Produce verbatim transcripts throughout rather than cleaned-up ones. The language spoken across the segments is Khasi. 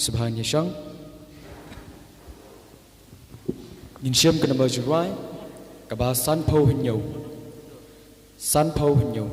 Sngewbha ngin ïa shong. Ngin shim ka number jingrwai kaba sanphew hynñiew. Sanphew hynñiew.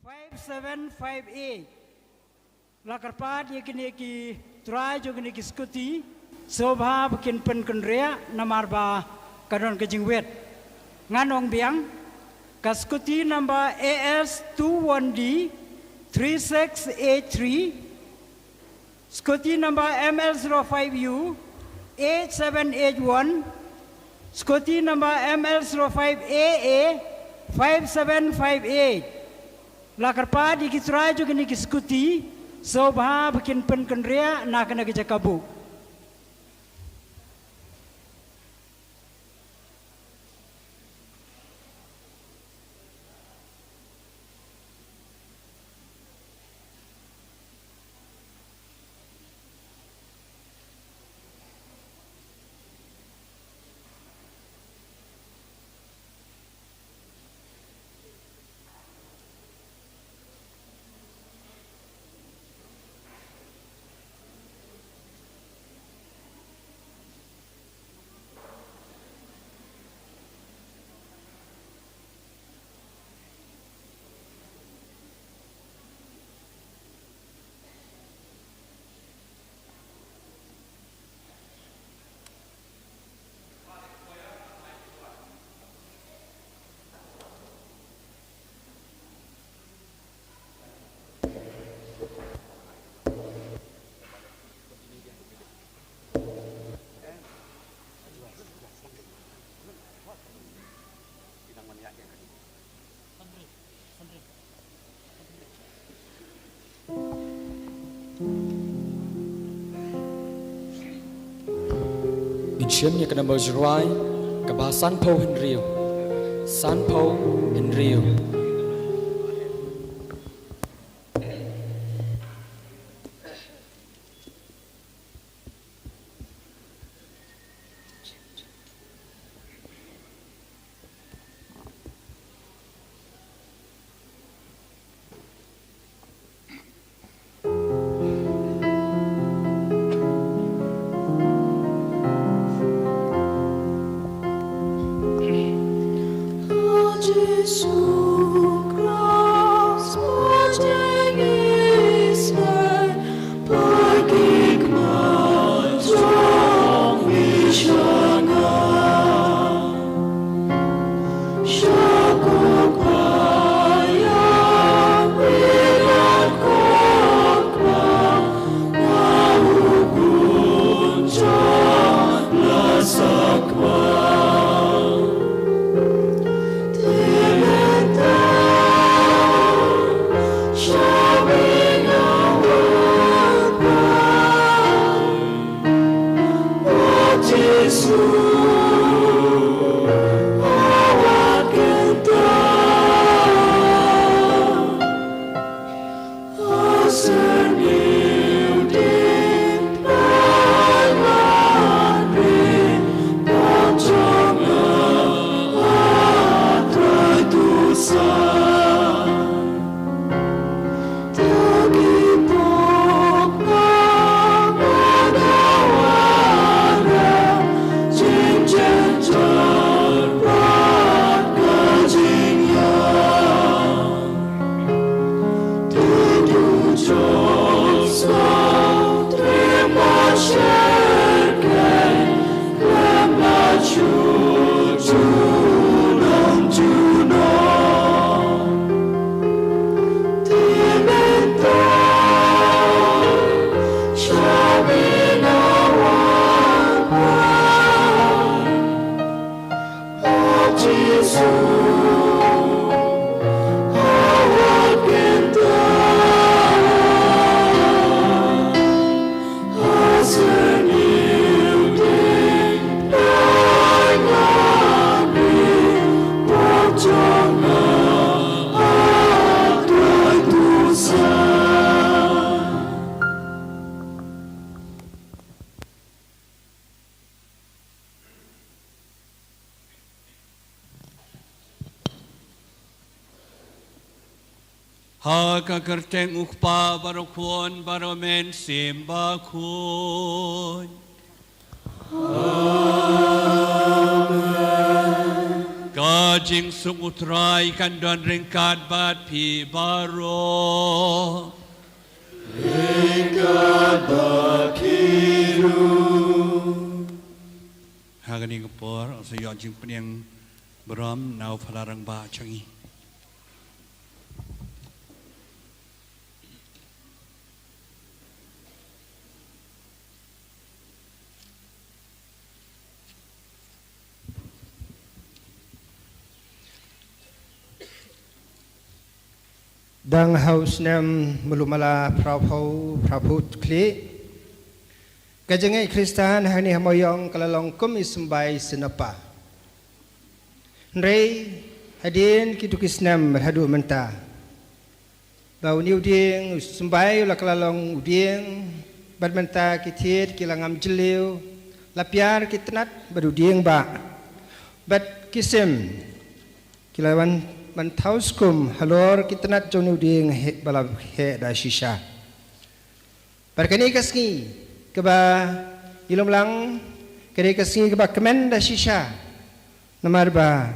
Five seven five eight. La kyrpad ïa kine ki trai jong kine ki skuti, sngewbha ba kin pynkynriah namar ba ka don ka jingwit. Ngan ong biang, ka skuti number A S two one D three six eight three, skuti number M L zero five U eight seven eight one, skuti number M L zero five A A five seven five eight. La kyrpad ïa ki trai jong kine ki skuti, sngewbha ba kin pynkynriah na kane ka jaka buh. Ngin shim ïa ka number jyrwai, kaba sanphew hynriew. Sanphew hynriew. Ha ka kyrteng U Kpa bad U Khun bad U Mynsiem Bakhuid. Amen. Ka Jingsuk U Trai kan don ryngkat bad phi baroh. Ryngkat bad phi ruh. Ha kane ka por, sa ïoh jingpynïeng burom na u Phadar Rangbah jong ngi. Dang ha u snem mluh mala phra phew, phra phew khlieh, ka jingngeit Khristan hangne ha Mawïong ka la long kum i symbai synapa. Hynrei hadien kito ki snem haduh mynta, ba une u dieng u symbai u la kylla long u dieng, bad mynta ki thied ki la ngam jylliew, la piar ki tnat bad u dieng bah, bad ki sim ki la wan ban thaw skum halor ki tnat jong une u dieng heh ba la heh da shisha. Bad kane ka sngi kaba ngi long lang, kane ka sngi kaba kmen da shisha, namar ba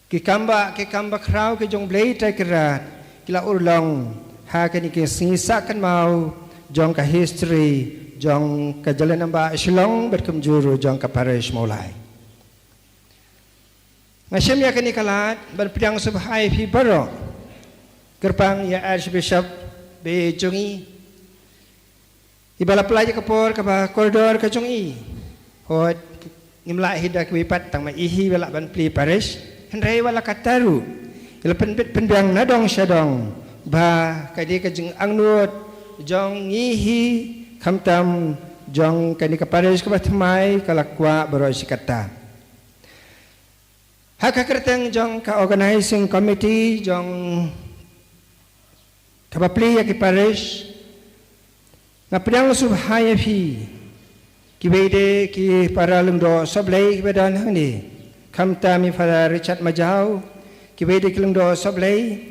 ki kam bah, ki kam bakhraw ki jong U Blei Trai Kynrad ki la urlong ha kane ka sngi sah kynmaw jong ka history jong ka Jylliew Nambah Shillong bad kumjuh ruh jong ka parish Mawlai. Nga shim ïa kane ka lad ban pdiang sngewbha ïa phi baroh, kyrpang ïa Archbishop ba jong ngi, iba la pynlait ïa ka por kaba kordor ka jong i. Hooid, ngim lah hi da kiwei pat, tang ma i hi ba lah ban plie parish. Hynrei wat la katta ruh, i la pynbit pynbiang na dong sha dong ba ka dei ka jingangnud jong ngi hi, khamtam jong kane ka parish kaba thymmai, ka la kwah baroh shi katta. Ha ka kyrteng jong ka organizing committee jong kaba plie ïa ki parish, nga pdiang sngewbha ïa phi, kiwei de ki para lyngdoh sohblei kiba don hangne, khamtam i Father Richard Majaw, kiwei de ki lyngdoh sohblei.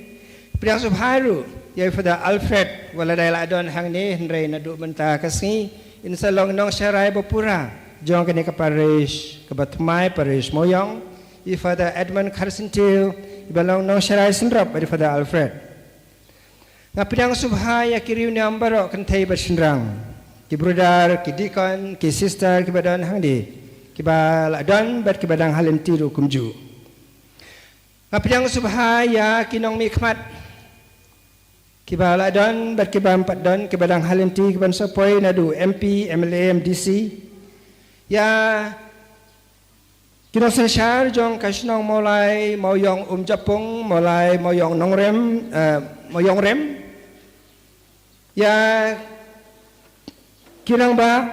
Pdiang sngewbha ruh ïa i Father Alfred, wat la dei la don hangne hynrei naduh mynta ka sngi in sa long nongsharai ba pura jong kane ka parish kaba thymmai, parish Mawïong. I Father Edmund Kharsyntiew, iba long nongsharai synrop bad i Father Alfred. Nga pdiang sngewbha ïa ki riewniam baroh kynthei bad shynrang, ki brother, ki deacon, ki sister kiba don hangne, kiba la don bad kiba dang ha lynti ruh kumjuh. Nga pdiang sngewbha ïa ki nongmihkhmat kiba la don bad kiba ym pat don, kiba dang ha lynti, kiban sa poi naduh M P, M L A, M D C. Ïa ki nongsynshar jong ka shnong Mawlai Mawïong Umjapung, Mawlai Mawïong Nongrem, eh, Mawïong Rem. Ïa ki rangbah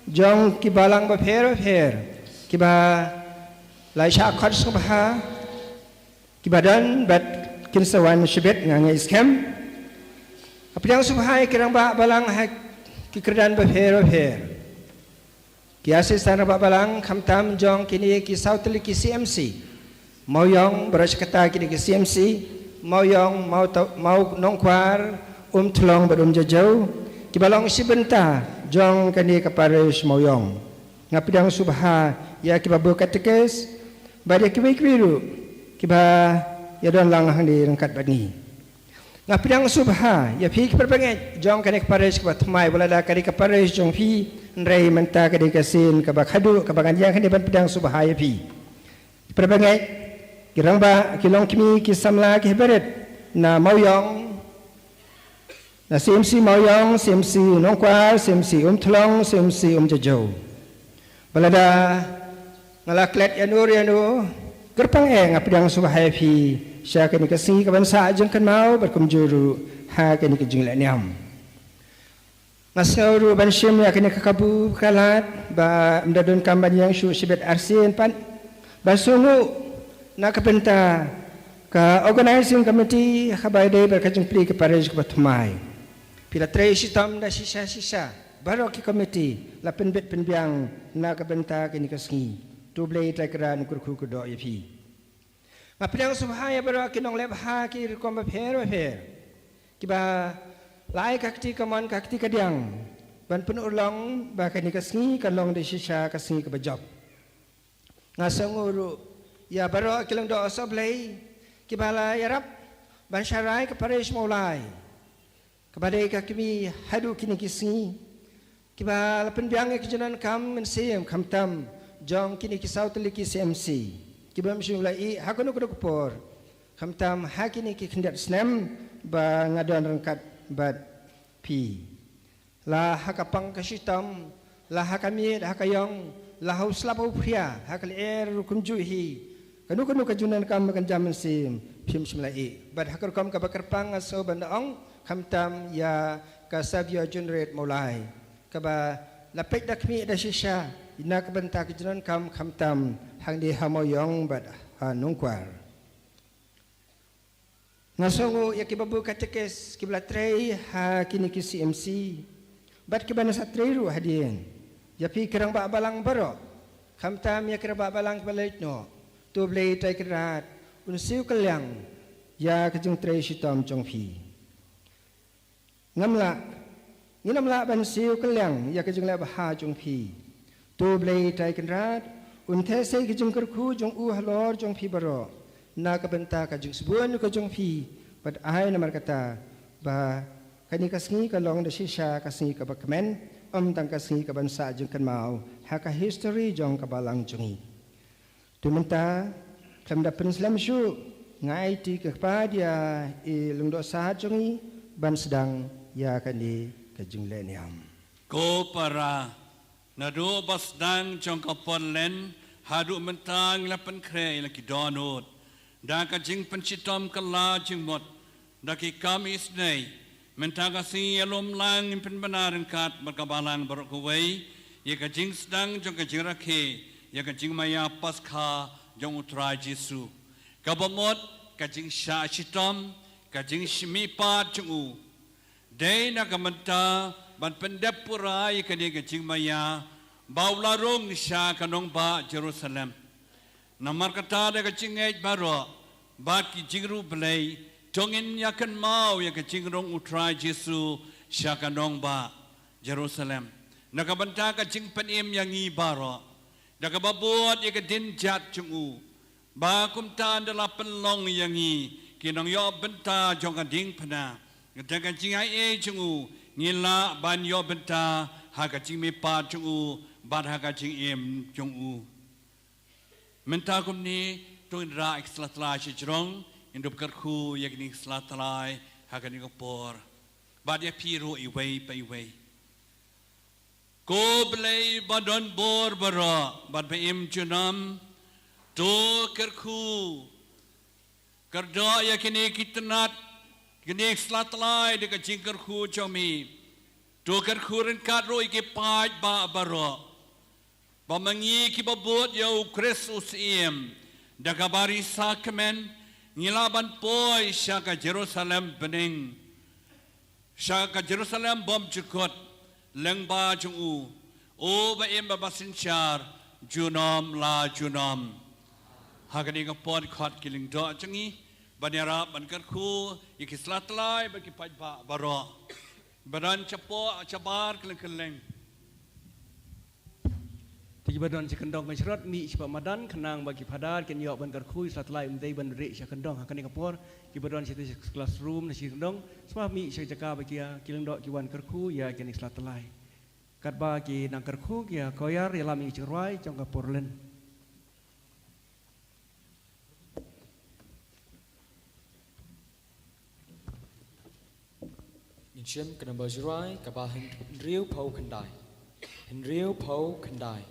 jong ki balang bapher bapher kiba la shah khot sngewbha, kiba don bad kin sa wan shibit, nga ngeit skhem. Nga pdiang sngewbha ïa ki rangbah balang ha ki kyrdan bapher bapher, ki assistant rangbah balang, khamtam jong kine ki saw tylli ki C M C, Mawïong, baroh shi katta kine ki C M C, Mawïong, Maw Ta-, Mawnongkwar, Umthlong bad Umjajew, kiba long shi bynta jong kane ka parish Mawïong. Nga pdiang sngewbha ïa ki babu katekis bad ïa kiwei kiwei ruh kiba ïa don lang hangne ryngkat bad ngi. Nga pdiang sngewbha ïa phi ki parabangeit jong kane ka parish kaba thymmai, wat la da kane ka parish jong phi, hynrei mynta ka dei ka sien kaba khadduh kaba ngan ïeng hangne ban pdiang sngewbha ïa phi. Ki parabangeit, ki rangbah, ki longkmie, ki samla, ki barit na Mawïong, na C M C Mawïong, C M C Nongkwar, C M C Umthlong, C M C Umjajew. Wat la da nga la klet ïano ïano, kyrpang eh nga pdiang sngewbha ïa phi sha kane ka sngi kaban sah jingkynmaw bad kumjuh ruh ha kane ka jinglehniam. Nga sngew ruh ban shim ïa kane ka kabu ka lad ba ym da donkam ban ïeng shuh shibit arsien pat, ba sngewnguh na ka bynta ka organizing committee ha kaba ïadei bad ka jingplie ka parish kaba thymmai. Phi la trei shitom da shisha shisha, baroh ki committee la pynbit pynbiang na ka bynta kane ka sngi. To U Blei Trai Kynrad un kyrkhu kyrdoh ïa phi. Nga pdiang sngewbha ïa baroh ki nongleh bha ki rukom bapher bapher kiba la ai ka kti kamon ka kti kadiang ban pynurlong ba kane ka sngi kan long da shisha ka sngi kaba jop. Nga sngewnguh ruh ïa baroh ki lyngdoh sohblei kiba la ïarap ban sharai ka parish Mawlai, kaba dei ka kmie haduh kine ki sngi, kiba la pynbiang ïa ki jingdonkam mynsiem khamtam jong kine ki saw tylli ki C M C, kiba ym shym la ïeh ha kano kano ka por, khamtam ha kine ki khyndiat snem ba nga don ryngkat bad phi. La ha ka pang ka shitom, la ha ka miet ha ka ïong, la ha u slap u phria, ha ka lyer ruh kumjuh hi. Kano kano ka jingdonkam ba kan jam mynsiem, phim shym la ïeh. Bad ha ka rukom kaba kyrpang nga sngew ban da ong, khamtam ïa ka Saviour Juniorate Mawlai, kaba la peit da khmih da shisha na ka bynta ka jingdonkam khamtam hangne ha Mawiong bad ha Nongkwar. Nga sngewnguh ïa ki babu katekis kiba la trei ha kine ki C M C bad kiba na sa trei ruh hadien. Ïa phi ki rangbah balang baroh, khamtam ïa ki rangbah balang kiba leit noh, to Blei Trai Kynrad un siew kylliang ïa ka jingtrei shitom jong phi. Ngam lah, ngin ym lah ban siew kylliang ïa ka jingleh bha jong phi. To Blei Trai Kynrad un theh sei ka jingkyrkhu jong u halor jong phi baroh na ka bynta ka jingsbun ka jong phi, bad ai namar kata ba kane ka sngi ka long da shisha ka sngi kaba kmen, ym tang ka sngi kaban sah jingkynmaw ha ka history jong ka balang jong ngi. To mynta, khlem da pynslem shuh, nga aiti ka kpa ïa i lyngdoh sahit jong ngi ban sdang ïa kane ka jingleh niam. Ko para, naduh ba sdang jong ka por len haduh mynta ngi la pynkhreh ïa la ki dohnud da ka jingpynshitom kylla jingmut, da ki kam isynei. Mynta ka sngi ïalum lang ngin pynbna ryngkat bad ka balang baroh kawei ïa ka jingsdang jong ka jingrakhe ïa ka jingmaïa Paskha jong u Trai Jisu, kaba mut ka jingshah shitom, ka jingmihpat jong u. Dei na ka bynta ban pyndep pura ïa kane ka jingmaïa ba u la rung sha ka nongbah Jerusalem. Namar kata da ka jingngeit baroh bad ki jingïaroh Blei, to ngin ïa kynmaw ïa ka jingrung u Trai Jisu sha ka nongbah Jerusalem na ka bynta ka jingpynim ïa ngi baroh, da kaba bud ïa ka dien jait jong u, ba kumta ynda la pynlong ïa ngi ki nongïoh bynta jong ka diengphna, da ka jingaiei jong u ngin lah ban ïoh bynta ha ka jingmihpat jong u bad ha ka jingim jong u. Mynta kumne, to ngin rah ïa ki sla tlai shajrong, ngin dup kyrkhu ïa kine ki sla tlai ha kane ka por. Bad ïa phi ruh iwei pa iwei. Ko Blei ba don bor baroh bad ba im junom, to kyrkhu, kyrdoh ïa kine ki tnat, kine ki sla tlai da ka jingkyrkhu jong me. To kyrkhu ryngkat ruh ïa ki paidbah baroh, ba ma ngi kiba bud ïa u Khrist u Syiem, da ka bari sakmen, ngi lah ban poi sha ka Jerusalem bneng, sha ka Jerusalem bymjukut, lyngba jong u, u ba im bad ba synshar junom la junom. Ha kane ka por, khot ki lyngdoh jong ngi ban ïarap ban kyrkhu ïa ki sla tlai bad ki paidbah baroh. Ba don shapoh shabar kylleng kylleng. Te kiba don sha kyndong kan shrot mih shapoh madan, khnang ba ki phadar kin ïoh ban kyrkhu ïa ki sla tlai, ym dei ban rieh sha kyndong ha kane ka por. Kiba don sha classroom na shi kyndong, sngewbha mih sha jaka ba ki, ki lyngdoh ki wan kyrkhu ïa kine ki sla tlai. Katba ki nang kyrkhu, ki choir ïalam ïa ki jingrwai jong ka por len. Ngin shim ka number jingrwai kaba hynriewphew khyndai. Hynriewphew khyndai.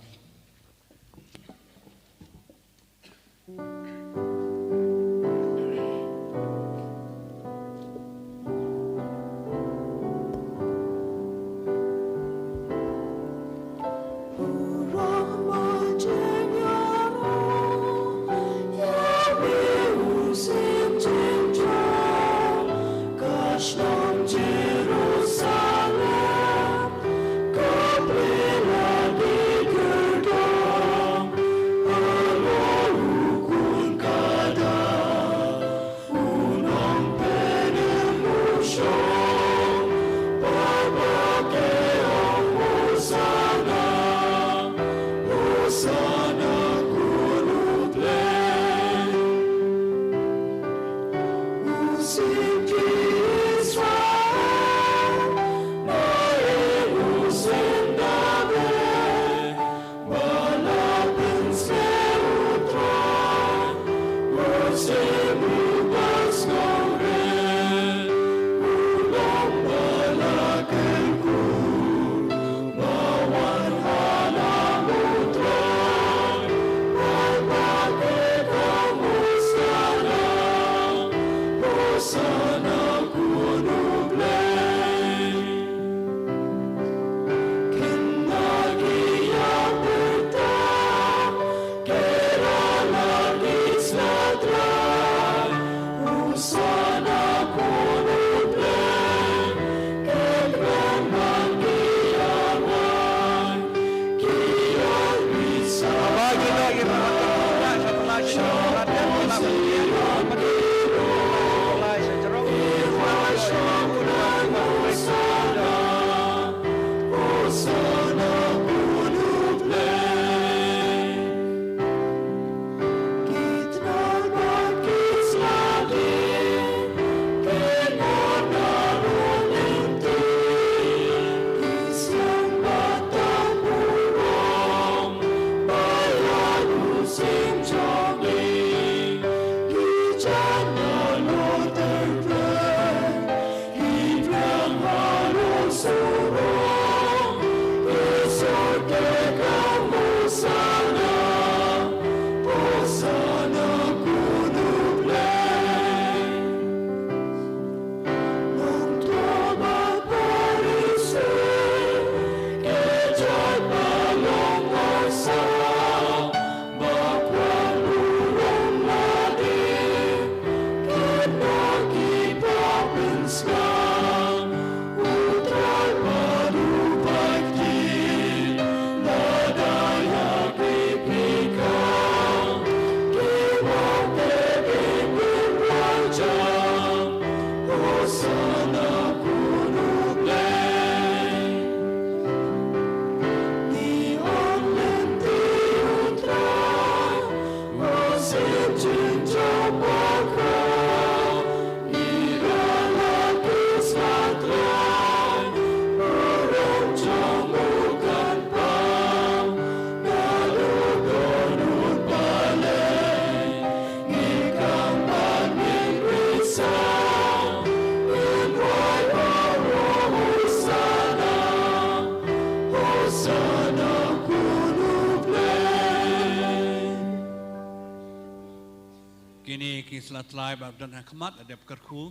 Kine ki sla tlai ba don ha khmat la dep kyrkhu,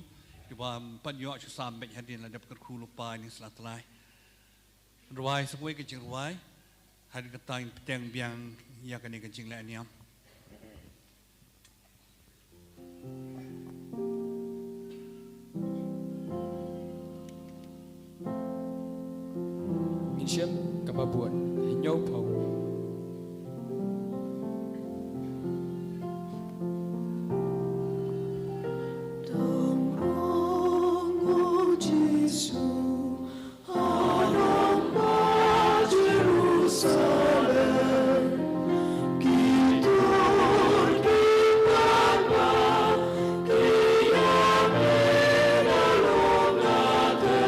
kiba ym pat ïoh shu sam beit hadien la dep kyrkhu lypa ïa ki sla tlai. Rwai sa kawei ka jingrwai, hadien kata ngin bteng biang ïa kane ka jingleh niam. Ngin shem kaba bud, hynñiewphew. Tang rong, O Jisu, ha nongbah Jerusalem, ki tur ki pan ba ki ïa pynlong na te,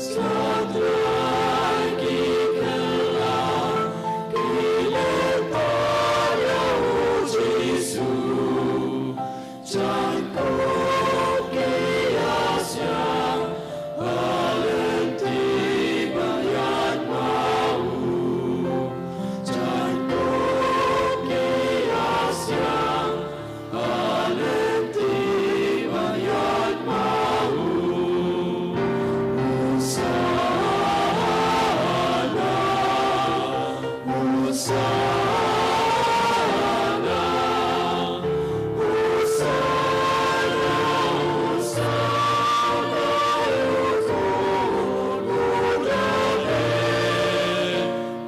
sa Trai ki kylla ki leh ïa U Jisu. Jaiñkup ki ïa siang ha lynti ban ïaid ma u. Jaiñkup ki ïa siang ha lynti ban ïaid ma u. Hosanna. Hosanna, Hosanna, Hosanna, ïa u khun u David.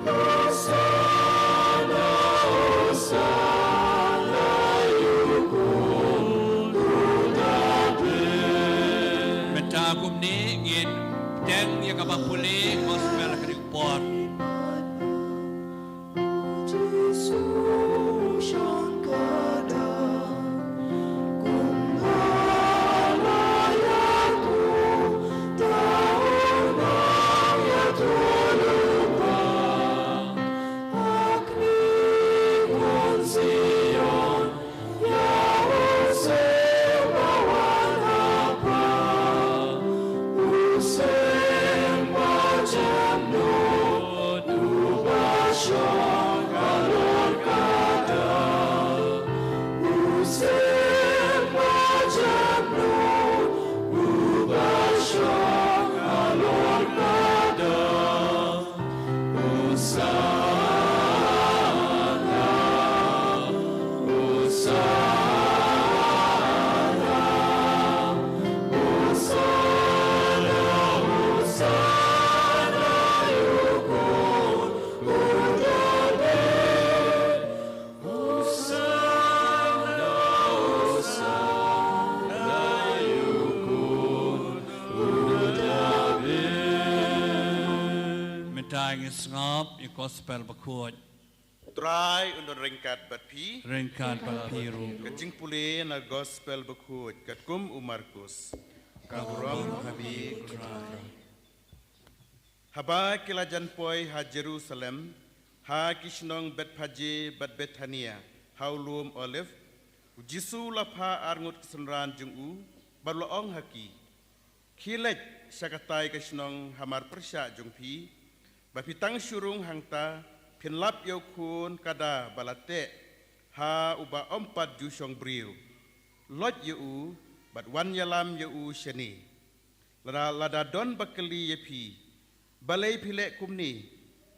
Hosanna, Hosanna, ïa u khun u David. Mynta kumne ngin bteng ïa kaba pule gospel ha kane ka por. Ïa u Siem ba wan ha pdeng, u Siem ba jemnud, uba shong halor ka dang. U Siem ba jemnud, uba shong halor ka dang. Hosanna, Hosanna, Hosanna, Hosanna, ïa u khun u David. Hosanna, Hosanna, ïa u khun u David. Mynta ngin sngap ïa u gospel bakhuid. U Trai un don ryngkat bad phi. Ryngkat bad phi ruh. Ka jingpule na gospel bakhuid katkum u Markus. Ka burom ha me ko Trai. Haba ki la jan poi ha Jerusalem, ha ki shnong Bethphage bad Bethania, ha u lum Olive, u Jisu u la phah arngut ki synran jong u, bad u la ong ha ki, Khie leit sha katai ka shnong ha mar pyrshah jong phi, ba phi tang shu rung hangta, phin lap ïa u khun kada ba la teh, ha uba ym pat ju shong briew. Loit ïa u, bad wan ïalam ïa u shane. Lada, lada don ba kylli ïa phi, balei phi leh kumne,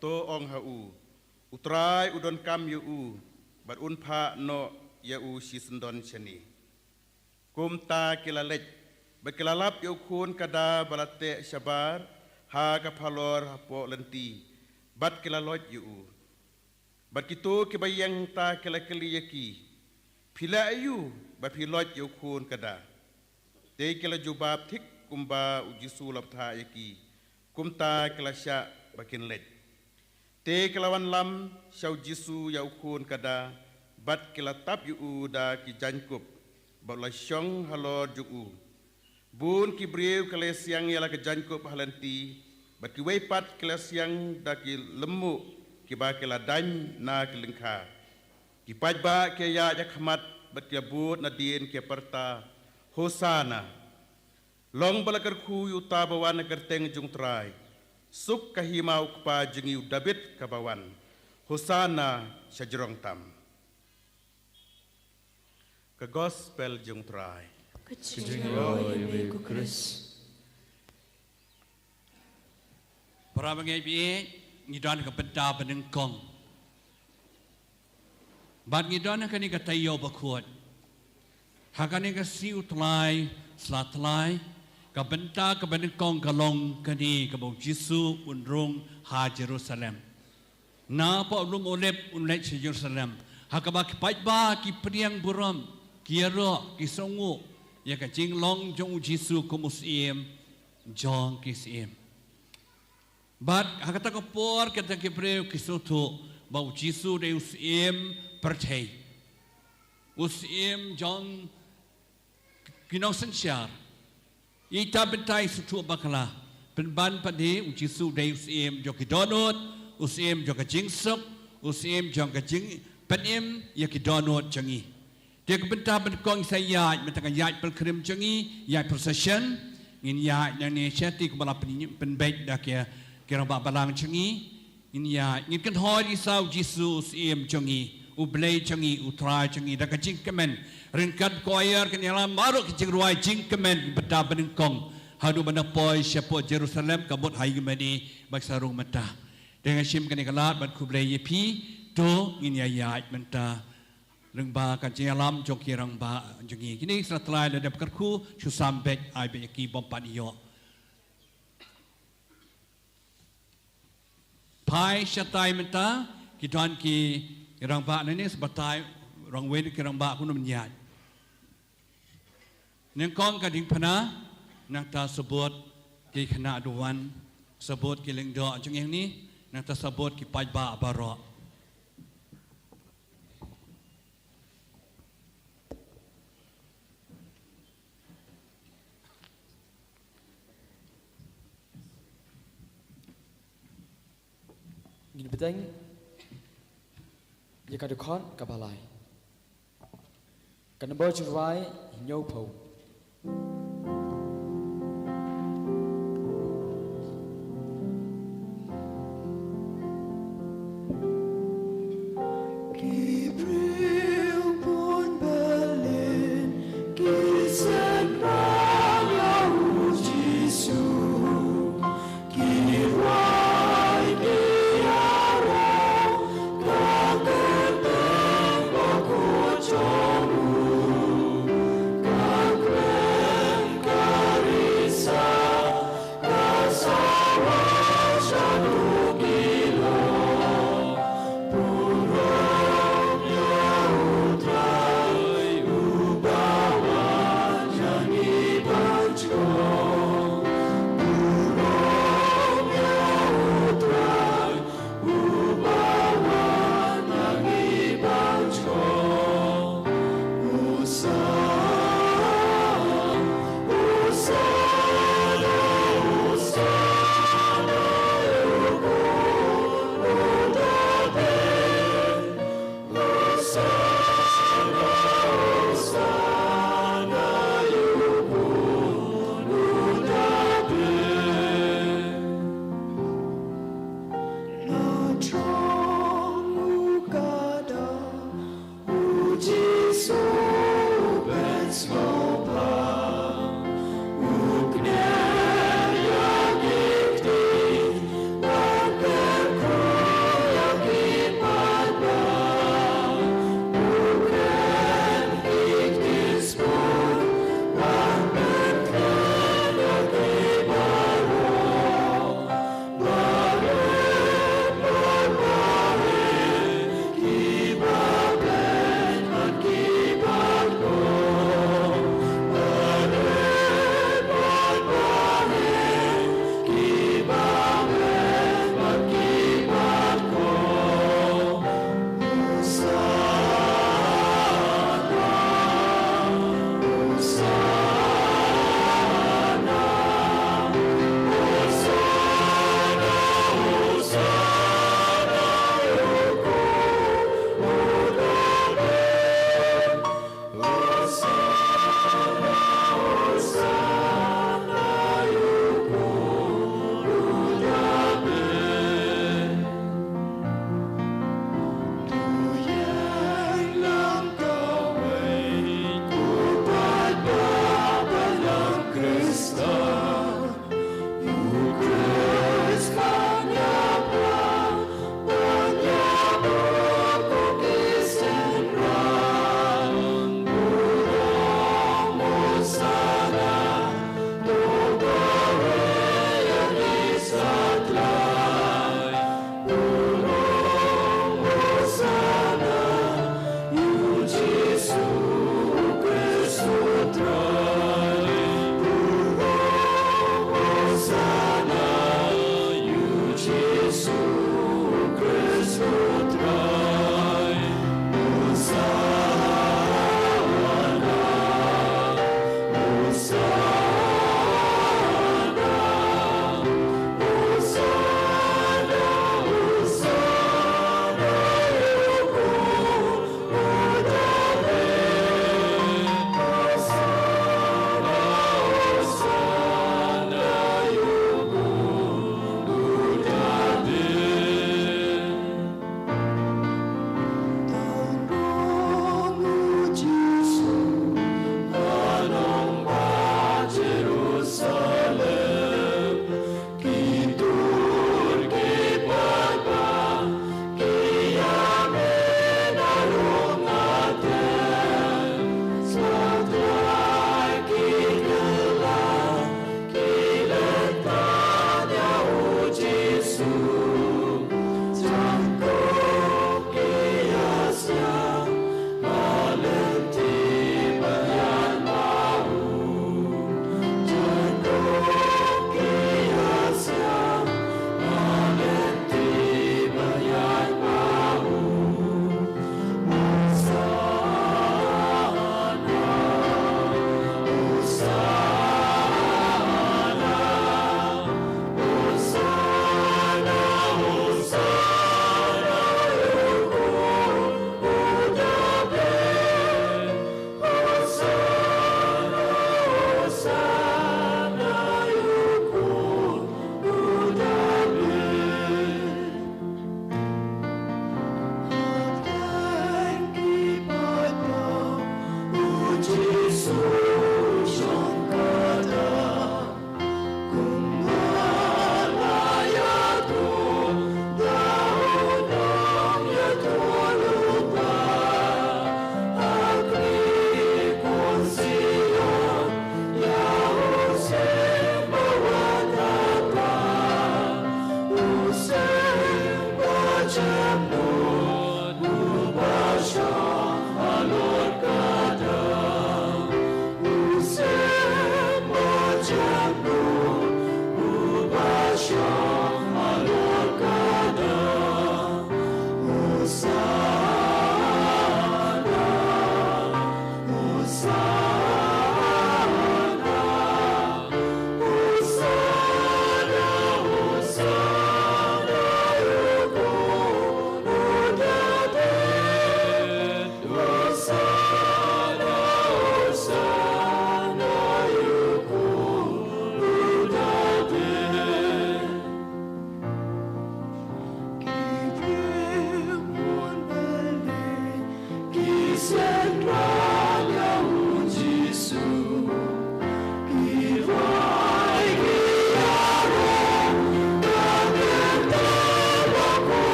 to ong ha u, U Trai u donkam ïa u, bad un phah noh ïa u shisyndon shane. Kumta ki la leit, bad ki la lap ïa u khun kada ba la teh shabar, ha ka phalor hapoh lynti, bad ki la loit ïa u. Bad kito kiba ïeng hangta ki la kylli ïa ki, Phi leh aïu ba phi loit ïa u khun kada? Te ki la jubab thik kumba u Jisu u la bthah ïa ki, kumta ki la shah ba kin leit. Te ki la wanlam sha u Jisu ïa u khun kada, bad ki la tap ïa u da ki jaiñkup, bad u la shong halor jong u. Bun ki briew ki la ïasiang ïa la ka jaiñkup ha lynti, bad kiwei pat ki la ïasiang da ki lymmuh kiba ki la daiñ na ki lyngkha. Ki paidbah ki ïaid ha khmat bad ki ïabud nadien ki ïapyrta, Hosanna! Long ba la kyrkhu ïa uta ba wan ha ka kyrteng jong u Trai. Suk ka hima u kpa jong ngi u Dabid kaba wan. Hosanna sha jrong tam. Ka Gospel jong u Trai. Ka jingïaroh ïa me ko Khrist. Para bangeit, ngi don ha ka bynta banyngkong. Bad ngi don ha kane ka taïew bakhuid. Ha kane ka sngi U Trai, Sla Trai, ka bynta ka banyngkong ka long kane kaba U Jisu un rung ha Jerusalem. Na poh lum Olib un leit sha Jerusalem. Ha kaba ki paidbah ki pdiang burom, ki ïaroh, ki sngewnguh ïa ka jinglong jong U Jisu kum u Syiem jong ki syiem. Bad ha kata ka por, kata ki briew ki sngewthuh ba U Jisu dei u Syiem pyrthei, u Syiem jong ki nongsynshar. Ïa ita bynta i sngewthuh bakla. Pynban pat de, U Jisu dei u Syiem jong ki dohnud, u Syiem jong ka jingsuk, u Syiem jong ka jingpynim ïa ki dohnud jong ngi. Te ka bynta banyngkong sa ïaid mynta ka ïaid pilgrim jong ngi, ïaid procession, ngin ïaid nangne shatei kumba la pyn-, pynbeit da ki, ki rangbah balang jong ngi. Ngin ïaid, ngin kynhoi ïa U Jisu u Syiem jong ngi, U Blei jong ngi, U Trai jong ngi, da ka jingkmen. Ryngkat choir kin ïalam baroh ki jingrwai jingkmen bynta banyngkong. Haduh ban da poi shapoh Jerusalem, ka mut ha ïing mane, bad sa rung mynta. Te nga shim kane ka lad ban khublei ïa phi, to ngin ïa ïaid mynta lyngba ka jingïalam jong ki rangbah jong ngi. Kine ki Sla Trai la dep kyrkhu, shu sam beit, ai beit ïa ki bym pat ïoh. Phai shatai mynta, ki don ki rangbah nangne, sa batai, rangwei ki rangbah kumno ban ïaid. Nyngkong ka diengphna, nangta sa bud ki khynnah duwan, sa bud ki lyngdoh jong ngi hangne, nangta sa bud ki paidbah baroh. Ngin bteng ïa ka dkhot kaba lai. Ka nombor jingrwai hynñiewphew. Ki briew bun Berlin ki sngewbha ïa U Jisu. Ki rwai ki ïaroh ka kyrteng bakhuid jong u. Ka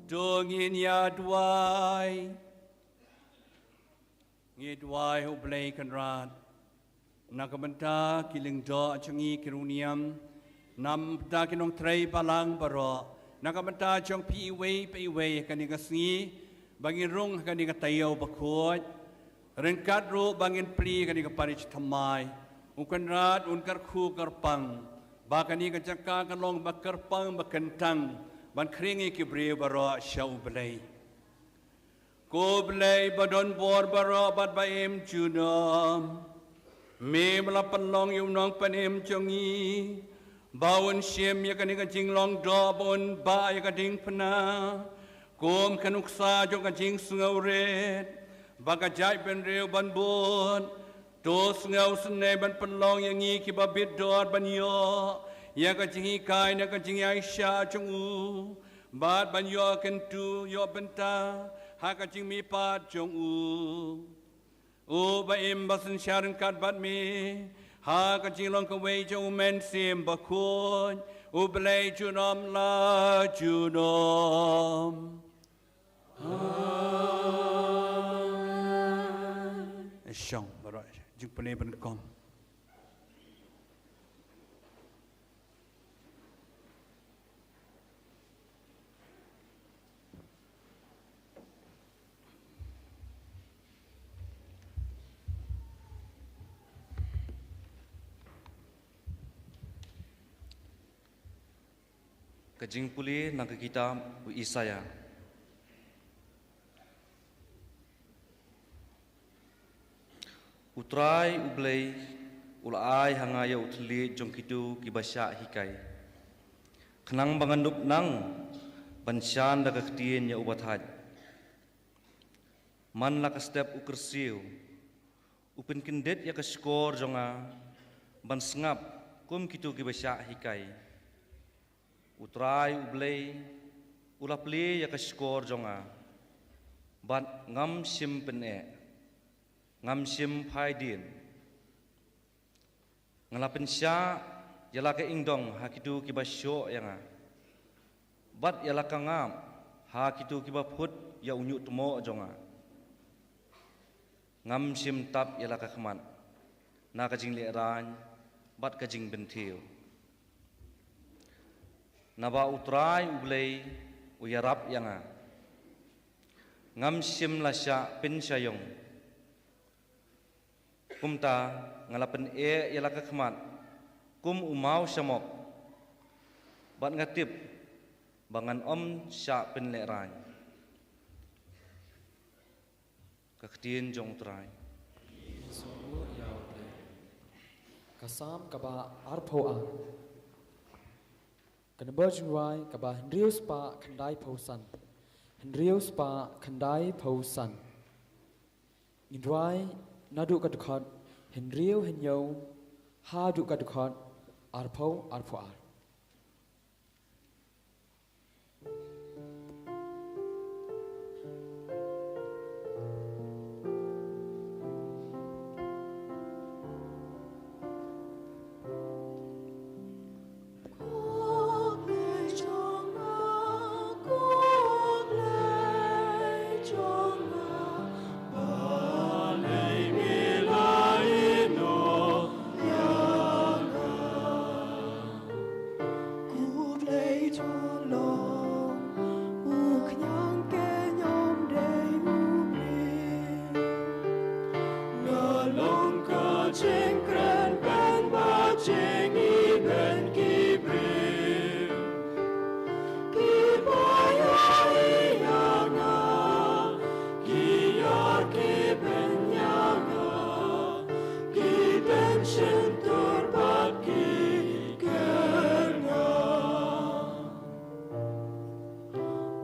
To ngin ïa duwai. Ngi duwai, U Blei Kynrad, na ka bynta ki lyngdoh jong ngi ki riewniam, na ka bynta ki nongtrei balang baroh, na ka bynta jong phi iwei pa iwei ha kane ka sngi, ba ngin rung ha kane ka taïew bakhuid, ryngkat ruh ba ngin plie ha kane ka parish thymmai. U Kynrad un kyrkhu kyrpang ba kane ka jaka kan long ba kyrpang ba kyntang ban khring ïa ki briew baroh sha U Blei. Ko Blei ba don bor baroh bad ba im junom, me ba la pynlong ïa u Nongpynim jong ngi ba un shim ïa kane ka jinglong doh, ba un bah ïa ka diengphna kum ka nuksa jong ka jingsngewrit, ba ka jaitbynriew ban bud. To sngewsynei ban pynlong ïa ngi kiba bit doh ban ïoh ïa ka jinghikai na ka jingïaishah jong u, bad ban ïoh kyntu ïoh bynta ha ka jingmihpat jong u. U ba im ba synshar ryngkat bad me ha ka jinglong kawei jong U Mynsiem Bakhuid, U Blei junom la junom. Amen. Shong baroh, jingpyni pynkom. Ka jingpule na ka kitab u Isaïah. U Trai U Blei u la ai ha nga ïa u thylliej jong kito kiba shah hikai, khnang ba ngan dup nang ban shan da ka ktien ïa uba thait. Man la ka step u kyrsiew u pynkyndit ïa ka shkor jong nga ban sngap kum kito kiba shah hikai. U Trai U Blei u la plie ïa ka shkor jong nga, bad ngam shym pyneh, ngam shym phai dien. Nga la pynshah ïa la ka ingdong ha kito kiba shoh ïa nga, bad ïa la ka ngap ha kito kiba phut ïa u ñiuhtmoh jong nga. Ngam shym tap ïa la ka khmat na ka jinglehrain bad ka jingpynthiew, naba U Trai U Blei u ïarap ïa nga. Ngam shym la shah pynshah ïong. Kumta nga la pyneh ïa la ka khmat kum u maw shamok, bad nga tip ba ngan ym shah pynlehrain. Ka ktien jong U Trai. Ka Salm kaba arphew ar. Ka nombar jingrwai kaba hynriew spah khyndai phew san. Hynriew spah khyndai phew san. Ngin rwai naduh ka dkhot hynriew hynñiew haduh ka dkhot arphew arphew ar. Nga long ka jingkren ban ba jingibeiñ ki briew. Ki ba ïohi ïa nga, ki ïar ki beiñ ïa nga, ki beiñ shyntur bad ki ker nga.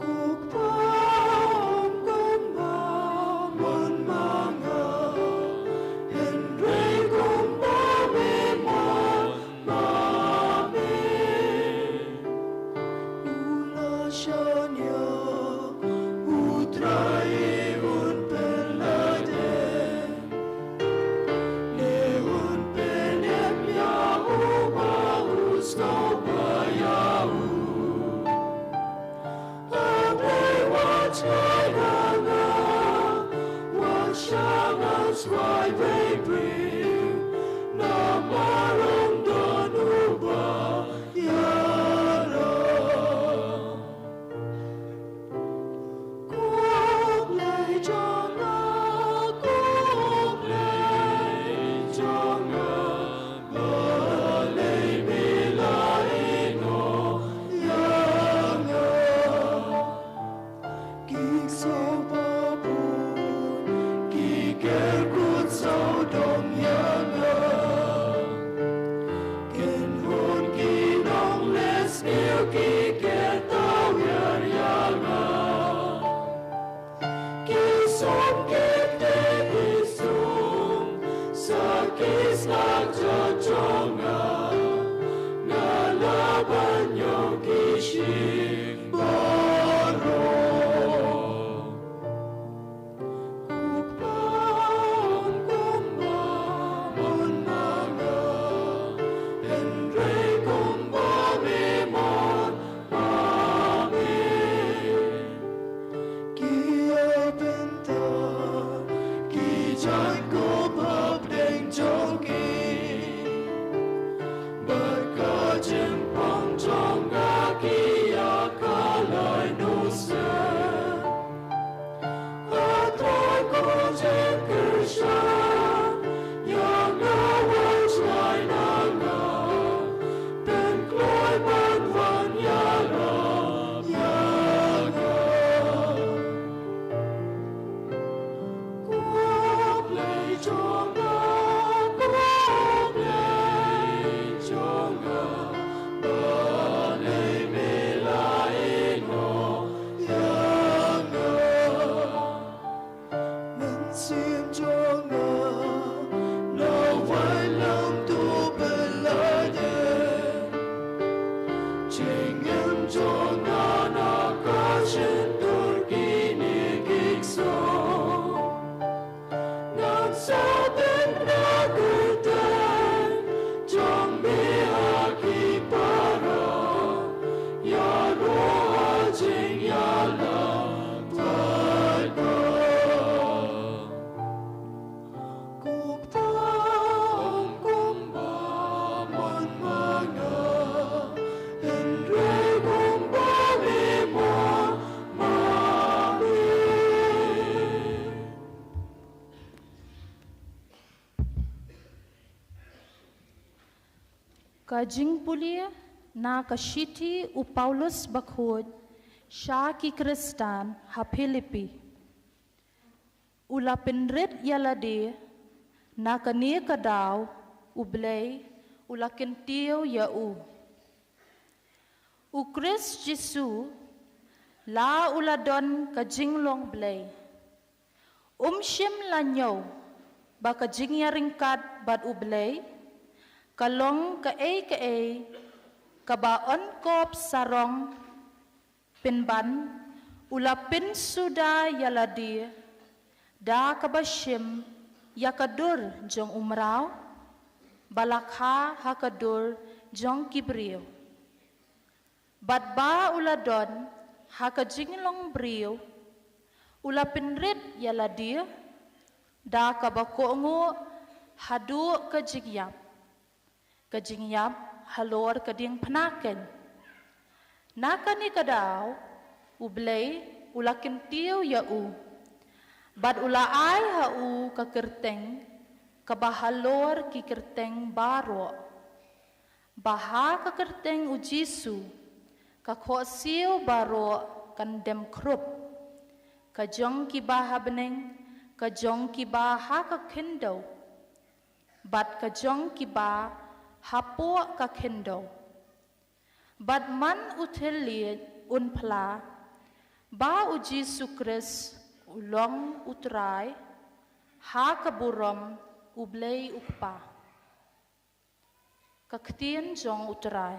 Ko Kpa, ong kumba mon ma nga, hynrei kumba me mon ma me. U la shaniah, U Trai un pynlait. Leh un pynïap ïa uba u sngewbha ïa u. Hynrei wat shai na nga, wat shah ngan swai beiñ briew, namar ym don uba ïarap. Ko Ka jingpule na ka shithi u Paulus bakhuid sha ki Khristan ha Philippi. U la pynrit ïa lade, na kane ka daw U Blei u la kyntiew ïa u. U Khrist Jisu la u la don ka jinglong Blei. Um shym la ñiew ba ka jingïaryngkat bad U Blei ka long kaei kaei kaba yn kop sarong. Pynban u la pynsuda ïa lade da kaba shim ïa ka dur jong u mraw ba la kha ha ka dur jong ki briew. Bad ba u la don ha ka jinglong briew, u la pynrit ïa lade da kaba kohnguh haduh ka jingïap, ka jingïap halor ka diengphna keiñ. Na kane ka daw U Blei u la kyntiew ïa u bad u la ai ha u ka kyrteng kaba halor ki kyrteng baroh, ba ha ka kyrteng U Jisu ka khohsiew baroh kan dem khrup, ka jong kiba ha bneng, ka jong kiba ha ka khyndew, bad ka jong kiba hapoh ka khyndew. Bad man u thylliej un phla ba U Jisu Khrist u long U Trai, ha ka burom U Blei U Kpa. Ka ktien jong U Trai.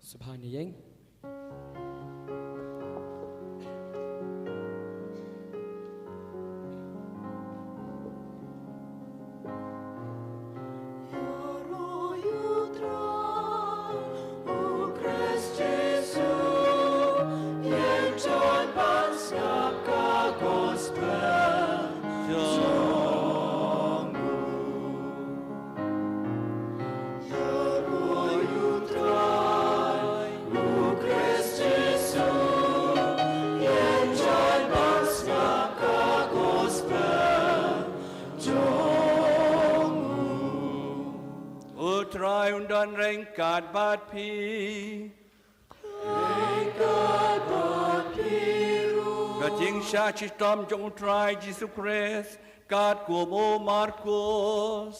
Sngewbha ïeng. U Trai un don ryngkat bad phi. Ka jingshah shitom jong U Trai Jisu Khrist katkum u Markos.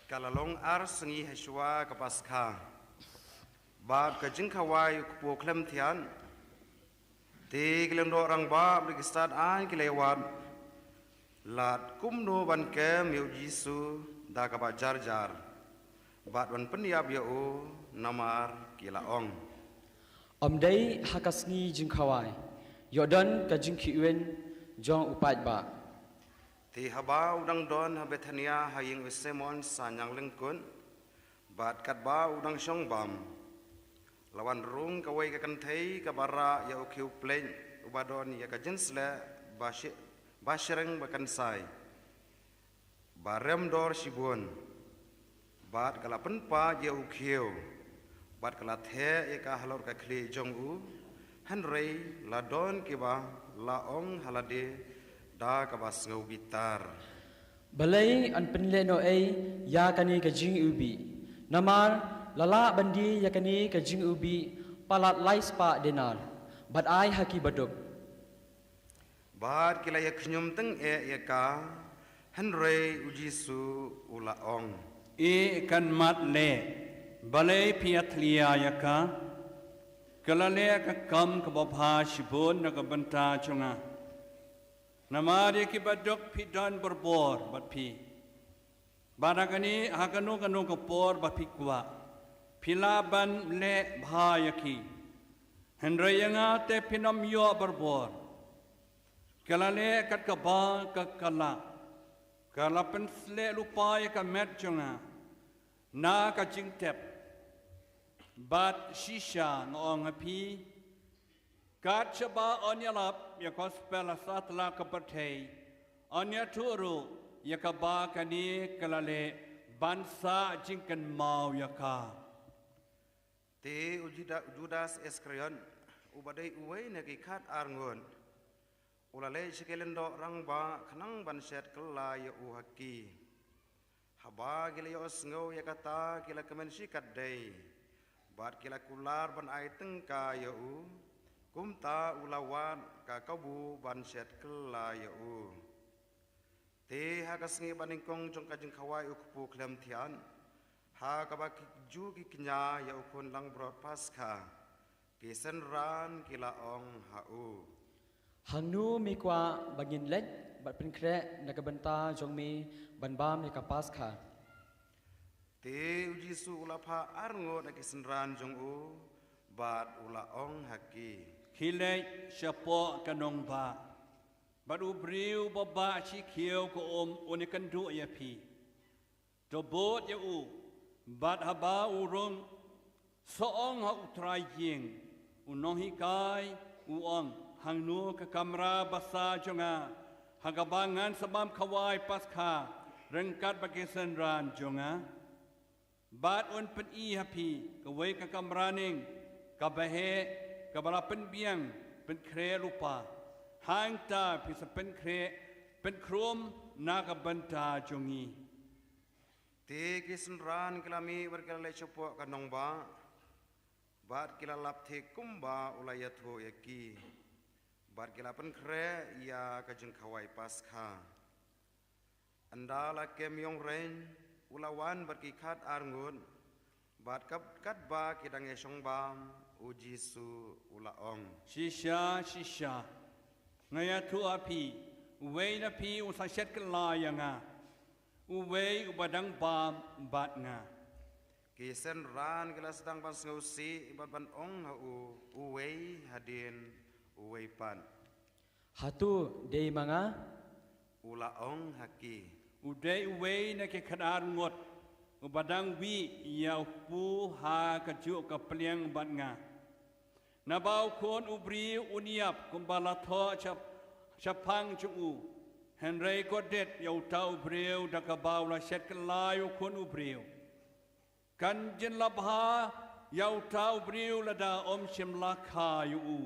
Ka la long ar sngi ha shuwa ka Paskha, bad ka jingkhawai u kpu khlem thiat. Te ki lyngdoh rangbah bad ki stad aiñ ki la ïawad lad kumno ban kem ïa U Jisu da kaba jar jar bad ban pynïap ïa u, namar ki la ong, ym dei ha ka sngi jingkhawai, ïoh don ka jingkhih win jong u paidbah. Te haba u dang don ha Bethania ha ïing u Simon sa ñiang lyngkut, bad katba u dang shong bam, la wan rung kawei ka kynthei kaba rah ïa u khiew pleiñ uba don ïa ka jingsleh ba shi-, ba shreng ba kynsai, ba rem dor shibun. Bad ka la pynpait ïa u khiew, bad ka la theh ïa ka halor ka khlieh jong u, hynrei la don kiba la ong ha lade da kaba sngew bitar, balei yn pynlehnohei ïa kane ka jingiwbih? Namar la lah ban die ïa kane ka jingiwbih palat lai spah denar bad ai ha ki baduk. Bad ki la ïakhñium tyngeh ïa ka, hynrei U Jisu u la ong, ïeh kan mat leh, balei phi ïathlia ïa ka? Ka la leh ka kam kaba bha shibun na ka bynta jong nga. Namar ïa ki baduk phi don borbor bad phi, bad ha kane, ha kano kano ka por ba phi kwah, phi lah ban leh bha ïa ki. Hynrei ïa nga te phin ym ïoh borbor. Ka la leh kat kaba ka, ka lah. Ka la pynsleh lypa ïa ka met jong nga na ka jingtep. Bad shisha nga ong ha phi, kat shaba yn ïalap ïa ka Gospel ha satlak ka pyrthei, yn ïathuh ruh ïa kaba kane ka la leh ban sah jingkynmaw ïa ka. Te u Juda-, Judas Iskariot, uba dei uwei na ki khatar ngut, u la leit sha ki lyngdoh rangbah khnang ban shet kylla ïa u ha ki. Haba ki la ïohsngew ïa kata, ki la kmen shikatdei bad ki la kular ban ai tyngka ïa u. Kumta u la wad ka kabu ban shet kylla ïa u. Te ha ka sngi banyngkong jong ka jingkhawai u kpu khlem thiah, ha kaba ki Jiw ki kñia ïa u khun langbrot Paskha, ki synran ki la ong ha u: Hangno me kwah ba ngin leit bad pynkhreh na ka bynta jong me ban bam ïa ka Paskha? Te u Jisu u la phah arngut na ki synran jong u bad u la ong ha ki: Khie leit shapoh ka nongbah, bad u briew ba bah shi khiew ka um un ïakynduh ïa phi. To bud ïa u, bad haba u rung, sa ong ha u trai ïing, u nonghikai, u ong: Hangno ka kamra basa jong nga ha kaba ngan sa bam khawai Paskha ryngkat bad ki synran jong nga? Bad un pyni ha phi kawei ka kamra ning kaba heh, kaba la pynbiang pynkhreh rupa. Hangta phi sa pynkhreh, pynkhrum na ka bynta jong ngi. Te ki synran ki la mih bad ki la leit shapoh ka nongbah, bad ki la lap thik kumba u la ïathuh ïa ki, bad ki la pynkhreh ïa ka jingkhawai Paskha. Ynda la kem ïong reiñ, u la wan bad ki khatar ngut, bad kat, katba ki dang ïashong bam, u Jisu u la ong: Shisha, shisha, nga ïathuh ha phi, uwei na phi u sa shet kylla ïa nga, uwei uba dang bam bad nga. Ki synran ki la sdang ban sngewsih bad ban ong ha u uwei hadien uwei pat: Hato dei ma nga? U la ong ha ki: U dei uwei na ki khatar ngut uba dang wih ïa u kpu ha kajuh ka pliang bad nga. Naba u Khun u Briew un ïap kumba la thoh sha, shaphang jong u. Hynrei kordit ïa uta u briew da kaba u la shet kylla ïa u Khun u Briew. Kan jin la bha ïa uta u briew lada um shim lakha ïa u.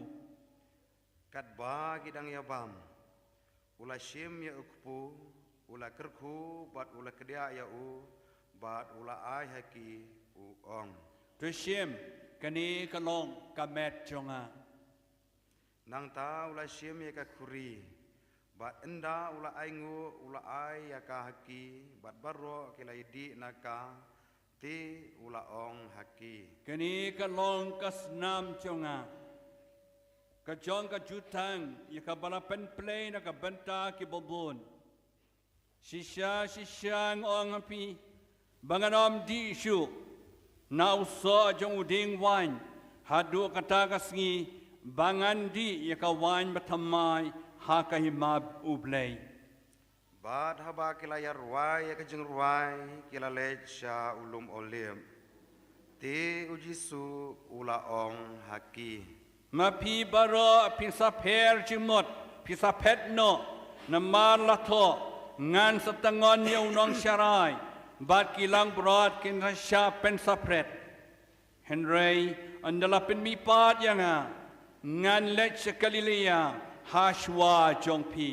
Katba ki dang ïabam, u la shim ïa u kpu, u la kyrkhu bad u la kdiah ïa u, bad u la ai ha ki, u ong: To shim, kane ka long ka met jong nga. Nangta u la shim ïa ka khuri, bad ynda u la ainguh u la ai ïa ka ha ki, bad baroh ki la ïadih na ka. Te u la ong ha ki: Kane ka long ka snam jong nga, ka jong ka jutang ïa kaba la pynplei na ka bynta ki babun. Shisha, shisha nga ong ha phi, ba ngan ym dih shuh na u soh jong u dieng waiñ haduh kata ka sngi ba ngan dih ïa ka waiñ bathymmai ha ka hima U Blei. Bad haba ki la ïa rwai ïa ka jingrwai, ki la leit sha u lum Olib. Te u Jisu u la ong ha ki: Ma phi baroh phin sa pher jingmut, phin sa phet noh, namar la thoh: Ngan sa tyngon ïa u nongsharai, bad ki langbrot kin sa shah pynsaphriang. Hynrei ynda la pynmihpat ïa nga, ngan leit sha Galilea ha shuwa jong phi.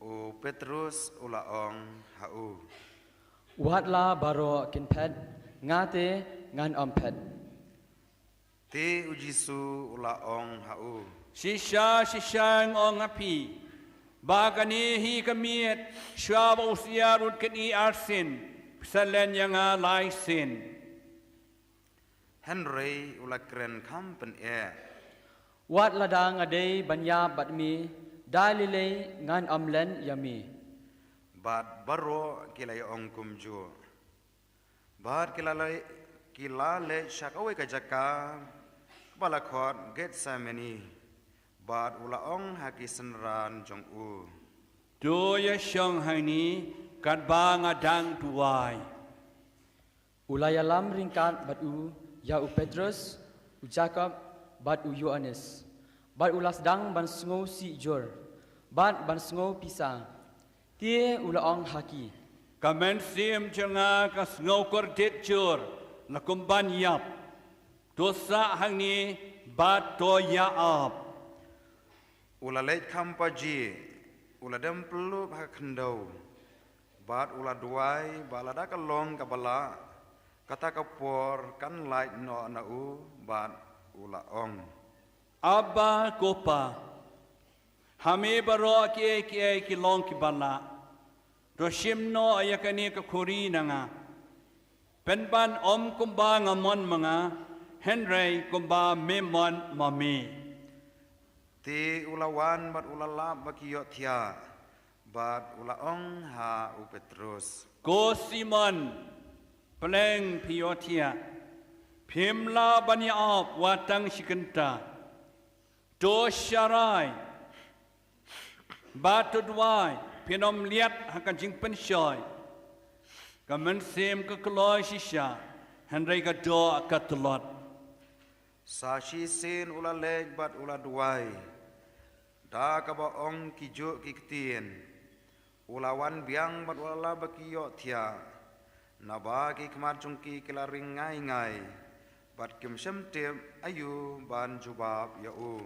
U Petrus u la ong ha u: Wat la baroh kin phet, nga te ngan ym phet. Te u Jisu u la ong ha u: Shisha, shisha nga ong ha phi, ba kane hi ka miet, shuwa ba u syiar un kynnoh arsien, phi sa len ïa nga lai sien. Hynrei u la kren kham pyneh: Wat lada nga dei ban ïap bad me, da lei lei ngan ym len ïa me. Bad baroh ki la ïa ong kumjuh. Bad ki la leit, ki la leit sha kawei ka jaka ba la khot Gethsemane. Bad u la ong ha ki synran jong u: To ïa shong hangne katba nga dang duwai. U la ïalam ryngkat bad u ïa u Petrus, u Jakob, bad u Ïoannis. Bad u la sdang ban sngewsih jur, bad ban sngew pisa. Te u la ong ha ki, Ka mynsiem jong nga ka sngew kordit jur, la kum ban ïap. To sah hangne bad to ïa-ap. U la leit kham pajih, u la dem pyllup ha ka khyndew, bad u la duwai ba lada ka long kaba lah, kata ka por kan lait noh na u, bad u la ong, Abba, ko Pa, ha me baroh kiei kiei ki long kiba lah. To shim noh ïa kane ka khuri na nga. Pynban ym kumba nga mon ma nga, hynrei kumba me mon ma me. Te u la wan bad u la lap ba ki ïohthiah, bad u la ong ha u Petros, Ko Simon, pleng phi ïohthiah? Phim lah ban ïa-ap wat tang shi kynta. To sharai bad to duwai, phin ym liat ha ka jingpynshoi. Ka mynsiem ka kloi shisha, hynrei ka doh ka tlot. Sa shisien u la leit bad u la duwai, da kaba ong kijuh ki ktien. U la wan biang bad u la lap ba ki ïohthiah, naba ki khmat jong ki ki la ring ngaingai, bad kim shym tip aïu ban jubab ïa u.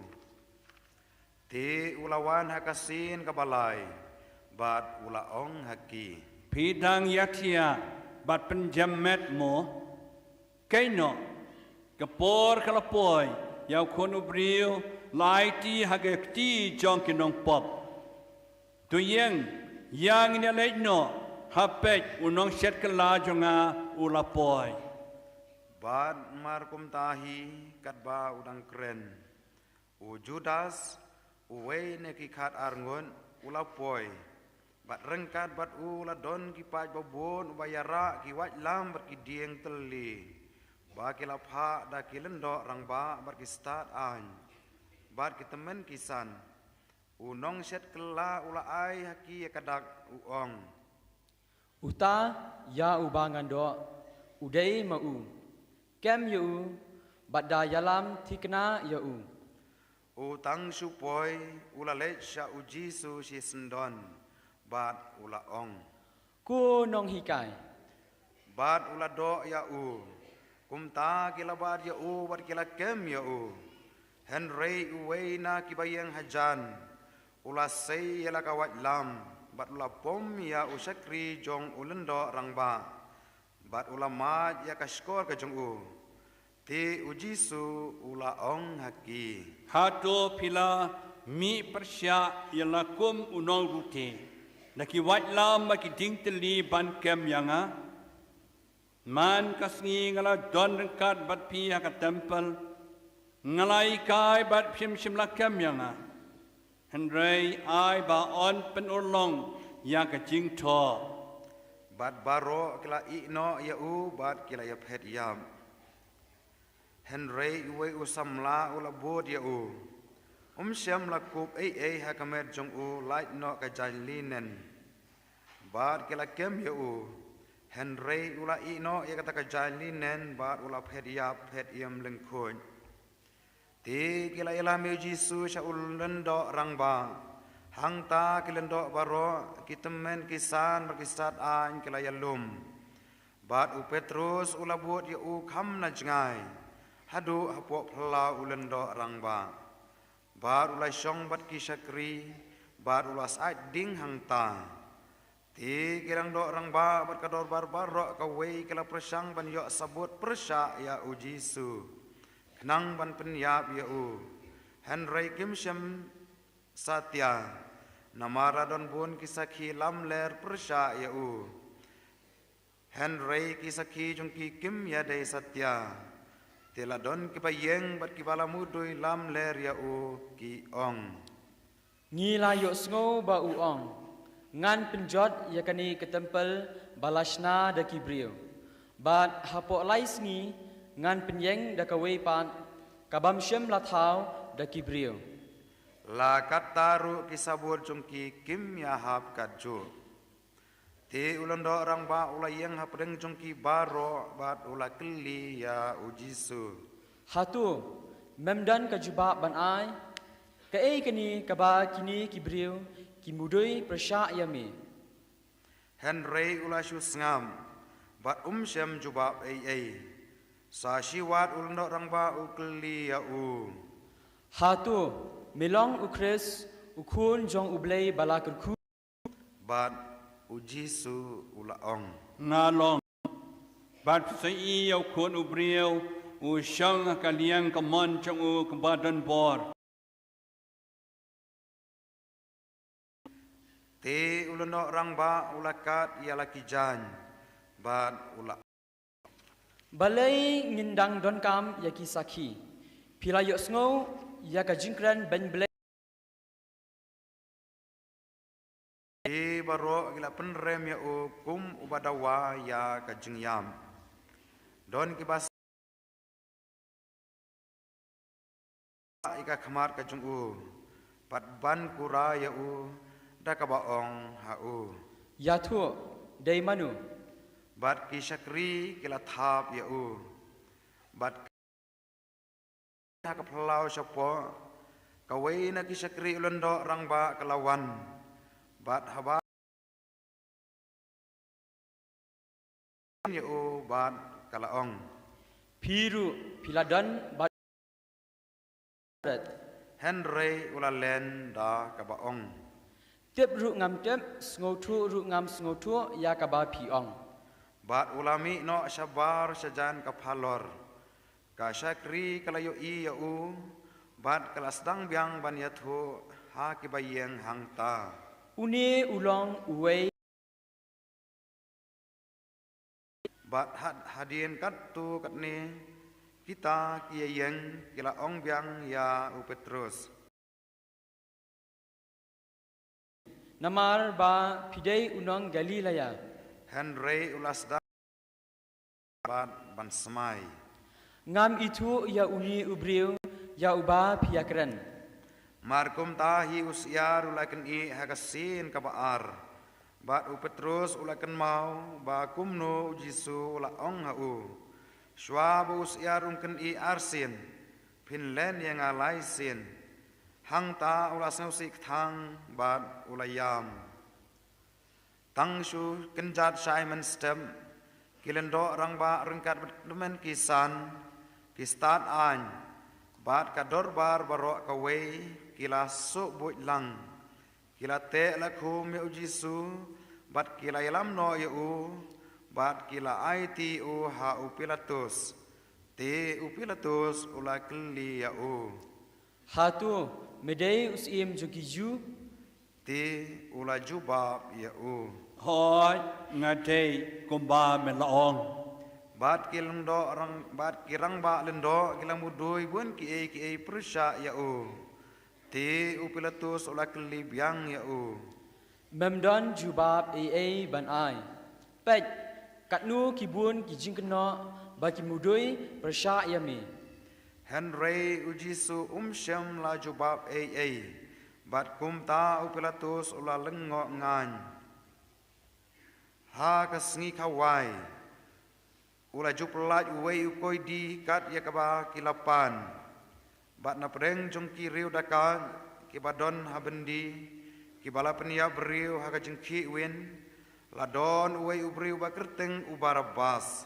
Te u la wan ha ka sien kaba lai, bad u la ong ha ki, Phi dang ïathiah bad pynjem met mo? Kynnoh, ka por ka la poi, ïa u Khun u Briew la aiti ha ka kti jong ki nongpop. To ïeng, ïa ngin ïa leit noh, ha peit, u nongshet kylla jong nga u la poi. Bad mar kumta hi, katba u dang kren, u Judas, uwei na ki khat ar ngut, u la poi, bad ryngkat bad u la don ki paid babun uba ïarah ki waitlam bad ki dieng tylli, ba ki la phah da ki lyngdoh rangbah bad ki stad aiñ, bad ki tymmen ki san. U nongshet kylla u la ai ha ki ïa ka dak, u ong, Uta ïa uba ngan doh, u dei ma u. Kem ïa u, bad da ïalam thikna ïa u. U tang shu poi, u la leit sha u Jisu shisyndon, bad u la ong, Ko Nonghikai. Bad u la doh ïa u. Kumta ki la bad ïa u bad ki la kem ïa u. Hynrei uwei na kiba ïeng hajan u la sei ïa la ka waitlam, bad u la pom ïa u shakri jong u lyngdoh rangbah, bad u la mad ïa ka shkor ka jong u. Te u Jisu u la ong ha ki, Hato phi la mih pyrshah ïa la kum u nongrutieh na ki waitlam bad ki dieng tylli ban kem ïa nga? Man ka sngi nga la don ryngkat bad phi ha ka templ, nga la hikai bad phim shym la kem ïa nga. Hynrei ai ba yn pynurlong ïa ka jingthoh. Bad baroh ki la ïeh noh ïa u bad ki la ïaphet ïap. Hynrei uwei u samla u la bud ïa u. Um shym la kup ei ei ha ka met jong u lait noh ka jaiñ linen. Bad ki la kem ïa u. Hynrei u la ïeh noh ïa kata ka jaiñ linen bad u la phet ïap phet ïem lyngkhuid. Te ki la ïalam ïa u Jisu sha u lyngdoh rangbah. Hangta ki lyngdoh baroh, ki tymmen ki san bad ki stad aiñ ki la ïalum. Bad u Petrus u la bud ïa u kham na jngai haduh hapoh phyllaw u lyngdoh rangbah. Bad u la shong bad ki shakri, bad u la sait ding hangta. Te ki lyngdoh rangbah bad ka dorbar baroh kawei ki la pyrshang ban ïoh sabut pyrshah ïa u Jisu, khnang ban pynïap ïa u. Hynrei kim shym satia, namar la don bun ki sakhi lamler pyrshah ïa u. Hynrei ki sakhi jong ki kim ïadei satia. Te la don kiba ïeng bad kiba la mudui lamler ïa u, ki ong, Ngi la ïohsngew ba u ong, ngan pynjot ïa kane ka templ ba la shna da ki briew. Bad hapoh lai sngi ngan pynïeng da kawei pat, kabym shym la thaw da ki briew. La katta ruh ki sabut jong ki kim ïahap katjuh. Te u lyngdoh rangbah u la ïeng hapdeng jong ki baroh bad u la kylli ïa u Jisu, Hato mem don ka jubab ban ai? Kaei kane kaba kine ki briew ki mudui pyrshah ïa me? Hynrei u la shu sngap, bad um shym jubab ei ei. Sa shiwat u lyngdoh rangbah u kylli ïa u. Hato me long u Khrist, u Khun jong U Blei ba la kyrkhu? Bad u Jisu u la ong. Nga long. Bad phi sa ïohi ïa u Khun u briew u shong ha ka liang kamon jong u kaba don bor. Te u lyngdoh rangbah u la kat ïa la ki jaiñ, bad u la. Balei ngin dang donkam ïa ki sakhi? Phi la ïohsngew ïa ka jingkren beiñ Blei. Ki baroh ki la pynrem ïa u kum uba dawa ïa ka jingïap. Don kiba sa ïa ka khmat ka jong u, bad ban kura ïa u, da kaba ong ha u. Ïathuh, dei mano? Bad ki shakri ki la thap ïa u. Bad ha ka phyllaw shapoh, kawei na ki shakri u lyngdoh rangbah ka la wan. Bad haba ïa u bad ka la ong. Phi ruh, phi la don bad. Hynrei u la len da kaba ong. Tip ruh ngam tip, sngewthuh ruh ngam sngewthuh ïa kaba phi ong. Bad u la mih noh shabar shajan ka phalor. Ka shakri ka la ïohi ïa u, bad ka la sdang biang ban ïathuh ha kiba ïeng hangta. Une u long uwei. Bad had-, hadien katto katne, kita ki ïa ïeng ki la ong biang ïa u Petrus. Namar ba phi dei u nong Galilea. Hynrei u la sdang bad ban smai. Ngam ithuh ïa une u briew, ïa uba phi ïa kren. Mar kumta hi u syiar u la kynnoh ha ka sien kaba ar. Bad u Petrus u la kynmaw, ba kumno u Jisu u la ong ha u. Shuwa ba u syiar un kynnoh arsien, phin len ïa nga laisien. Hangta u la sngewsih kthang, bad u la ïam. Tang shu kynjat shai mynstep, ki lyngdoh rangbah ryngkat bad tymmen ki san, ki stad aiñ, bad ka dorbar baroh kawei, ki la suk buit lang, ki la teh la khum ïa u Jisu, bad ki la ïalam noh ïa u, bad ki la aiti u ha u Pilatus. Te u Pilatus u la kylli ïa u. Hato, me dei u syiem jong ki Jiw? Te u la jubab ïa u. Hooid, nga dei kumba me la ong. Bad ki lyngdoh rang, bad ki rangbah lyngdoh, ki la mudui bun kiei kiei pyrshah ïa u. Te u Pilatus u la kylli biang ïa u. Mem don jubab ei ei ban ai. Peit, katno ki bun ki jingkynnoh, ba ki mudui pyrshah ïa me. Hynrei u Jisu um shym la jubab ei ei. Bad kumta u Pilatus u la lyngngoh ngaiñ. Ha ka sngi khawai, u la ju pyllait uwei u koidi kat ïa kaba ki la pan. Bad na pdeng jong ki riew dakaid, kiba don ha byndi, kiba la pynïap briew ha ka jingkhih win, la don uwei u briew ba kyrteng u Barabbas.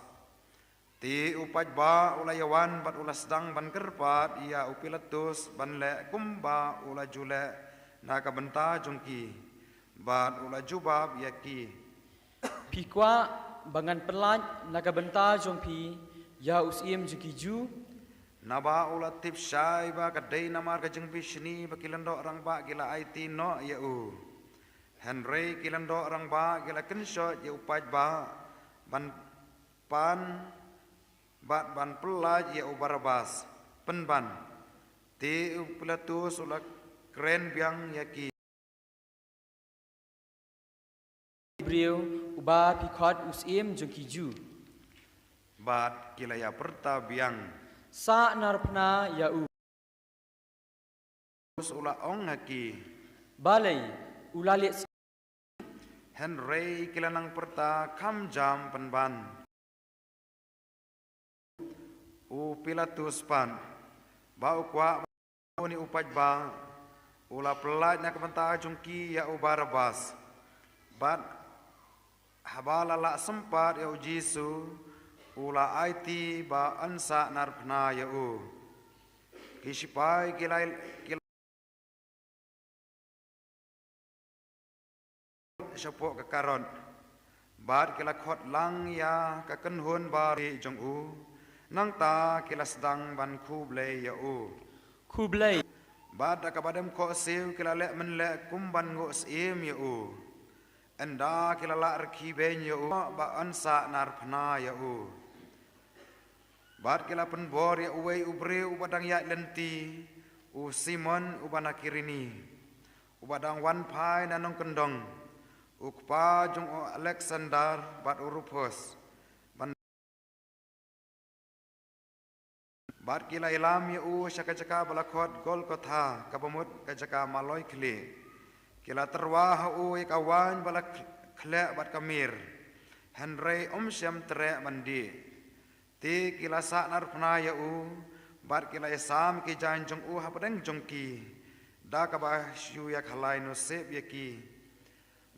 Te u paidbah u la ïawan bad u la sdang ban kyrpad ïa u Pilatus ban leh kumba u la ju leh na ka bynta jong ki. Bad u la jubab ïa ki. Phi kwah ba ngan pyllait na ka bynta jong phi ïa u syiem jong ki Jiw? Naba u la tip shai ba ka dei namar ka jingbishni ba ki lyngdoh rangbah ki la aiti noh ïa u. Hynrei ki lyngdoh rangbah ki la kynshoh ïa u paidbah ban pan bad ban pyllait ïa u Barabbas. Pynban. Te u Pilatus u la kren biang ïa ki. Briew, uba phi khot u syiem jong ki Jiw. Bad ki la ïa pyrta biang. Sa narphna ïa u. U la ong ha ki. Balei, u la leh. Hynrei ki la nang pyrta kham jam pynban. U Pilatus pat, ba u kwah ba une u paidbah, u la pyllait na ka bynta jong ki ïa u Barabbas. Bad Haba la lah sympat ïa u Jisu, u la aiti ba yn sahnarphna ïa u. Ki sipai ki la, ki la shapoh ka karot, bad ki la khot lang ïa ka kynhun barieh jong u. Nangta ki la sdang ban khublei ïa u. Khublei. Bad da kaba dem khohsiew ki la leh mynleh kum ban nguh syiem ïa u. Ynda ki la lah rkhie beiñ ïa u ba yn sahnarphna ïa u. Bad ki la pynbor ïa uwei u briew uba dang ïaid lynti, u Simon uba na Kirene, uba dang wan phai na nongkyndong, u kpa jong u Aleksander bad u Rufus. Ban Bad ki la ïalam ïa u sha ka jaka ba la khot Golgotha, kaba mut ka jaka maloi khlieh. Ki la tyrwa ha u ïa ka waiñ ba la khleh bad ka mir, hynrei um shym treh ban dih. Te ki la sahnarphna ïa u, bad ki la ïasam ki jaiñ jong u hapdeng jong ki, da kaba shu ïakhalai nusib ïa ki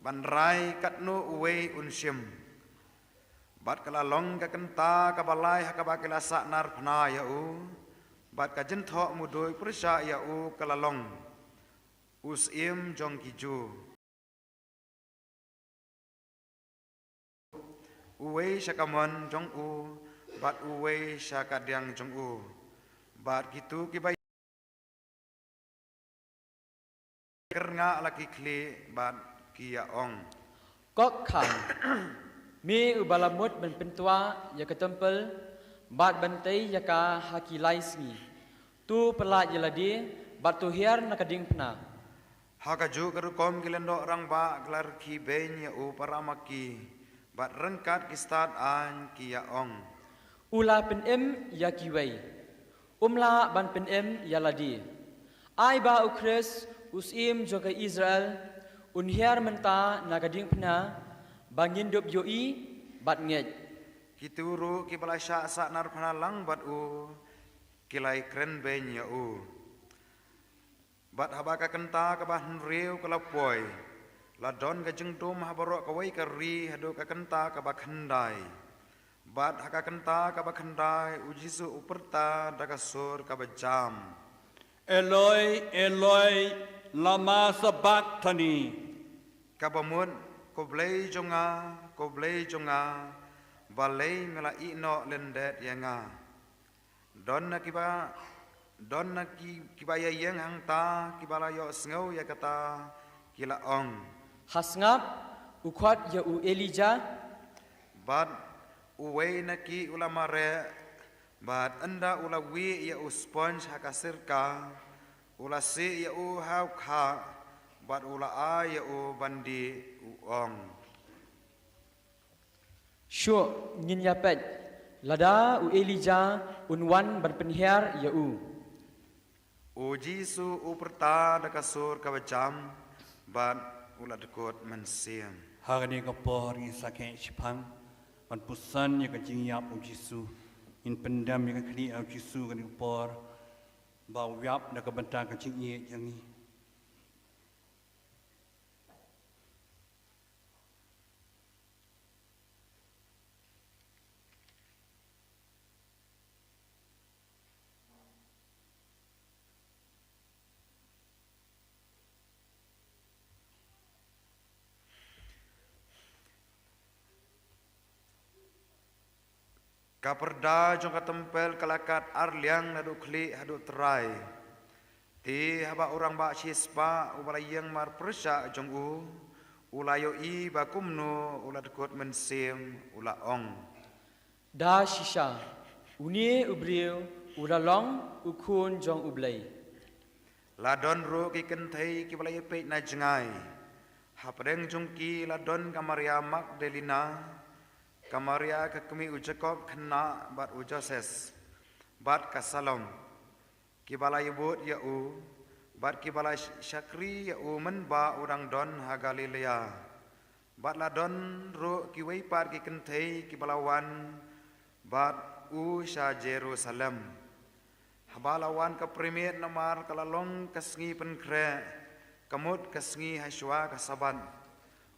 ban rai katno uwei un shim. Bad ka la long ka kynta kaba lai ha kaba ki la sahnarphna ïa u, bad ka jingthoh mudui pyrshah ïa u ka la long: U Syiem jong ki Jiw. Uwei sha ka mon jong u, bad uwei sha ka diang jong u. Bad kito kiba kyrngah la ki khlieh bad ki ïa ong: Kok kham, me uba la mut ban pyntwa ïa ka templ bad ban tei ïa ka ha ki lai sngi. To pyllait ïa lade bad to hiar na ka diengphna. Ha kajuh ka rukom ki lyngdoh rangbah ki la rkhie beiñ ïa u para ma ki, bad ryngkat ki stad aiñ ki ïa ong: U la pynim ïa kiwei, um lah ban pynim ïa lade. Ai ba u Khrist, u Syiem jong ka Israel, un hiar mynta na ka diengphna, ba ngin dup ïohi bad ngeit. Kito ruh kiba la shah sahnarphna lang bad u, ki la ïakren beiñ ïa u. Bad haba ka kynta kaba hynriew ka la poi, la don ka jingdum ha baroh kawei ka ri haduh ka kynta kaba khyndai. Bad ha ka kynta kaba khyndai u Jisu u pyrta da ka sur kaba jam: Eloi, Eloi, lama sabakthani? Kaba mut: Ko Blei jong nga, ko Blei jong nga, balei me la ïehnoh lyndet ïa nga? Don na kiba, don na ki, kiba ïa ïeng hangta, kiba la ïohsngew ïa kata, ki la ong: Ha sngap, u khot ïa u Elijah. Bad uwei na ki u la mareh, bad ynda u la wieh ïa u sponj ha ka sirka, u la sieh ïa u ha u khah, bad u la ai ïa u ban dih, u ong: Shuh, ngin ïa peit lada u Elijah un wan ban pynhiar ïa u. U Jisu u pyrta da ka sur kaba jam, bad u la dkut mynsiem. Ha kane ka por ngin sa khet shiphang ban pynsan ïa ka jingïap u Jisu. Ngin pyndem ïa ka khlieh u Jisu kane ka por, ba u ïap na ka bynta ka jingïeit jong ngi. Ka pyrda jong ka templ ka la kat ar liang naduh khlieh haduh trai. Te haba u rangbah shispah uba la ïeng marpyrshah jong u, u la ïohi ba kumno u la dkut mynsiem, u la ong: Da shisha, une u briew u la long u khun jong U Blei. La don ruh ki kynthei kiba la ïapeit na jngai. Hapdeng jong ki la don ka Maria Magdalena, ka Maria ka kmie u Jakob khynnah bad u Joses, bad ka Salom, kiba la ïabud ïa u, bad kiba la sh-, shakri ïa u mynba u dang don ha Galilea. Bad la don ruh kiwei pat ki kynthei kiba la wan bad u sha Jerusalem. Haba la wan ka pyrmit, namar ka la long ka sngi pynkhreh, ka mut ka sngi hashwa ka Sabbath,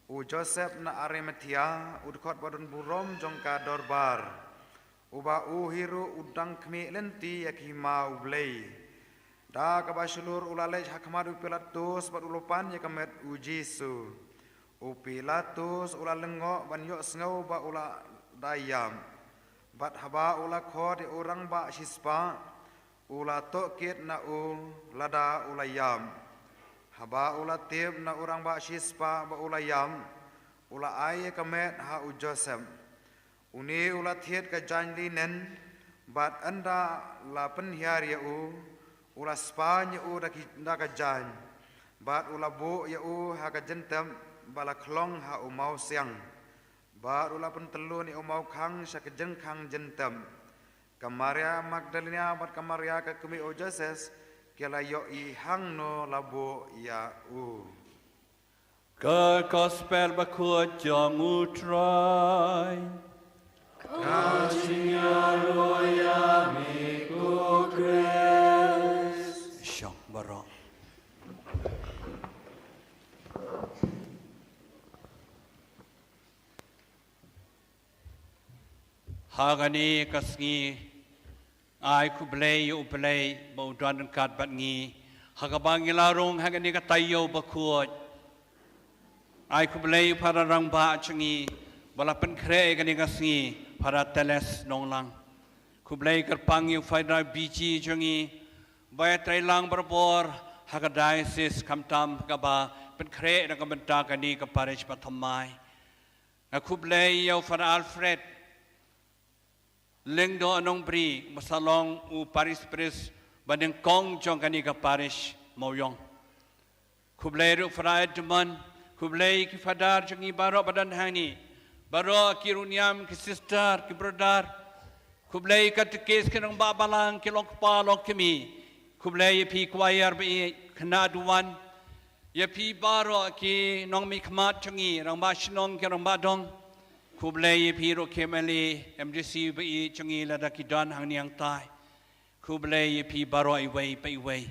U Joseph na Arimathea, u dkhot ba don burom jong ka dorbar, uba u hi ruh u dang khmih lynti ïa ka hima U Blei. Da kaba shlur u la leit ha khmat u Pilatus bad u la pan ïa ka met U Jisu. U Pilatus u la lyngngoh ban ïohsngew ba u la da ïap. Bad haba u la khot ïa u rangbah shispah, u la tohkit na u lada u la ïap. Haba u la tip na u rangbah shispah ba u la ïap, u la ai ïa ka met ha u Joseph. Une u la thied ka jaiñ linen, bad ynda la pynhiar ïa u, u la spah ïa u da ki, da ka jaiñ, bad u la buh ïa u ha ka jyntep ba la khlong ha u mawsiang, bad u la pyntyllun ïa u mawkhang sha ka jingkhang jyntep. Ka Maria Magdalena bad ka Maria ka kmie u Joses, ki la ïohi hangno la buh ïa u. Ka Gospel Bakhuid jong U Trai. Ka jingïaroh ïa me ko Khrist. Shong baroh. Ha kane ka sngi, ai khublei ïa U Blei ba u don ryngkat bad ngi, ha kaba ngi la rung ha kane ka taïew bakhuid. Ai khublei ïa u Phadar rangbah jong ngi ba la pynkhreh ïa kane ka sngi, Phadar Teles Nonglang. Khublei kyrpang ïa u Phadar B G jong ngi ba ïa trei lang barabor ha ka diocese, khamtam ha kaba pynkhreh na ka bynta kane ka parish ba thymmai. Nga khublei ïa u Phadar Alfred Lyngdoh Nongbri, ba sa long u parish priest ba nyngkong jong kane ka parish Mawiong. Khublei ruh Phadar Edmund, khublei ki phadar jong ngi baroh ba don hangne, baroh ki riewniam, ki sister, ki brother. Khublei katekis, ki nongbah balang, ki longkpa longkmie. Khublei ïa phi choir ba ïeit, khynnah duwan. Ïa phi baroh ki nongmihkhmat jong ngi, rangbah shnong ki rangbah dong. Khublei ïa phi ruh ki M L A, M D C ba ïeit jong ngi lada ki don hangne hangtai. Khublei ïa phi baroh iwei pa iwei.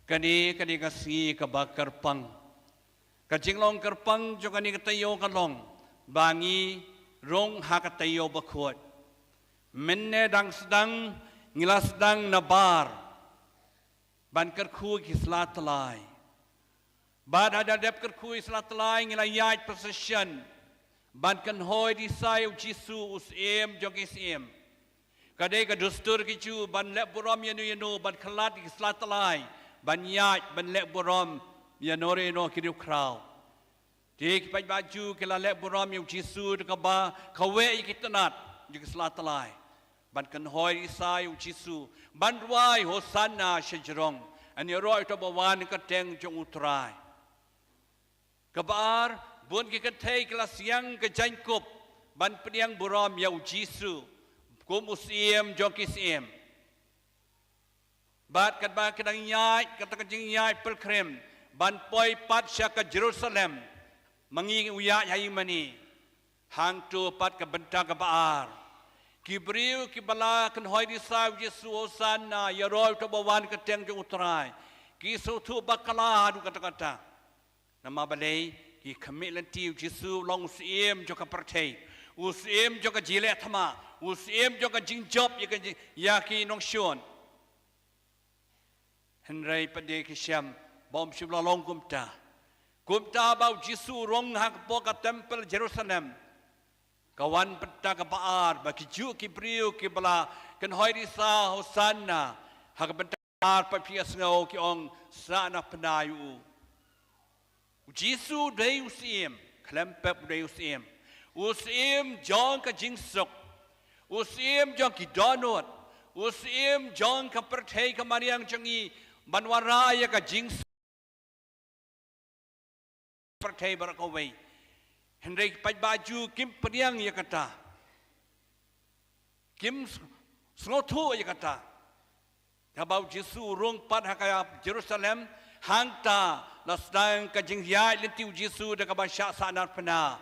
Kane, kane ka sngi kaba kyrpang. Ka jinglong kyrpang jong kane ka taïew ka long ba ngi rung ha ka taïew bakhuid. Mynne dang sdang, ngi la sdang nabar ban kyrkhu ki sla tlai. Bad hadien dep kyrkhu ki sla tlai, ngi la ïaid procession ban kynhoi risa ïa U Jisu, u Syiem jong ki syiem. Ka dei ka dustur ki Jiw ban leh burom ïano ïano, ban khlad ïa ki sla tlai, ban ïaid ban leh burom ïano re ïano ki riewkhraw. Te ki paidbah Jiw ki la leh burom ïa U Jisu da kaba kaweh ïa ki tnat jong ki sla tlai, ban kynhoi risa ïa U Jisu, ban rwai Hosanna shajrong. Yn ïaroh uta uba wan ha ka kyrteng jong U Trai. Kaba ar, bun ki kynthei ki la siang ka jaiñkup ban pdiang burom ïa U Jisu kum u Syiem jong ki syiem. Bad katba ki dang ïaid, kata ka jingïaid pilgrim ban poi pat sha ka Jerusalem, ma ngi u ïaid ha ïingmane. Hangto pat ka bynta kaba ar. Ki briew kiba la kynhoi risa ïa U Jisu, Hosanna, ïaroh uta uba wan ha ka kyrteng jong U Trai, ki sngewthuh bakla haduh katta katta. Namar balei? Ki khmih lynti U Jisu u long u Syiem jong ka pyrthei, u Syiem jong ka jingleh thma, u Syiem jong ka jingjop ïa ka jing, ïa ki nongshun. Hynrei pat de ki shem ba um shym la long kumta. Kumta ba U Jisu u rung ha ka, hapoh ka templ Jerusalem, ka wan bynta kaba ar, ba kijuh ki briew kiba la kynhoi risa Hosanna, ha ka bynta kaba ar pat phi ïohsngew ki ong, sahnarphna ïa u. U Jisu u dei u Syiem, khlem pep u dei u Syiem. U Syiem jong ka jingsuk. U Syiem jong ki dohnud. U Syiem jong ka pyrthei ka mariang jong ngi, ban wanrah ïa ka jingsuk pyrthei baroh kawei. Hynrei ki paidbah Jiw kim pdiang ïa kata. Kim s-, sngewthuh ïa kata. Haba U Jisu u rung pat ha ka Jerusalem, hangta la sdang ka jingïaid lynti U Jisu da kaba shah sahnarphna.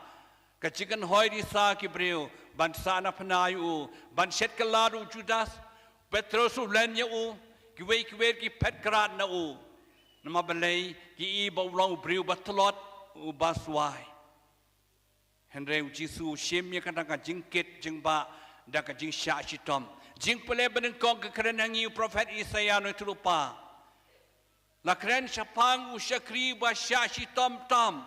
Ka jingkynhoi risa ki briew ban sahnarphna ïa u, ban shet kylla da u Judas. Petros u len ïa u, kiwei kiwei ki phet krad na u. Namar balei? Ki i ba u long u briew ba tlot, uba swai. Hynrei u Jisu u shim ïa kata ka jingkit jingbah da ka jingshah shitom. Jingpule banyngkong ka kren ha ngi u prophet Isaïah na u tulpa. La kren shaphang u shakri ba shah shitom tam.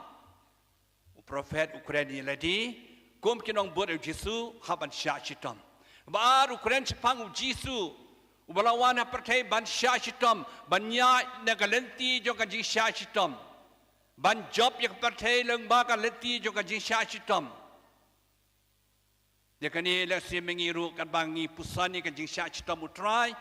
U prophet u kren ïa lade kum ki nongbud u Jisu hap ban shah shitom. Ba ar u kren shaphang u Jisu uba la wan ha pyrthei ban shah shitom, ban ïaid na ka lynti jong ka jingshah shitom, ban jop ïa ka pyrthei lyngba ka lynti jong ka jingshah shitom. Ïa kane la sim ïa ngi ruh katba ngi puson ïa ka jingshah shitom u Trai.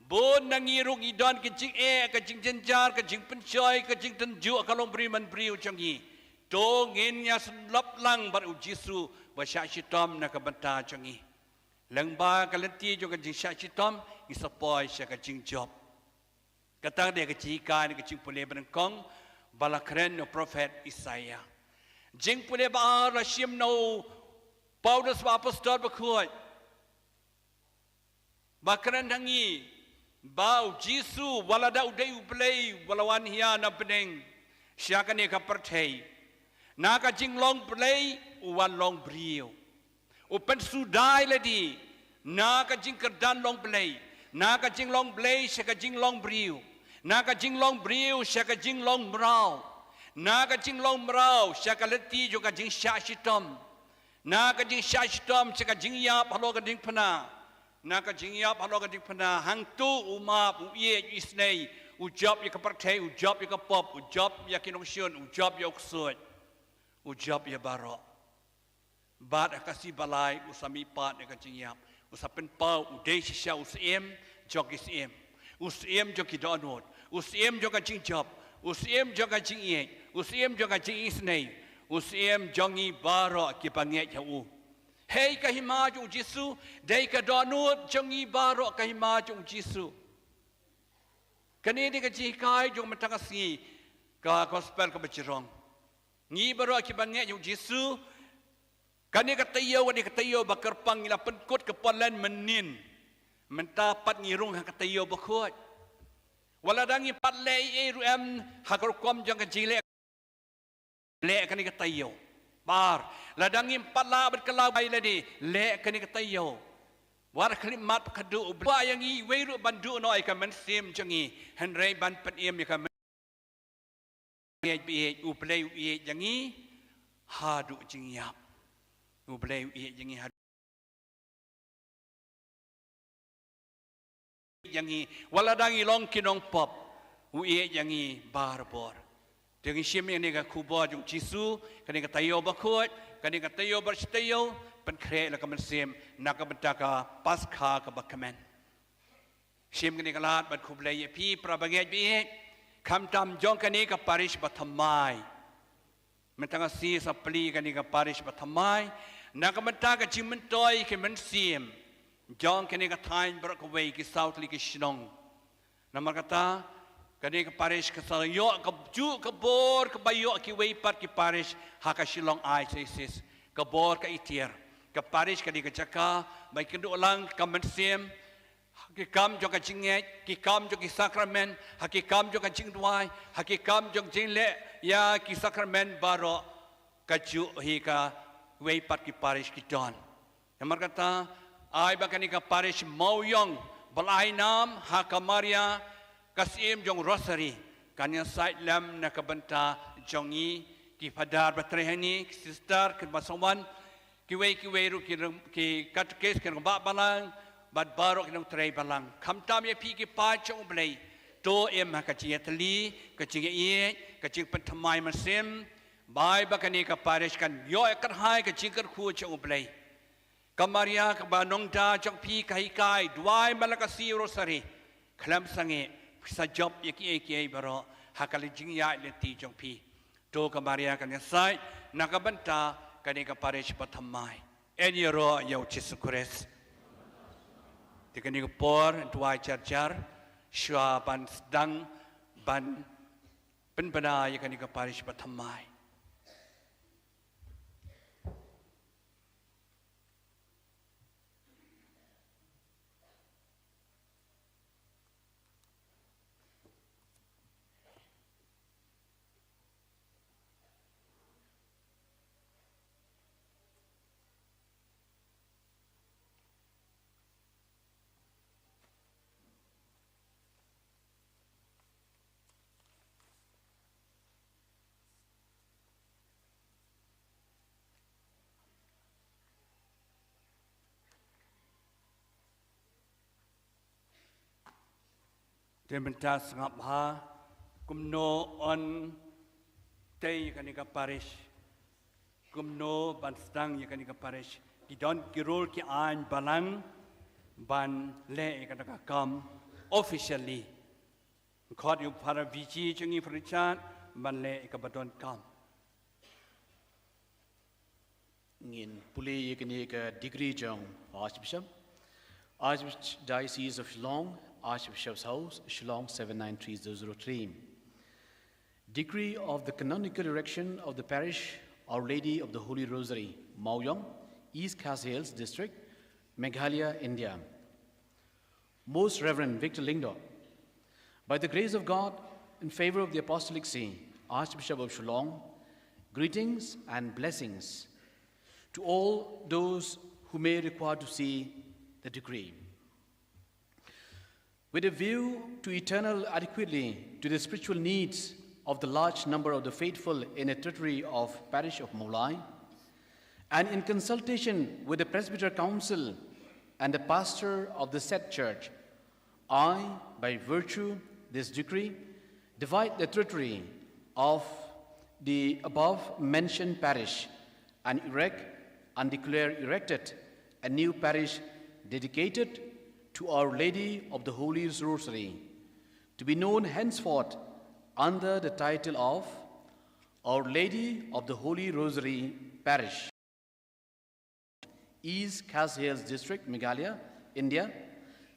Bun na ngi ruh ngi don ka jingeh, ka jingjynjar, ka jingpynshoi, ka jingtynjuh ha ka longbriew manbriew jong ngi. To ngin ïa sngewlop lang bad u Jisu ba shah shitom na ka bynta jong ngi. Lyngba ka lynti jong ka jingshah shitom ngi sa poi sha ka jingjop. Kata ka dei ka jinghikai ne ka jingpule banyngkong ba la kren na u prophet Isaïah. Jingpule ba ar la shim na u Paulus ba apostol bakhuid. Ba kren ha ngi ba u Jisu wat lada u dei u Blei uba la wan hia na bneng sha kane ka pyrthei. Na ka jinglong Blei u wan long briew. U pynsuda ïa lade na ka jingkyrdan long Blei, na ka jinglong Blei sha ka jinglong briew, na ka jinglong briew sha ka jinglong mraw, na ka jinglong mraw sha ka lynti jong ka jingshah shitom, na ka jingshah shitom sha ka jingïap halor ka diengphna, na ka jingïap halor ka diengphna. Hangto u map, u ïeit, u isynei, u jop ïa ka pyrthei, u jop ïa ka pop, u jop ïa ki nongshun, u jop ïa u ksuid, u jop ïa baroh. Bad ha ka sngi ba lai u sa mihpat na ka jingïap, u sa pynpaw, u dei shisha u Syiem jong ki syiem, u Syiem jong ki dohnud, u Syiem jong ka jingjop, u Syiem jong ka jingïeit, u Syiem jong ka jingisynei, u Syiem jong ngi baroh kiba ngeit ha u. Hei ka hima jong u Jisu, dei ka dohnud jong ngi baroh ka hima jong u Jisu. Kane dei ka jinghikai jong mynta ka sngi, ka gospel kaba jrong. Ngi baroh kiba ngeit ïa u Jisu, kane ka taïew, kane ka taïew ba kyrpang ngi la pynkut ka pynlen mynnin. Mynta pat ngi rung ha ka taïew bakhuid. Wat lada ngim pat leh ei ei ruh em ha ka rukom jong ka jingleh, leh kane ka taïew. Ba ar, lada ngim pat lah ban kylla bai lade, leh kane ka taïew. Wat khlem mat khadduh u Blei ïa ngi wei ruh ban duh noh ïa ka mynsiem jong ngi, hynrei ban pynim ïa ka ïeit, ba ïeit, u Blei u ïeit ïa ngi haduh jingïap. U Blei u ïeit ïa ngi haduh ïeit ïa ngi. Wat lada ngi long ki nongpop, u ïeit ïa ngi barabor. Te ngin shim ïa kane ka khubor jong u Jisu, kane ka taïew bakhuid, kane ka taïew bar shi taïew, pynkhreh la ka mynsiem na ka bynta ka Paskha kaba kmen. Shim kane ka lad ban khublei ïa phi para bangeit ba ïeit, khamtam jong kane ka parish ba thymmai. Mynta nga sngew sa plie kane ka parish ba thymmai na ka bynta ka jingmyntoi ka mynsiem jong kane ka thaiñ baroh kawei, ki saw tylli ki shnong. Namar kata kane ka parish ka sa ïoh kajuh ka bor kaba ïoh kiwei pat ki parish ha ka Shillong Archdiocese. Ka bor ka itiar, ka parish ka dei ka jaka ba ïakynduh lang ka mynsiem ha ki kam jong ka jingngeit, ki kam jong ki sakramen, ha ki kam jong ka jingduwai, ha ki kam jong jingleh ïa ki sakramen baroh, kajuh hi kawei pat ki parish ki don. Namar kata, ai ba kane ka parish Mawïong ba la ai nam ha ka Maria ka Syiem jong Rosary kan ïasaid lem na ka bynta jong ngi, ki phadar ba trei hangne, ki sister kiba sa wan, kiwei kiwei ruh ki rem-, ki katekis, ki rangbah balang bad baroh ki nongtrei balang. Khamtam ïa phi ki paid jong U Blei, to im ha ka jingïatylli, ka jingïaieit, ka jingpynthymmai mynsiem, ba ai ba kane ka parish kan ïoh ïa ka kyrhai ka jingkyrkhu jong U Blei. Ka Maria kaba nongda jong phi ka hikai, duwai man la ka sngi Rosary khlem sangeh, phi sa jop ïa kiei kiei baroh ha ka jingïaid lynti jong phi. To ka Maria kan ïasaid na ka bynta kane ka parish ba thymmai. Yn ïaroh ïa U Jisu Khrist. Te kane ka por yn duwai jar jar shuwa ban sdang ban pynbna ïa kane ka parish ba thymmai. Te mynta sngap ha kumno yn tei ïa kane ka parish, kumno ban sdang ïa kane ka parish. Ki don ki rule, ki aiñ balang ban leh ïa kane ka kam officially. Khot ïa u Father Vijay jong ngi, Father Richard, ban leh ïa kaba donkam. Ngin pule ïa kane ka decree jong Archbishop. Archdiocese of Shillong, Archbishop's House, Shillong, seven nine three zero zero three. Decree of the canonical erection of the parish Our Lady of the Holy Rosary, Mawiong, East Khasi Hills District, Meghalaya, India. Most Reverend Victor Lyngdoh, by the grace of God, in favor of the Apostolic See, Archbishop of Shillong, greetings and blessings to all those who may require to see the decree. With a view to attend adequately to the spiritual needs of the large number of the faithful in the territory of parish of Mawlai, and in consultation with the Presbyter Council and the pastor of the said church, I, by virtue this decree, divide the territory of the above mentioned parish and erect and declare erected a new parish dedicated to Our Lady of the Holy Rosary, to be known henceforth under the title of Our Lady of the Holy Rosary Parish, East Khasi Hills District, Meghalaya, India,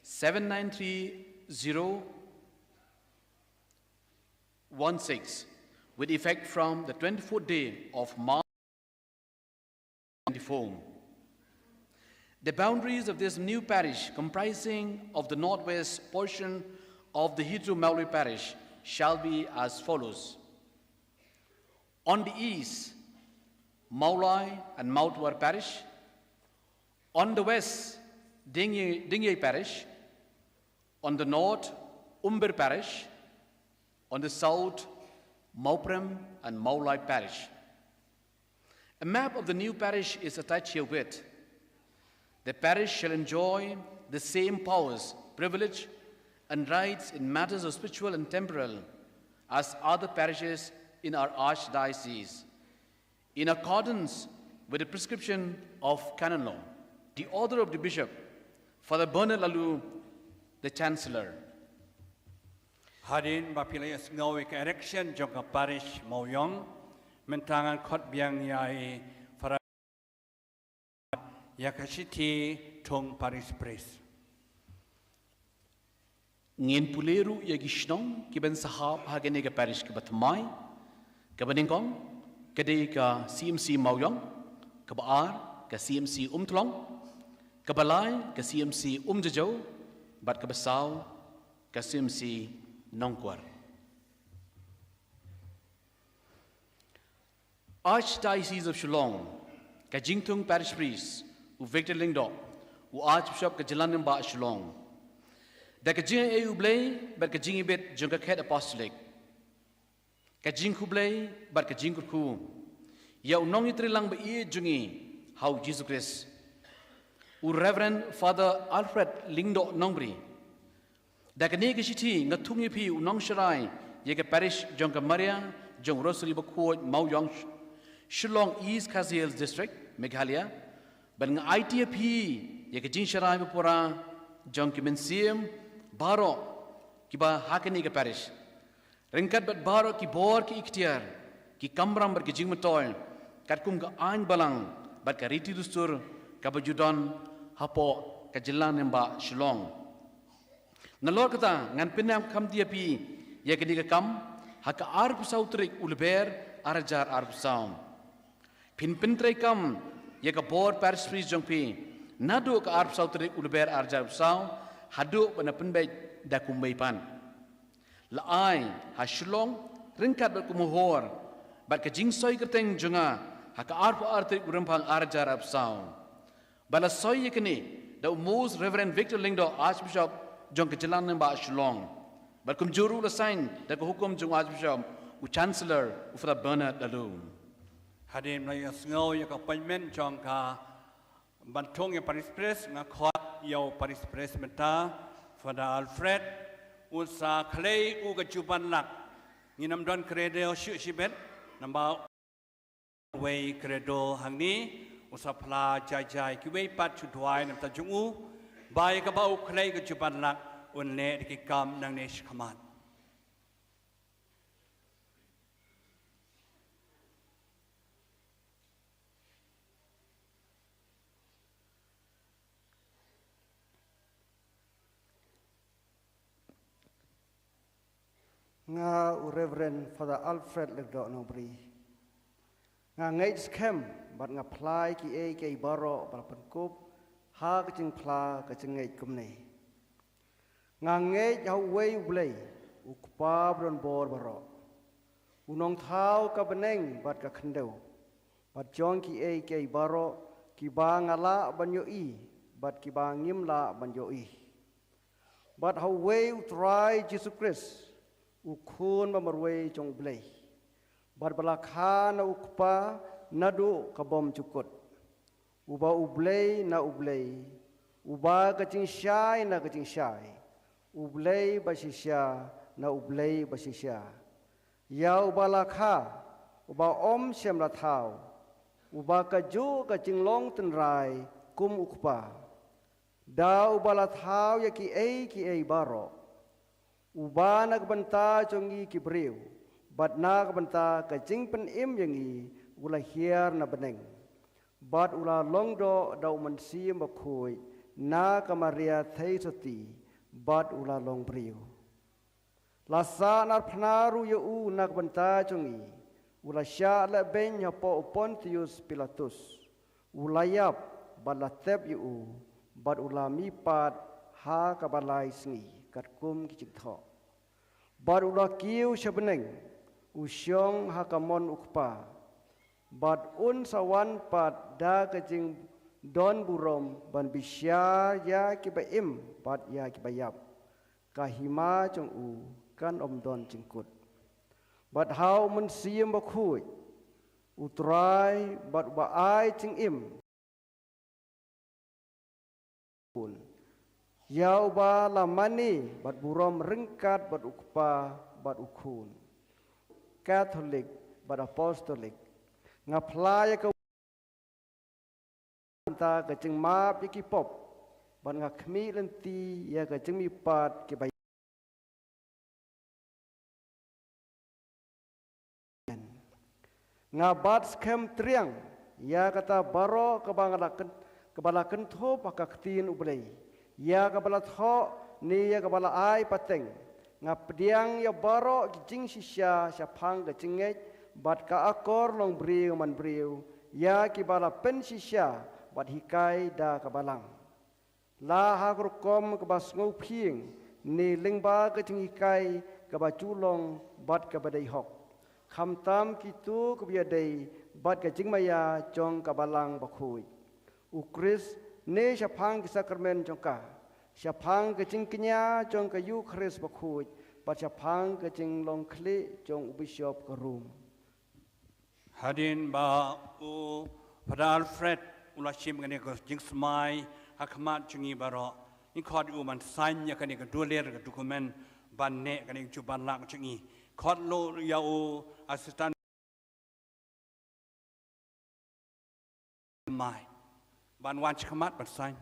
seven nine three zero one six, with effect from the twenty-fourth day of March twenty-four. The boundaries of this new parish, comprising of the northwest portion of the Heathrow Mawlai Parish, shall be as follows. On the east, Mawlai and Mawtawar Parish. On the west, Dingyi, Dingyi Parish. On the north, Umbir Parish. On the south, Mawprem and Mawlai Parish. A map of the new parish is attached herewith. The parish shall enjoy the same powers, privilege, and rights in matters of spiritual and temporal as other parishes in our archdiocese, in accordance with the prescription of canon law. The order of the bishop, Father Bernard Laloo, the chancellor. Hadien ba phi la ïohsngew ïa ka erection jong ka parish Mawiong, mynta ngan khot biang ïa i Father ïa ka shithi thung parish priest. Ngin pule ruh ïa ki shnong kiban sa hap ha kane ka parish. Kaba thymmai, kaba nyngkong ka dei ka C M C Mawiong, kaba ar ka C M C Umtlong, kaba lai ka C M C Umjajaw, bad kaba saw ka C M C Nongkwar. Archdiocese of Shillong, ka jingthung parish priest u Victor Lyngdoh, u Archbishop ka Jylla Rangbah Shillong. Da ka jingaiei U Blei bad ka jingibit jong ka khet apostolic, ka jingkhublei bad ka jingkyrkhu ïa u nongïatreilang ba ïeit jong ngi ha u Jisu Khrist, u Reverend Father Alfred Lyngdoh Nongbri. Da kane ka shithi nga thung ïa phi u nongsharai ïa ka parish jong ka Maria jong Rosary Bakhuid Mawiong, Shillong, East Khasi Hills District, Meghalaya. Bad nga aiti ïa phi ïa ka jingsharai ba pura jong ki mynsiem baroh kiba ha kane ka parish, ryngkat bad baroh ki bor ki iktiar, ki kamram bad ki jingmyntoi, katkum ka aiñ balang bad ka riti dustur kaba ju don hapoh ka Jylla Rangbah Shillong. Nalor kata ngan pynïaid kham ïa phi ïa kane ka kam ha ka arphew saw tarik u Lber arhajar arphew saw. Phin pyntreikam ïa ka bor parish priest jong phi naduh ka arphew saw tarik u Lber arhajar arphew saw haduh ba na pynbeit da kumwei pat. La ai ha Shillong ryngkat bad ka mohor bad ka jingsoi kyrteng jong nga ha ka arphew ar tarik u Rymphang arhajar arphew saw. Ba la soi ïa kane da u Most Reverend Victor Lyngdoh, Archbishop jong ka Jylla Rangbah Shillong. Bad kumjuh ruh la sign da ka hukum jong u Archbishop, u Chancellor, u Father Bernard Laloo. Hadien ba la ïohsngew ïa ka appointment jong ka ban thung ïa parish priest, nga khot ïa u parish priest mynta, Father Alfred, U sa khlei u ka juban lak. Ngin ym don credo shuh shibit, namar wei credo hangne, u sa phla jai jai kiwei pat shu duwai na bynta jong u, ba ïa kaba u khlei ka juban lak, un leh da ki kam nangne shakhmat. Nga u Reverend Father Alfred Lyngdoh Nongbri. Nga ngeit skhem bad nga phla ïa kiei kiei baroh ba la pynkup ha ka jingphla ka jingngeit kumne. Nga ngeit ha uwei U Blei, U Kpa ba don bor baroh, U Nongthaw ka bneng bad ka khyndew, bad jong kiei kiei baroh kiba nga lah ban ïohi bad kiba ngim lah ban ïohi. Bad ha uwei U Trai Jisu Khrist, U Khun ba marwei jong U Blei, bad ba la kha na U Kpa naduh ka bymjukut, uba U Blei na U Blei, uba ka jingshai na ka jingshai, U Blei bashisha na U Blei bashisha. Ïa uba la kha, uba ym shym la thaw, uba kajuh ka jinglong tynrai kum U Kpa. Da uba la thaw ïa kiei kiei baroh, uba na ka bynta jong ngi ki briew, bad na ka bynta ka jingpynim ïa ngi, u la hiar na bneng, bad u la long doh da U Mynsiem Bakhuid na ka Maria Theisotti, bad u la long briew. La sahnarphna ruh ïa u na ka bynta jong ngi, u la shah lehbeiñ hapoh u Pontius Pilatus, u la ïap bad la tep ïa u, bad u la mihpat ha kaba lai sngi katkum ki jingthoh. Bad u la kiew sha bneng, u shong ha ka mon U Kpa, bad un sa wan pat da ka jingdonburom ban bishar ïa kiba im bad ïa kiba ïap. Ka hima jong u kan ym don jingkut. Bad ha U Mynsiem Bakhuid, U Trai bad uba ai jingim, ïa uba la mane bad burom ryngkat bad U Kpa bad U Khun. Katholik bad Apostolik. Nga phla ïa ka bynta ka jingmap ïa ki pop, bad nga khmih lynti ïa ka jingmihpat kiba. Nga bat skhem triang ïa kata baroh kaba nga la kyn-, kaba la kynthup ha ka ktien U Blei, ïa kaba la thoh ne ïa kaba la ai pateng. Nga pdiang ïa baroh ki jingshisha shaphang ka jingngeit bad ka akor longbriew manbriew, ïa kiba la pynshisha bad hikai da ka Balang. La ha ka rukom kaba sngewphieng ne lyngba ka jinghikai kaba ju long bad kaba dei hok. Khamtam kito kiba ïadei bad ka jingmaïa jong ka Balang Bakhuid U Khrist, ne shaphang ki sakramen jong ka, shaphang ka jingkñia jong ka Eukharist Bakhuid, bad shaphang ka jinglong khlieh jong u Bishop ka Rom. Hadien ba u Father Alfred u la shim kane ka jingsmai ha khmat jong ngi baroh, ngi khot ïa u ban sign ïa kane ka dulir ka document ban neh kane ka juban lak jong ngi. Khot lut ïa u assistant mai ban wan sha khmat ban sign.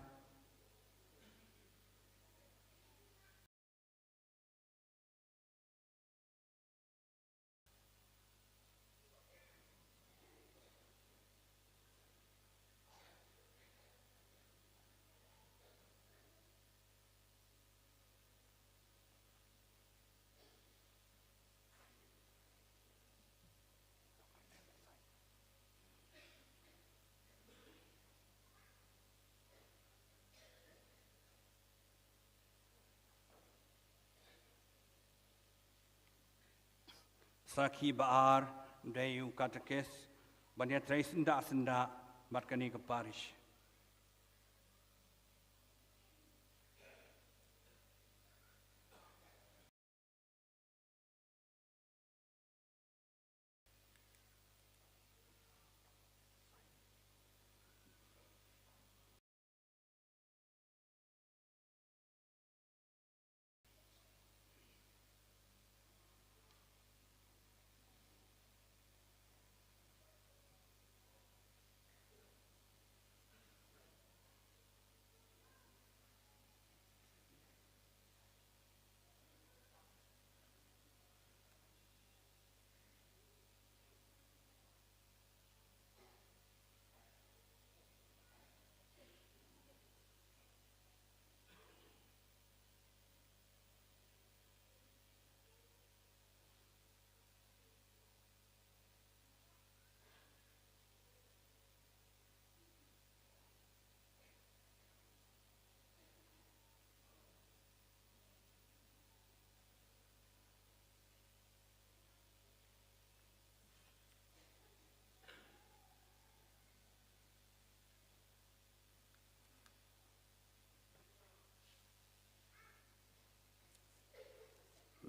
Sakhi ba ar, dei u katekist ban ïatrei syndah syndah bad kane ka parish.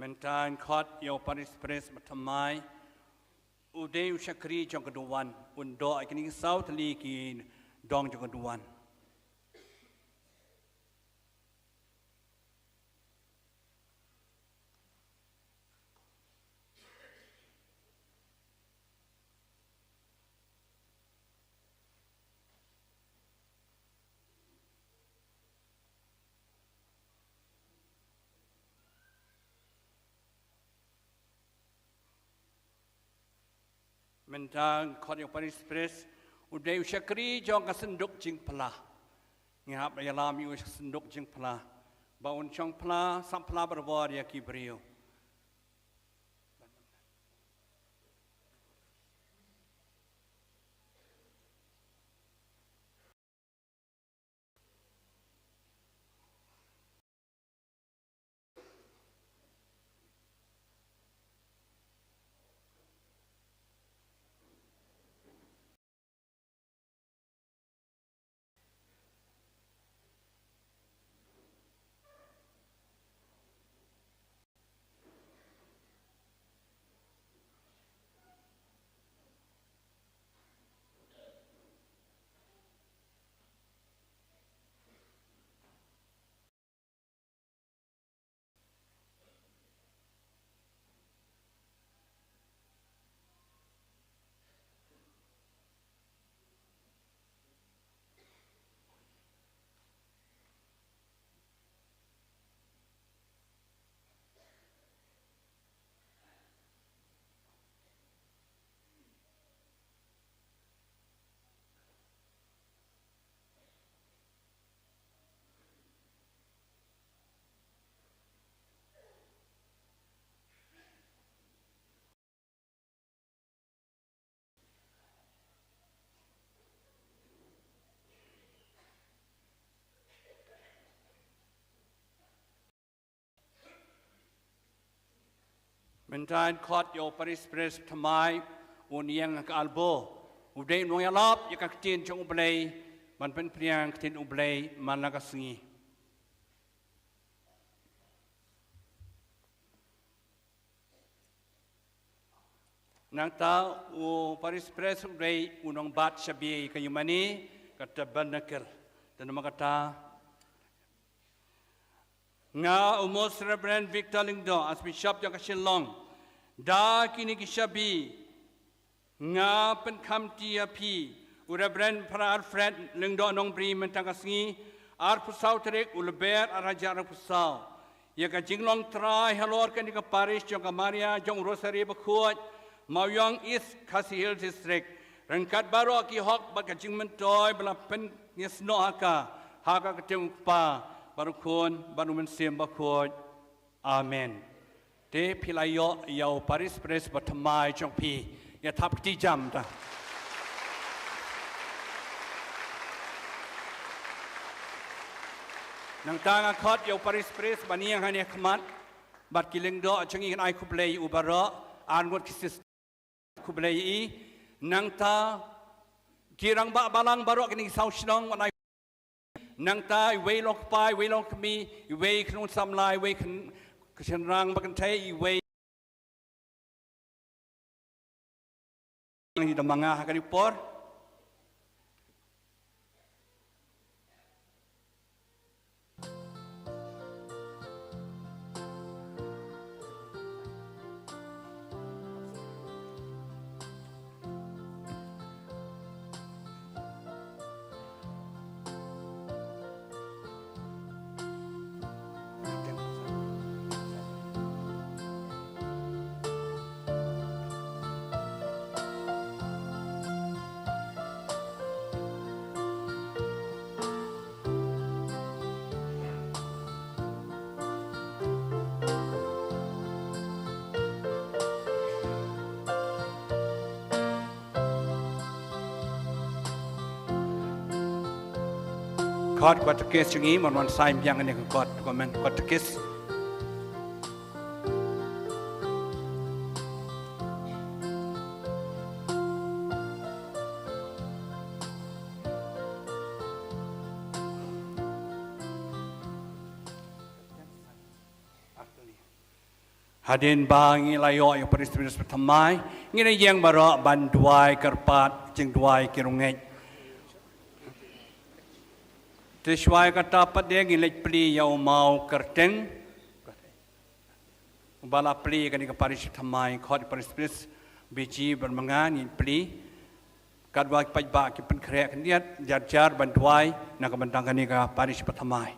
Mynta yn khot ïa u Parish Priest ba thymmai, u dei u shakri jong ka duwan, un doh ïa kine ki saw tylli ki dong jong ka duwan. Mynta khot ïa u Parish Priest, u dei u shakri jong ka synduk jingphla. Ngi hap ïalam ïa u synduk jingphla, ba un shong phla, sap phla barabor ïa ki briew. Mynta yn khot ïa u Parish Priest thymmai, un ïeng ha ka albo. U dei u nongïalap ïa ka ktien jong U Blei, ban pynphriang ktien U Blei man la ka sngi. Nangta u Parish Priest u dei u nongbat shabi ka ïingmane, ka tabernacle. Te namar kata, nga u Most Reverend Victor Lyngdoh, Archbishop jong ka Shillong, da kine ki shabi, nga pynkhamti ïa phi, u Reverend Father Alfred Lyngdoh Nongbri, mynta ka sngi, arphew saw tarik u Lber arhajar arphew saw, ïa ka jinglong trai halor kane ka parish jong ka Maria jong u Rosary Bakhuid, Mawïong East, Khasi Hills District, ryngkat baroh ki hok bad ka jingmyntoi ba la pynïasnoh ha ka, ha ka kyrteng u Kpa, bad u Khun, bad u Mynsiem Bakhuid. Amen. Te phi la ïoh ïa u Parish Priest ba thymmai jong phi. Ïa thap kti jam ta. Nangta nga khot ïa u Parish Priest ban ïeng hangne ha khmat, bad ki lyngdoh jong ngi, ngan ai khublei ïa u baroh, arngut ki sister. Khublei ïa i. Nangta ki rangbah balang baroh kine ki saw shnong, wan ai. Nangta iwei long kpa, iwei long kmie, iwei khun samla, iwei khun, khun shynrang ba kynthei, iwei. Ngi da ma nga ha kane ka por. Khot katekis jong ngi, mon wan saiñ biang ne ka khot, comment katekis. Hadien ba ngi la ïoh ïa u Parish Priest ba thymmai, ngi la ïeng baroh ban duwai kyrpad, jingduwai ki riewngeit. Te shuwa kata pat de ngi leit plie ïa u maw kyrteng. Ba la plie kane ka parish thymmai, khot Parish Priest B G Barmanga, ngi plie. Katwa ki paidbah ki pynkhreh khyndiat jar jar ban duwai na ka bynta kane ka parish ba thymmai.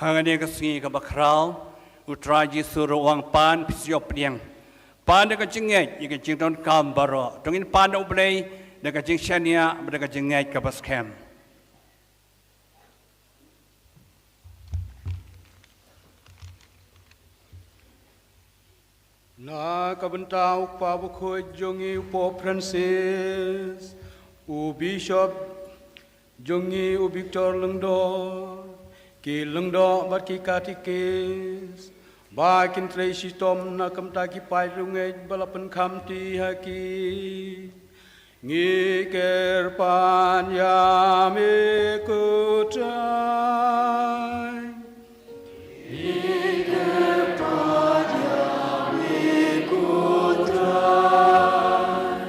Hangne ka sngi kaba khraw, U Trai Jisu ruh u ong, "Pan, phi sa ïoh pdiang. Pan da ka jingngeit ïa ka jingdonkam baroh. To ngin pan na U Blei da ka jingshaniah bad da ka jingngeit kaba skhem." Na ka bynta u kpa bakhuid jong ngi u Pope Francis, u Bishop jong ngi u Victor Lyngdoh, ki lyngdoh bad ki katikis, ba kin trei shitom na ka bynta ki paid riewngeit ba la pynkham ti ha ki. Ngi kyrpad ïa me ko Trai. Ngi kyrpad ïa me ko Trai.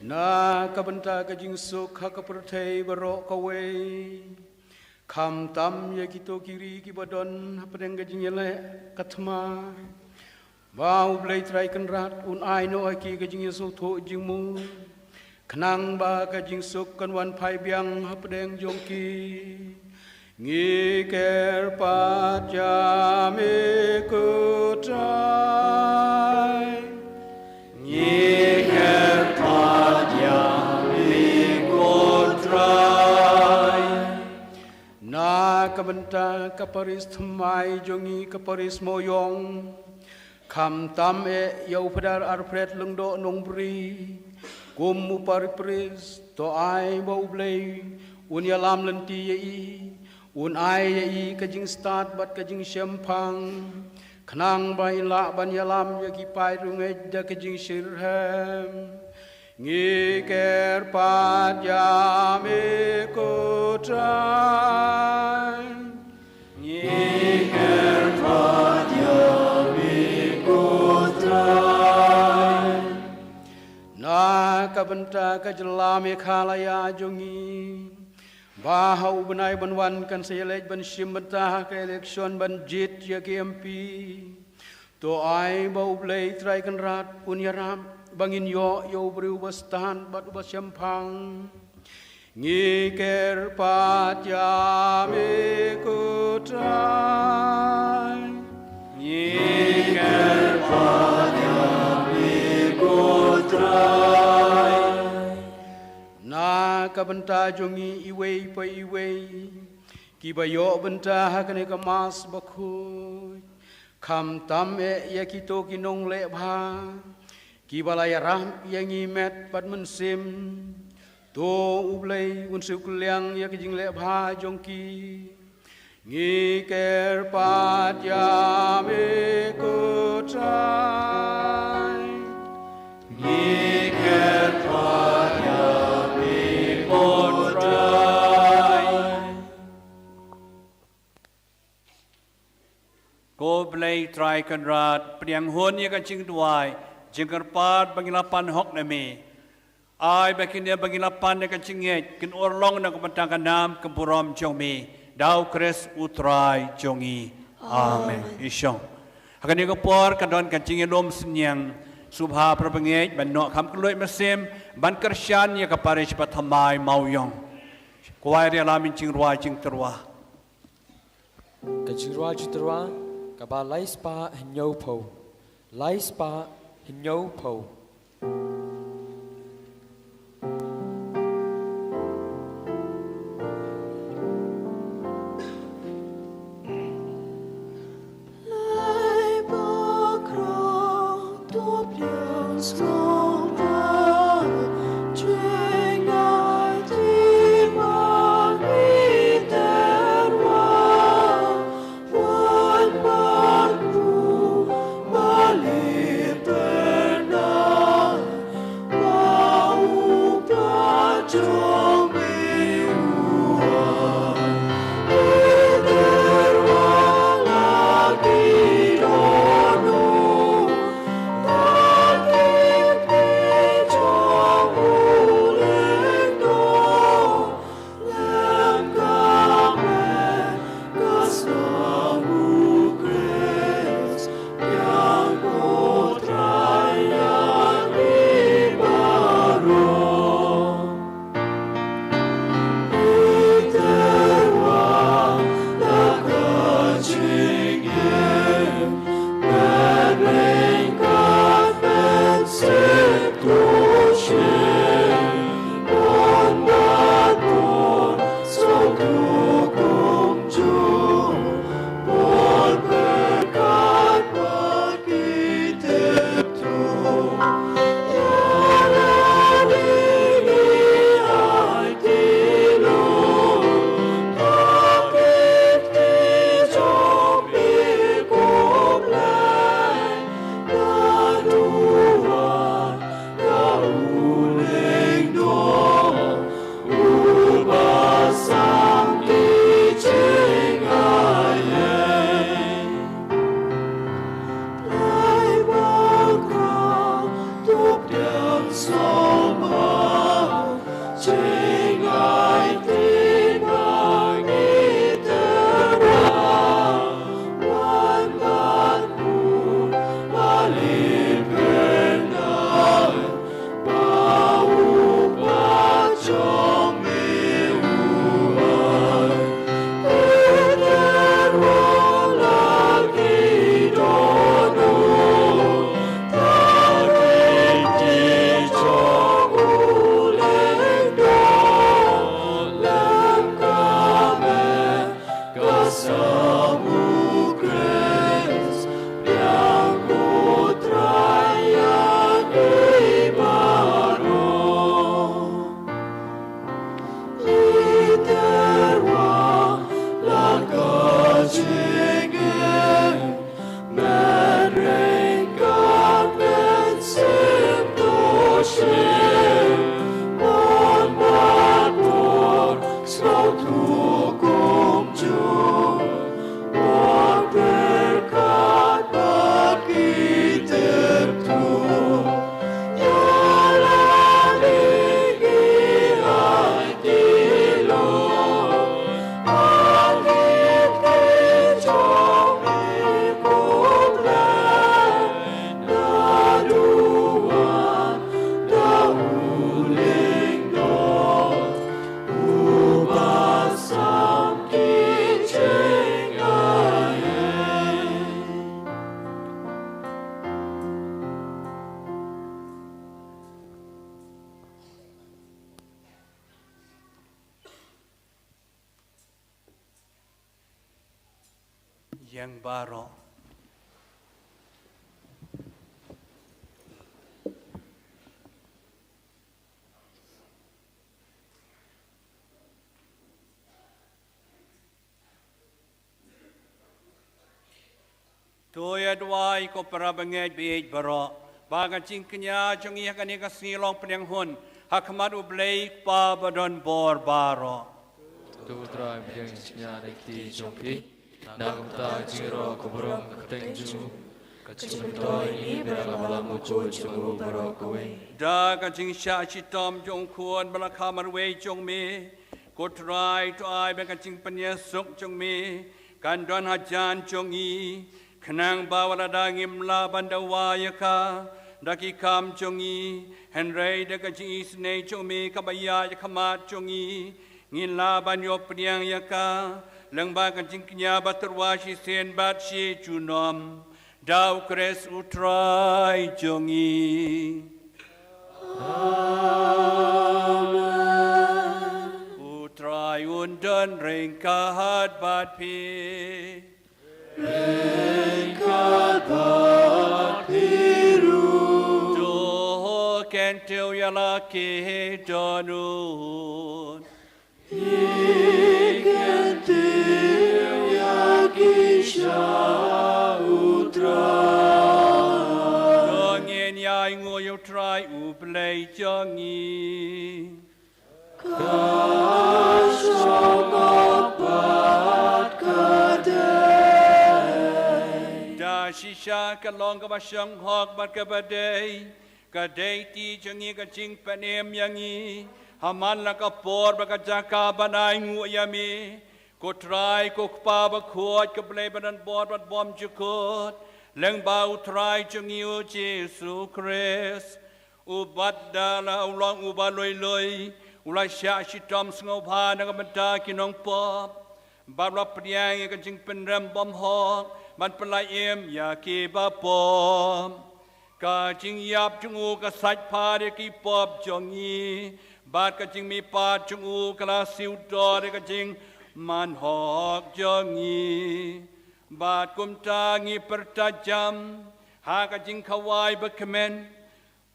Na ka bynta ka jingsuk ha ka pyrthei baroh kawei, khamtam ïa kito ki ri kiba don hapdeng ka jingïaleh ka thma, ba U Blei Trai Kynrad un ai noh ha ki ka jingïasngewthuh jingmut, khnang ba ka jingsuk kan wan phai biang hapdeng jong ki. Ngi kyrpad ïa me ko Trai. Ngi kyrpad ïa me ko Trai. Na ka bynta ka parish thymmai jong ngi, ka parish Mawïong, khamtam eh ïa u Phadar Alfred Lyngdoh Nongbri kum u parish priest. To ai ba U Blei un ïalam lynti ïa i, un ai ïa i ka jingstad bad ka jingshemphang, khnang ba in lah ban ïalam ïa ki paid riewngeit da ka jingshitrhem. Ngi kyrpad ïa me ko Trai. Ngi kyrpad ïa me ko Trai. Na ka bynta ka jylla Meghalaya jong ngi, ba ha u bnai ban wan kan sa ïaleit ban shim bynta ha ka election ban jied ïa ki M P, To ai ba U Blei Trai Kynrad un ïarap ba ngin ïoh ïa u briew uba stad bad uba shemphang. Ngi kyrpad ïa me ko Trai. Ngi kyrpad ïa me ko Trai. Na ka bynta jong ngi iwei pa iwei kiba ïoh bynta ha kane ka Mass bakhuid, khamtam eh ïa kito ki nongleh bha kiba la ïarap ïa ngi met bad mynsiem. To U Blei un siew kylliang ïa ka jingleh bha jong ki. Ngi kyrpad ïa me ko Trai. Ngi kyrpad ïa me ko Trai. Ko Blei Trai Kynrad, pdiang hun ïa ka jingduwai jingkyrpad ba ngi la pan hok na me. Ai ba kine ba ngi la pan ïa ka jingngeit kin urlong na ka bynta ka nam ka burom jong me. Da U Khrist U Trai jong ngi. Amen. Amen. Ïa shong. Ha kane ka por ka don ka jingïalum synñiang. Sngewbha para bangeit ban noh kham kylluid mynsiem ban kyrshan ïa ka parish ba thymmai Mawïong. Kwai ri la min jingrwai jingtyrwa. Ka jingrwai jingtyrwa kaba lai spah hynñiew phew. Lai spah hynñiew phew. Ïeng baroh. To ïa duwai ko para bangeit baieit baroh, ba ka jingkñia jong ngi ha kane ka sngi long pdiang hun ha khmat U Blei Kpa badonbor baroh. To Trai, pdiang jingkñia da ki kti jong phi, na ka bynta ka jingïaroh ka burom ka kyrteng jong u, ka jingmyntoi ïa ngi bad ïa ka balang bakhuid jong u baroh kawei. Da ka jingshah shitom jong U Khun ba la kha marwei jong me, ko Trai, to ai ba ka jingpynïasuk jong me kan don hajan jong ngi, khnang ba wat lada ngim lah ban dawa ïa ka da ki kam jong ngi, hynrei da ka jingisynei jong me kaba ïaid ha khmat jong ngi, ngin lah ban ïoh pdiang ïa ka lyngba ka jingkñia ba tyrwa shisien bad shi junom. Da U Khrist U Trai jong ngi. Amen. U Trai un don ryngkat bad phi. Ryngkat bad phi ruh. To kyntiew ïa la ki dohnud. Phi kyntiew ïa ki sha U Trai. To ngin ïainguh ïa U Trai U Blei jong ngi. Ka shong hok bad ka dei. Da shisha ka long kaba shong hok bad kaba dei. Ka dei kti jong ngi ka jingpynim ïa ngi ha man la ka por bad ka jaka ban ainguh ïa me, ko Trai, ko Kpa bakhuid, ko Blei badonbor bad bymjukut, lyngba U Trai jong ngi U Jisu Khrist. U bad da la u long uba lui lui, u la shah shitom sngewbha na ka bynta ki nongpop, bad u la pdiang ïa ka jingpynrem bymhok ban pyllait im ïa kiba pop. Ka jingïap jong u ka sait phar ïa ki pop jong ngi, bad ka jingmihpat jong u ka la siew dor ïa ka jingmanhok jong ngi. Bad kumta ngi pyrta jam ha ka jingkhawai ba kmen,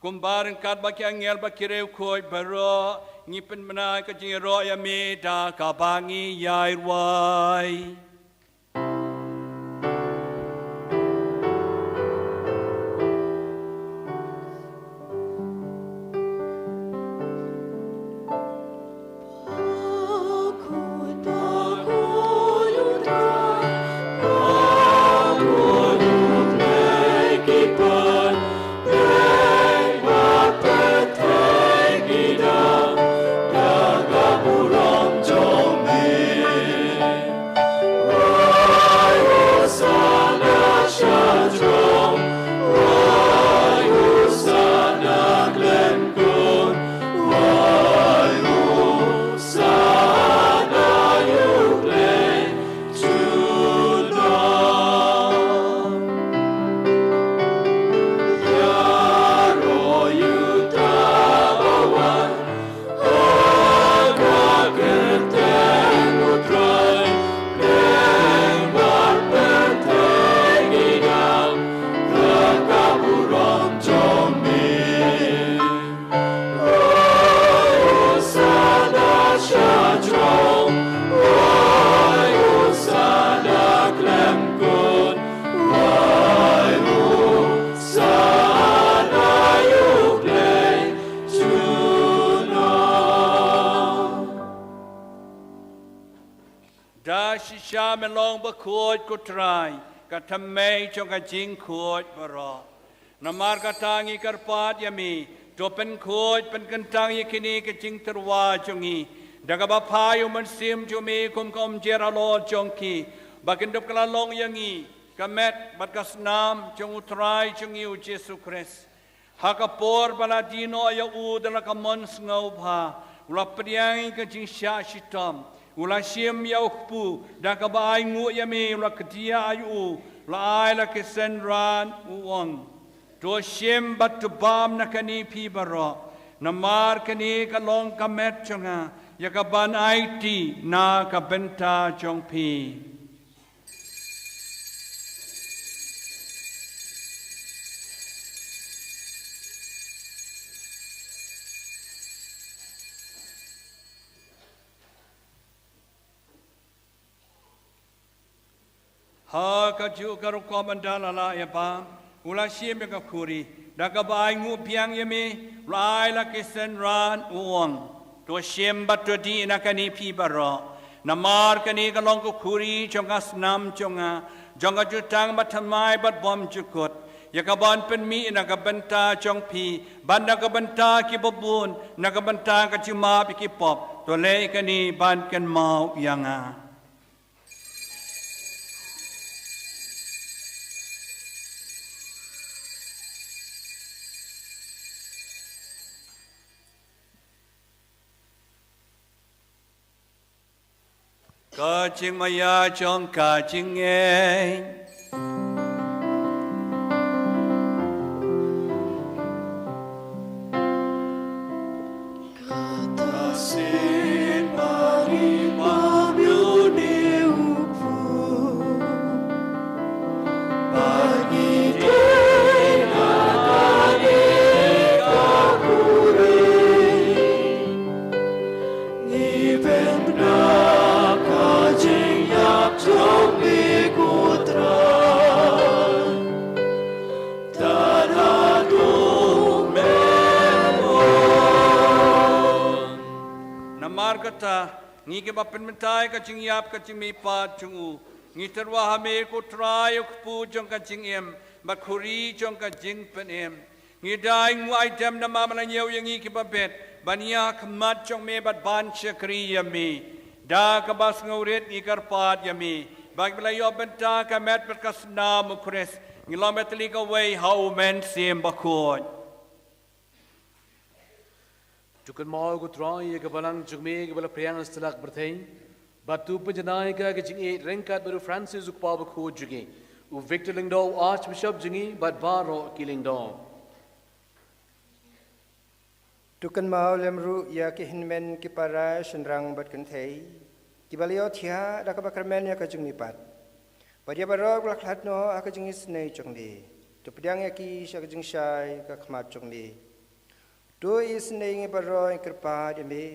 kumba ryngkat bad ki angel bad ki riewkhuid baroh, ngi pynbna ka jingïaroh ïa me da kaba ngi ïai rwai. Da shisha me long bakhuid ko Trai, ka thymmei jong ka jingkhuid baroh. Namar kata ngi kyrpad ïa me, to pynkhuid pynkyntang ïa kine ki jingtyrwa jong ngi da kaba phai U Mynsiem jong me kum ka umjer halor jong ki, ba kin dup kylla long ïa ngi ka met bad ka snam jong U Trai jong ngi U Jisu Khrist. Ha ka por ba la die noh ïa u da la ka mon sngewbha, u la pdiang ïa ka jingshah shitom, u la shim ïa u kpu, da kaba ainguh ïa me u la kdiah ïa u, u la ai la ki synran, u ong: To shim bad to bam na kane phi baroh, namar kane ka long ka met jong nga, ïa kaban aiti na ka bynta jong phi. Ha kajuh ka rukom ynda la lah ïa ba u la shim ïa ka khuri, da kaba ainguh biang ïa me, u la ai la ki synran, u ong: To shim bad to dih na kane phi baroh, namar kane ka long ka khuri jong ka snam jong nga, jong ka jutang bathymmai bad bymjukut, ïa kaban pynmih na ka bynta jong phi bad na ka bynta kiba bun, na ka bynta ka jingmap ïa ki pop. To leh kane ban kynmaw ïa nga. Ka jingmaïa jong ka jingngeit. Ka ta sin bari bam yu ne u pu. Bagi te na ka ne ka pure. Ngi pynbna ka jingïap jong me ko Trai. Tad haduh me wan. Namar kata, ngi kiba pynmynta ïa ka jingïap ka jingmihpat jong u, ngi tyrwa ha me ko Trai, u kpu jong ka jingim bad khuri jong ka jingpynim. Ngi da ainguh aidem namar ba la ñiew ïa ngi kiba bit ban ïakhmat jong me bad ban shakri ïa me. Da kaba sngewrit ngi kyrpad ïa me ba kiba la ïoh bynta ka met bad ka snam u Khrist, ngin long bad tylli kawei ha u Mynsiem Bakhuid. To kynmaw ko Trai ïa ka balang jong me kaba la phriang sha la ka pyrthei, bad to pynjanai ïa ka ka jingïeit ryngkat bad u Francis u Kpa Bakhuid jong ngi, u Victor Lyngdoh u Archbishop jong ngi bad baroh ki lyngdoh. To kynmaw lem ruh ïa ki hynmen ki para shynrang bad kynthei kiba la ïohthiah da kaba kyrmen ïa ka jingmihpat, bad ïa baroh kiba la khlad noh ha ka jingisynei jong me. To pdiang ïa ki sha ka jingshai ka khmat jong me. To isynei ïa ngi baroh, ngi kyrpad ïa me,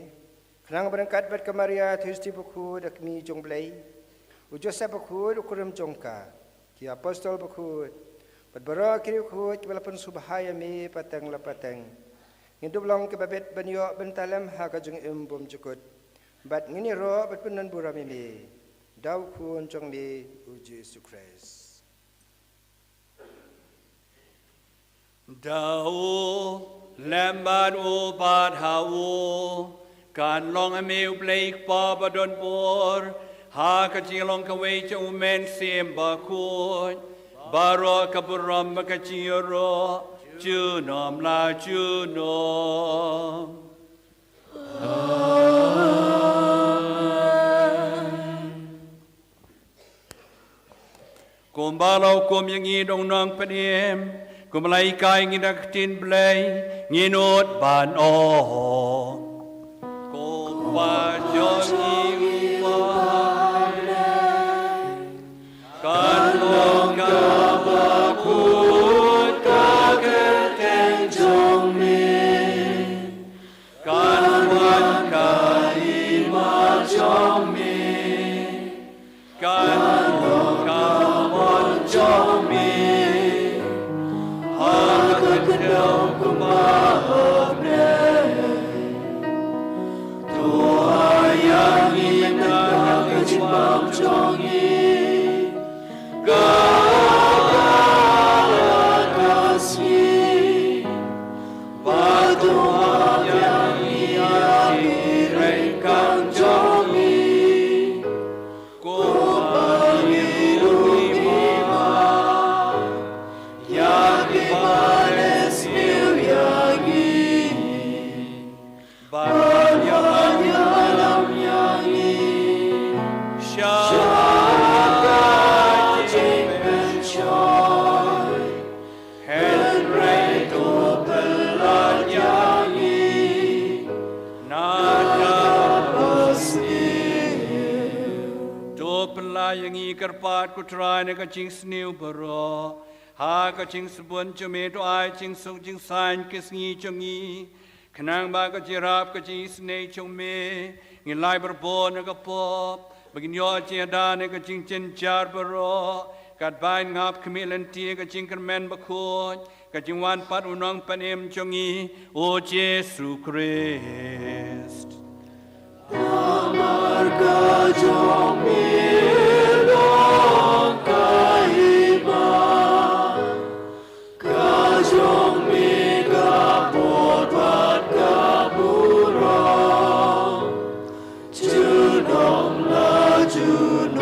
khnang ba ryngkat bad ka Maria Theisotti Bakhuid, ka Kmie jong u Blei, u Joseph Bakhuid u kurim jong ka, ki apostol bakhuid bad baroh ki riewkhuid kiba la pynsngewbha ïa me pateng la pateng, ngin dup long kiba bit ban ïoh bynta lem ha ka jingim bymjukut, bad ngin ïaroh bad pyndonburom ïa me da u Khun jong me u Jisu Khrist. Da u, lem bad u, bad ha u, kan long ha me u Blei Kpa badonbor, ha ka jinglong kawei jong u Mynsiem Bakhuid, baroh ka burom bad ka jingïaroh junom la junom. Kumba la hukum ïa ngi da u Nongpynim, kumba la hikai ïa ngi da ka ktien Blei, ngin nud ban ong: Ko Kpa jong ngi uba ha bneng, kan long kaba khuid ka kyrteng jong me. Kan wan ka hima jong me. Kan long ka mon jong me ha ka khyndew kumba ha bneng. To ai ïa ngi mynta ka jingbam jong ngi. Ka, ka, ka sngi. Bad to map ïa ngi ïa ki ryngkang jong ngi. Kumba ngi ruh ngi map ïa kiba lehsniew ïa ngi. Bad ïa, bad ïalam ïa ngi sha ka jingpynshoi. Hynrei to pyllait ïa ngi na kaba sniew. To pyllait ïa ngi kyrpad ko Trai na ka jingsniew baroh. Ha ka jingsbun jong me to ai jingsuk jingsaiñ ki sngi jong ngi. Khnang ba ka jingïarap ka jingisynei jong me, ngin lait barabor na ka pop, Ba kin ïoh jingïada na ka jingjynjar baroh, katba ngin ap khmih lynti ka jingkyrmen bakhuid, ka jingwan pat u Nongpynim jong ngi, u Jisu Khrist. Namar ka jong me long ka hima, ka jong me ka bor bad ka burom, junom la junom.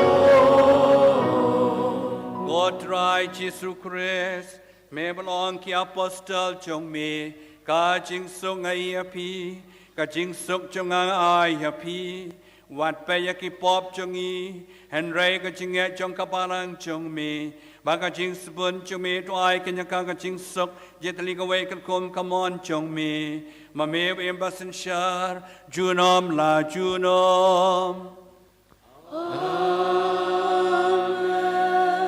Ko Trai Jisu Khrist, me ba la ong ki apostol jong me, ka jingsuk nga ai ïa phi, ka jingsuk jong nga nga ai ïa phi. Wat peit ïa ki pop jong ngi, hynrei ka jingngeit jong ka balang jong me, bad ka jingsbun jong me, to ai kane ka, ka jingsuk, jingtylli kawei katkum ka mon jong me. Ma me ba im ba synshar junom la junom. Amen.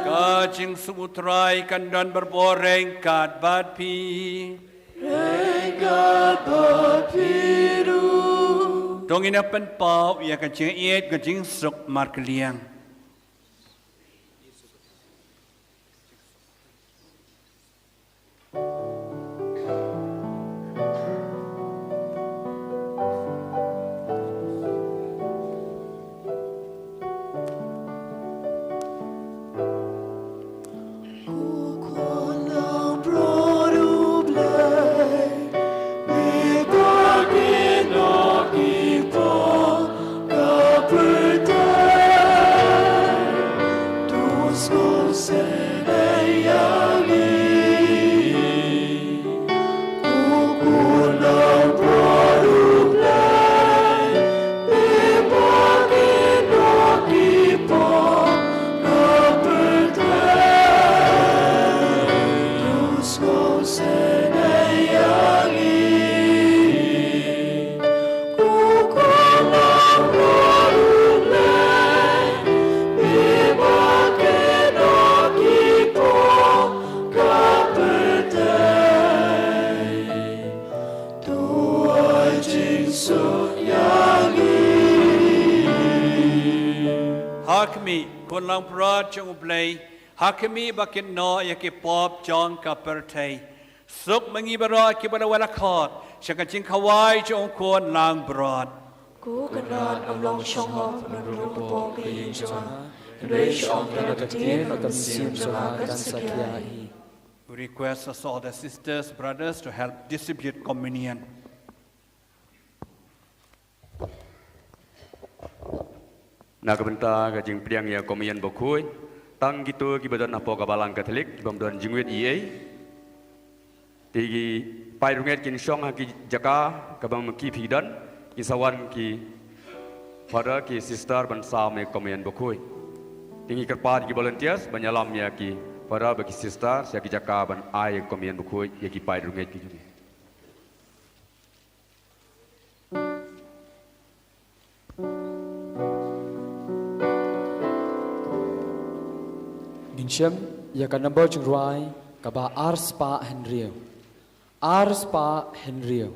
Ka jingsuk u Trai kan don barabor ryngkat bad phi. Ryngkat bad phi ruh. To ngin ïa pynpaw ïa ka jingïeit ka jingsuk markylliang. Ha khmih, khun langbrot jong U Blei, ha khmih ba kin noh ïa ki pop jong ka pyrthei. Suk ma ngi baroh kiba la wan la khot sha ka jingkhawai jong u khun langbrot. Ko Kynrad, ym long shong hok ban rung hapoh ka ïing jong nga, hynrei shu ong tang ïa ka ktien bad ka mynsiem jong nga kan sa khia hi. We request us all the sisters, brothers to help distribute communion. Na ka bynta ka jingpdiang ïa ka Communion bakhuid, tang kito kiba don hapoh ka Balang Katholik, kibym don jingwit ei ei. Te ki paid rungeit kin shong ha ki jaka kaba ma ki phi don, kin sa wan ki Father ki Sister ban sam ïa ka Communion bakhuid. Te ngi kyrpad ki volunteers ban ïalam ïa ki Father bad ki Sister sha ki jaka ban ai ïa ka Communion bakhuid ïa ki paid rungeit ki jong ngi. Ngin shem ïa ka number jingrwai kaba ar spah hynriew. Ar spah hynriew.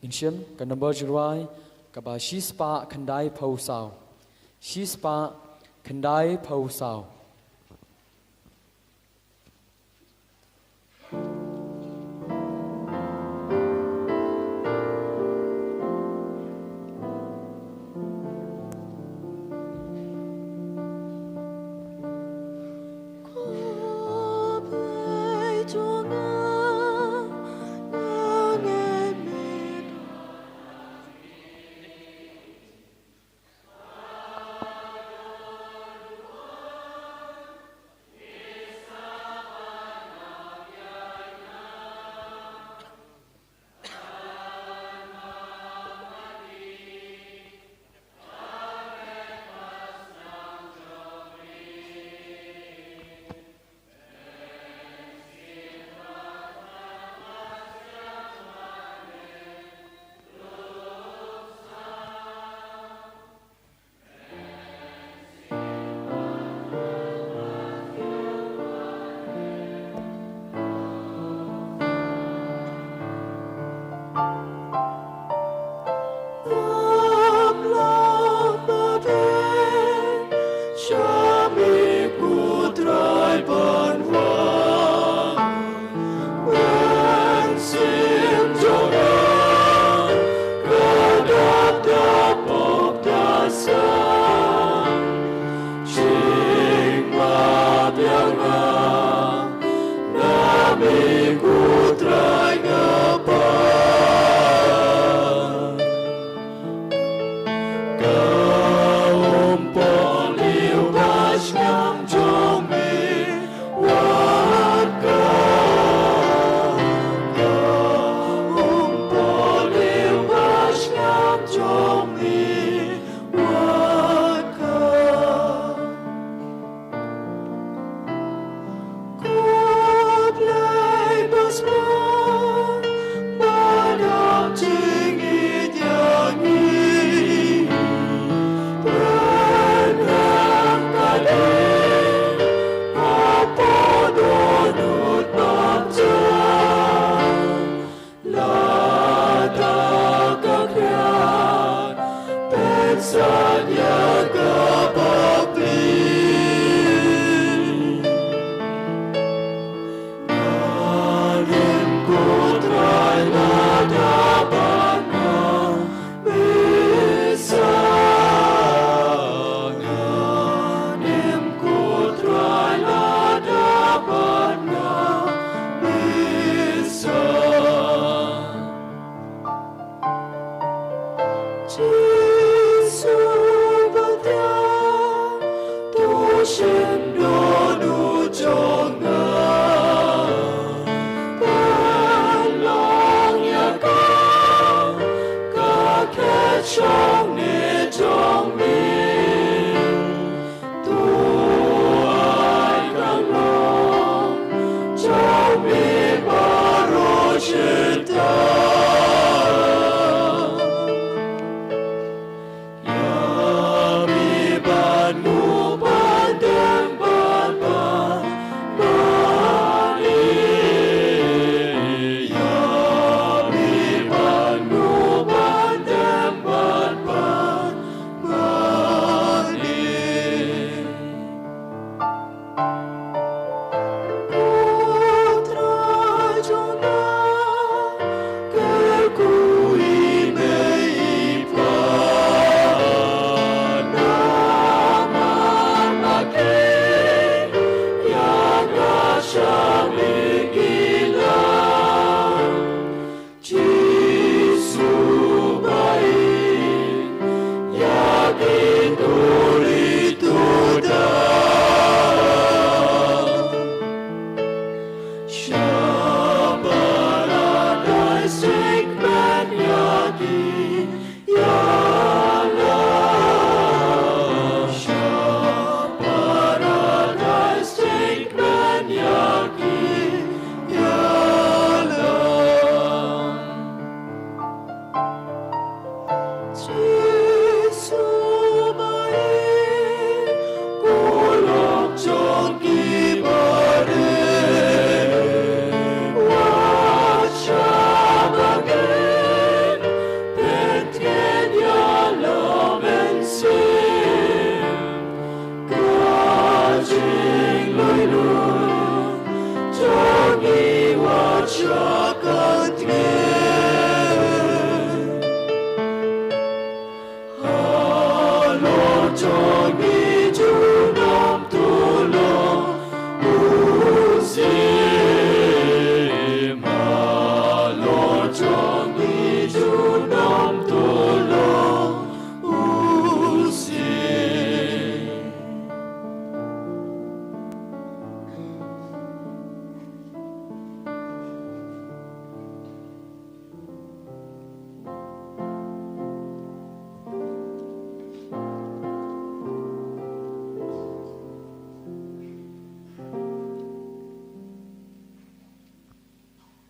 Ngin shim ka number jingrwai kaba shispah khyndaiphew saw. Shispah khyndaiphew saw.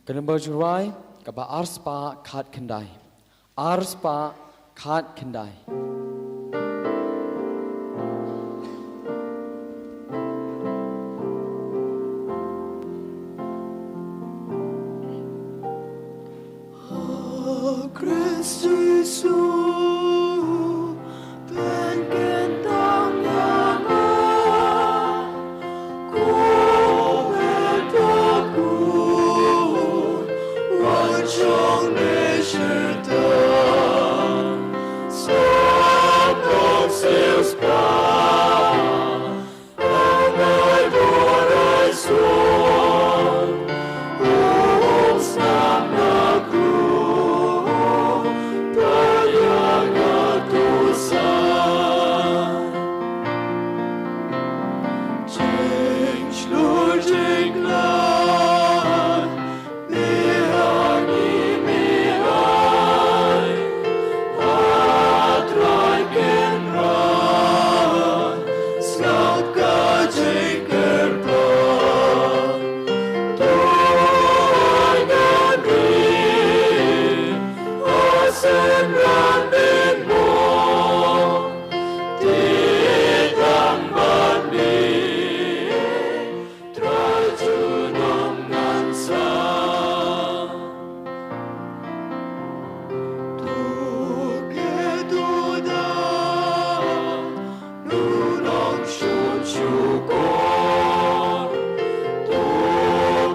Ka nombor jingrwai kaba arspah khatkhyndai. Arspah khatkhyndai. Khrist Jisu, pynkyntang ïa nga, ko Kynrad bakhuid, wat shong ne shyrta, sngap nongsiew spah. Trai, junom ngan sa. To klet to da, to nongshun shukor, to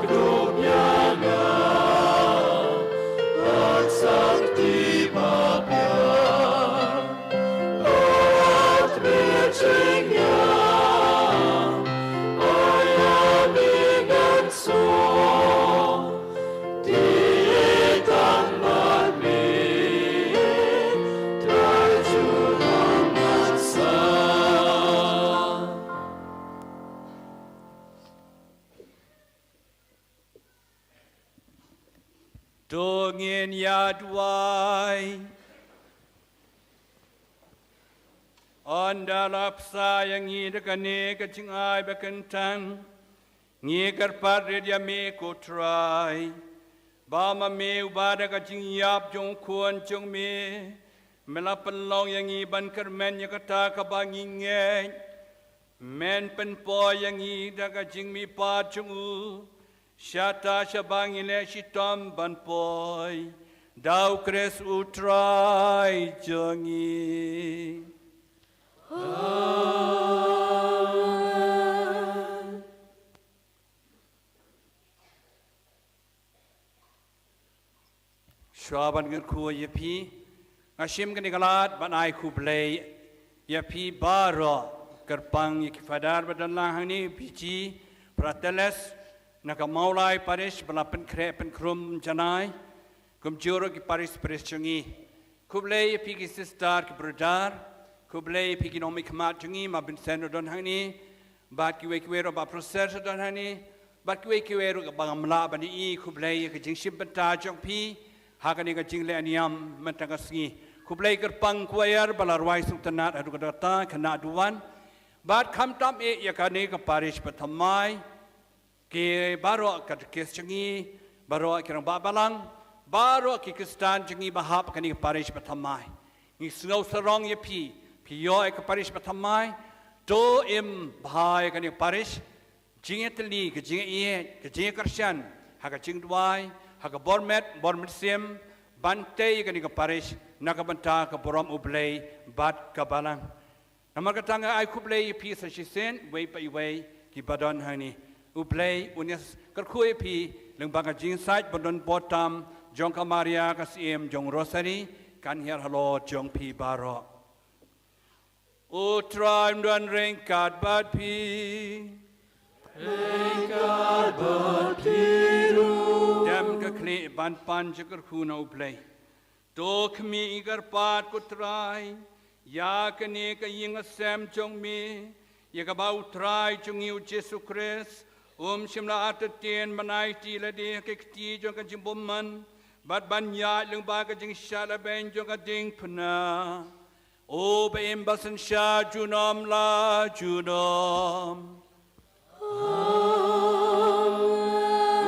kdup ïa nga, ha ka sakti ba pher. To ngin ïa duwai. Ynda la pynshai ïa ngi da kane ka jingai ba kyntang, ngi kyrpad rit ïa me ko Trai, ba ma me uba da ka jingïap jong u Khun jong me, me la pynlong ïa ngi ban kyrmen ïa kata kaba ngi ngeit. Men pynpoi ïa ngi da ka jingmihpat jong u, shata shaba ngi leh shitom ban poi, da u Khrist u Trai jong ngi. Amen. Shuwa ban kyrkhu ïa phi, nga shim kane ka lad ban ai khublei ïa phi baroh, kyrpang ïa ki Father ba don lang hangne, P G, Fratellis, na ka Mawlai Parish ba la pynkhreh pynkhrum janai, kumjuh ruh ki parish priest jong ngi. Khublei ïa phi ki sister ki brother, khublei ïa phi ki nongmihkhmat jong ngi, Ma Vincent ruh don hangne, bad kiwei kiwei ruh Bah Prosser ruh don hangne, bad kiwei kiwei ruh ba ngam lah ban ïohi, khublei ïa ka jingshim bynta jong phi, Ha kane ka jingleh niam mynta ka sngi, khublei kyrpang choir ba la rwai sngewtynnat haduh katta ka nang duwan. Bad khamtam eh ïa kane ka parish Bathamai, ki baroh ka dukes jong ngi, baroh ki rangbah balang, baroh ki khristan jong ngi ba hap ha kane ka parish Bathamai. Ngi sngew sarong ïa phi, phi ïoh ïa ka parish Bathamai. To im bha ïa kane ka parish, jingïatylli, ka jingïeit, ka jingïakyrshan, ha ka jingduwai, ha ka bor met bor mynsiem, ban tei ïa kane ka parish na ka bynta ka burom U Blei bad ka balang. Namar kata nga ai khublei ïa phi sa shisien, iwei pa iwei ki ba don hangne. U Blei un ïa kyrkhu ïa phi lyngba ka jingshait ba don bor tam jong ka Maria ka Syiem jong Rosary, kan hiar halor jong phi baroh. U Trai un don ryngkat bad phi. Ryngkat bad phi ruh. Dem ka khlieh ban pan jingkyrkhu na U Blei. To khmih, ngi kyrpad, ko Trai, ïa kane ka ïing ka sem jong me, ïa kaba U Trai jong ngi U Jisu Khrist um shym la artatien ban aiti ïalade ha ka kti jong ka jingbymman bad ban ïaid lyngba ka jingshad laban jong ka diengphna. U Ba im ba synshar junom la junom.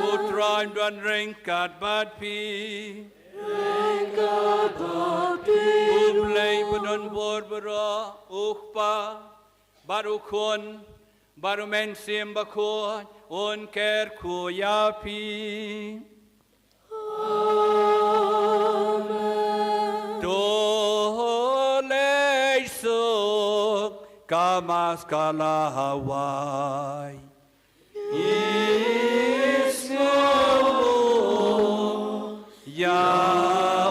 U Trai un don ryngkat bad phi. Ryngkat bad phi. U Blei ba don bor baroh, U Kpa bad U Khun bad U Mynsiem Bakhuid, un kyrkhu ïa phi. Amen. To leit suk ka Mass ka la wai. Ngi sngew ïa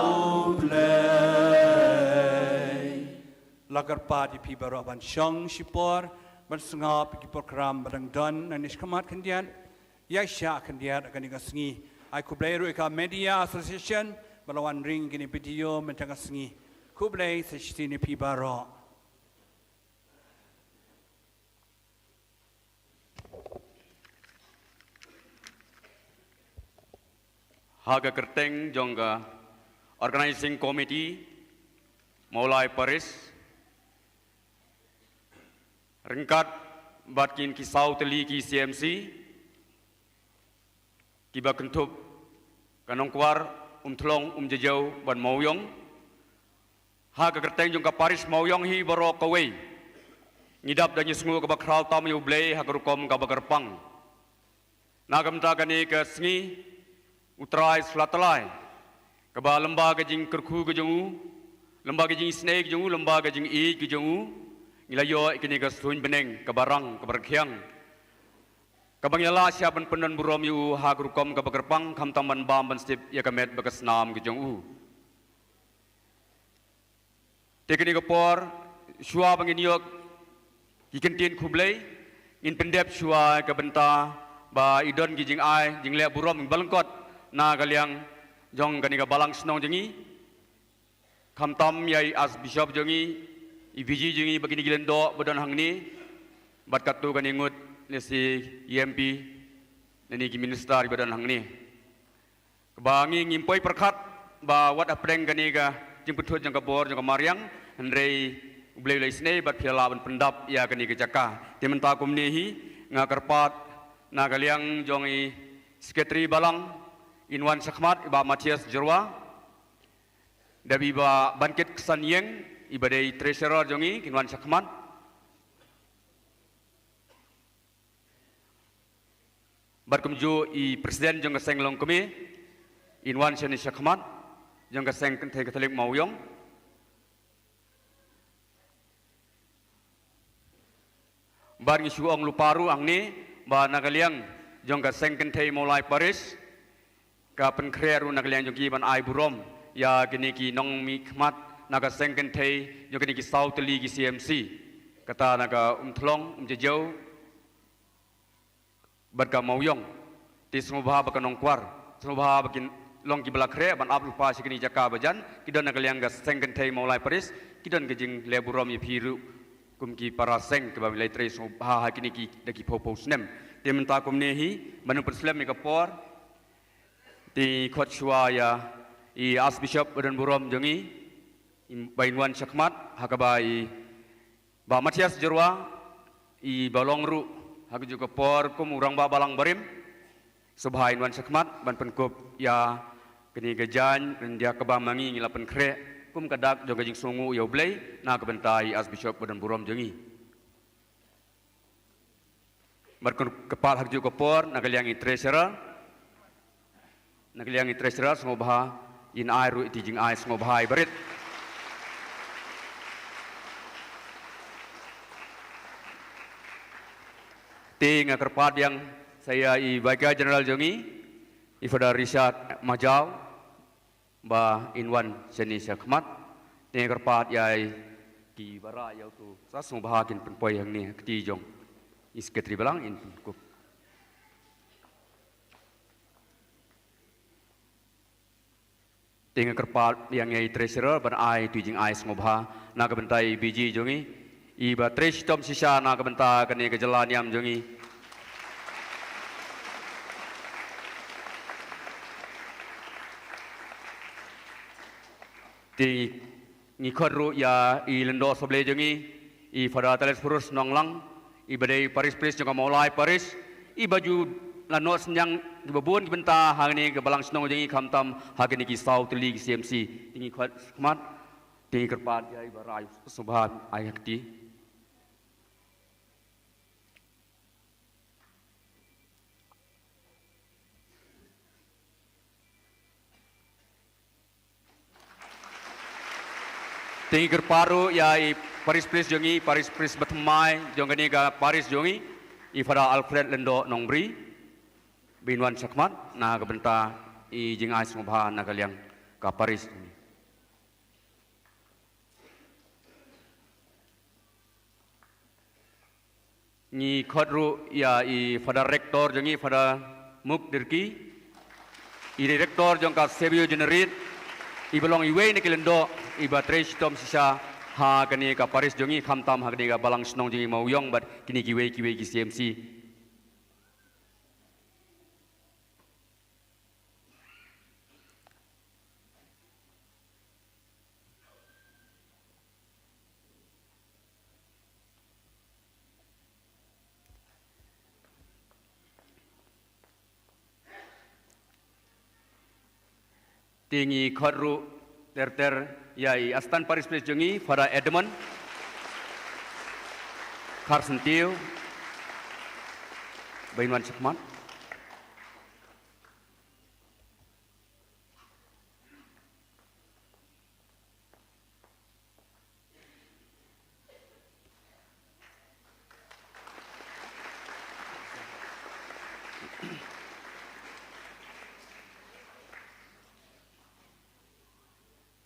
U Blei. La kyrpad ïa phi baroh ban shong shipor, ban sngap ïa ki program ba dang don nangne shakhmat khyndiat. Ïa sha khyndiat kane ka sngi. Ai khublei ruh ïa ka Media Association ba la wan ring kine video mynta ka sngi. Khublei sa shisien ïa phi baroh. Ha ka kyrteng jong ka Organizing Committee Mawlai Parish, ryngkat bad kine ki saw tylli ki C M C, kiba kynthup ka Nongkwar, Umthlong, Umjajew bad Mawïong. Ha ka kyrteng jong ka parish Mawïong hi baroh kawei, ngi dap da ngi sngew kaba khraw tam ïa U Blei ha ka rukom kaba kyrpang. Na ka bynta kane ka sngi, U Trai sla tlai, kaba lyngba ka jingkyrkhu ka jong u, lyngba ka jingisynei ka jong u, lyngba ka jingïeit ka jong u, ngi la ïoh ïa kane ka suiñ bneng kaba rang kaba rkhiang, kaba ngi la lah sha ban pyndon burom ïa u ha ka rukom kaba kyrpang, khamtam ban bam ban sip ïa ka met bad ka snam ka jong u. Te kane ka por, shuwa ba ngin ïoh ki kyntien khublei, ngin pyndep shuwa ka bynta ba i don ki jingai jingleh burom ba lyngkot na ka liang jong kane ka balang shnong jong ngi. Khamtam ïa i Archbishop jong ngi, i VG jong ngi, bad kine ki lyngdoh ba don hangne, bad katto katne ngut, lehse i M P, lane ki minister ba don hangne. Kaba ngi ngim poi pyrkhat ba wat hapdeng kane ka jingpynthut jong ka bor jong ka mariang, hynrei U Blei u la isynei bad phi la lah ban pyndap ïa kane ka jaka. Te mynta kumne hi, nga kyrpad na ka liang jong i Secretary Balang, in wan shakhmat, i Bah Matthias Jyrwa. Dep i Bah Bankit Ksan Ïeng, iba dei Treasurer jong ngi, kin wan shakhmat. Bad kumjuh i President jong ka Seng Longkmie, in wan shane shakhmat jong ka Seng Kynthei Katholik Mawïong. Bad ngi shu ong lypa ruh hangne ba na ka liang jong ka Seng Kynthei Mawlai Parish, ka pynkhreh ruh na ka liang jong ki ban ai burom ïa kine ki nongmihkhmat na ka Seng Kynthei jong kine ki saw tylli ki C M C. Kata na ka Umthlong, Umjajew bad ka Mawïong. Te sngewbha ba ka Nongkwar, sngewbha ba kin long kiba la khreh ban ap lypa sha kine ki jaka ba jan, ki don na ka liang ka Seng Kynthei Mawlai Parish, ki don ka jingleh burom ïa phi ruh kum ki para seng kiba la ïatrei sngewbha ha kine ki da ki phew phew snem. Te mynta kumne hi, ban ym pynslem ïa ka por, te khot shuwa ïa i Archbishop ba don burom jong ngi, i ba in wan shakhmat, ha kaba i Bah Matthias Jyrwa, i ba long ruh ha kajuh ka por kum u rangbah balang barim, sngewbha in wan shakhmat ban pynkup ïa kane ka jaiñ, ynda kaba ma ngi ngi la pynkhreh kum ka dak jong ka jingsngewnguh ïa U Blei na ka bynta i Archbishop ba don burom jong ngi. Bad kyrpad ha kajuh ka por na ka liang i treasurer. Na ka liang i treasurer sngewbha in ai ruh ïa i jingai sngewbha i barit. Te nga kyrpad biang sa ïa i Vicar General jong ngi, i Father Richard Majaw, ba in wan shane shakhmat. Te nga kyrpad ïa i ki ba rah ïa uto, sa sngewbha kin pynpoi hangne ha kti jong i Secretary Balang in pynkup. Te nga kyrpad ïa ngi i treasurer ban ai ïa i jingai sngewbha na ka bynta i B G jong ngi, i ba trei shitom shisha na ka bynta kane ka jylla niam jong ngi. Te ngi khot ruh ïa i lyngdoh sawdong jong ngi, i Father Thales Purus Nonglang, i ba dei parish priest jong ka Mawlai Parish, i ba ju la noh synñiang kiba bun ki bynta hangne ka balang shnong jong ngi, khamtam ha kine ki saw tylli ki C M C. Te ngi khot shakhmat, te ngi kyrpad ïa i ba rah ïa u sngewbha ai ha kti. Te ngi kyrpad ruh ïa i parish priest jong ngi, parish priest ba thymmai jong kane ka parish jong ngi, i Father Alfred Lyngdoh Nongbri, ba in wan shakhmat na ka bynta i jingai sngewbha na ka liang ka parish jong ngi. Ngi khot ruh ïa i Father Rector jong ngi, Father Muk Dirki, i Director jong ka Savio Generate, i ba long iwei na ki lyngdoh i ba trei shitom shisha ha kane ka parish jong ngi, khamtam ha kane ka balang shnong jong ngi Mawïong bad kine kiwei kiwei ki C M C. Te ngi khot ruh ter ter ïa i Assistant Parish Priest jong ngi, Father Edmund Kharsyntiew, ba in wan shakhmat.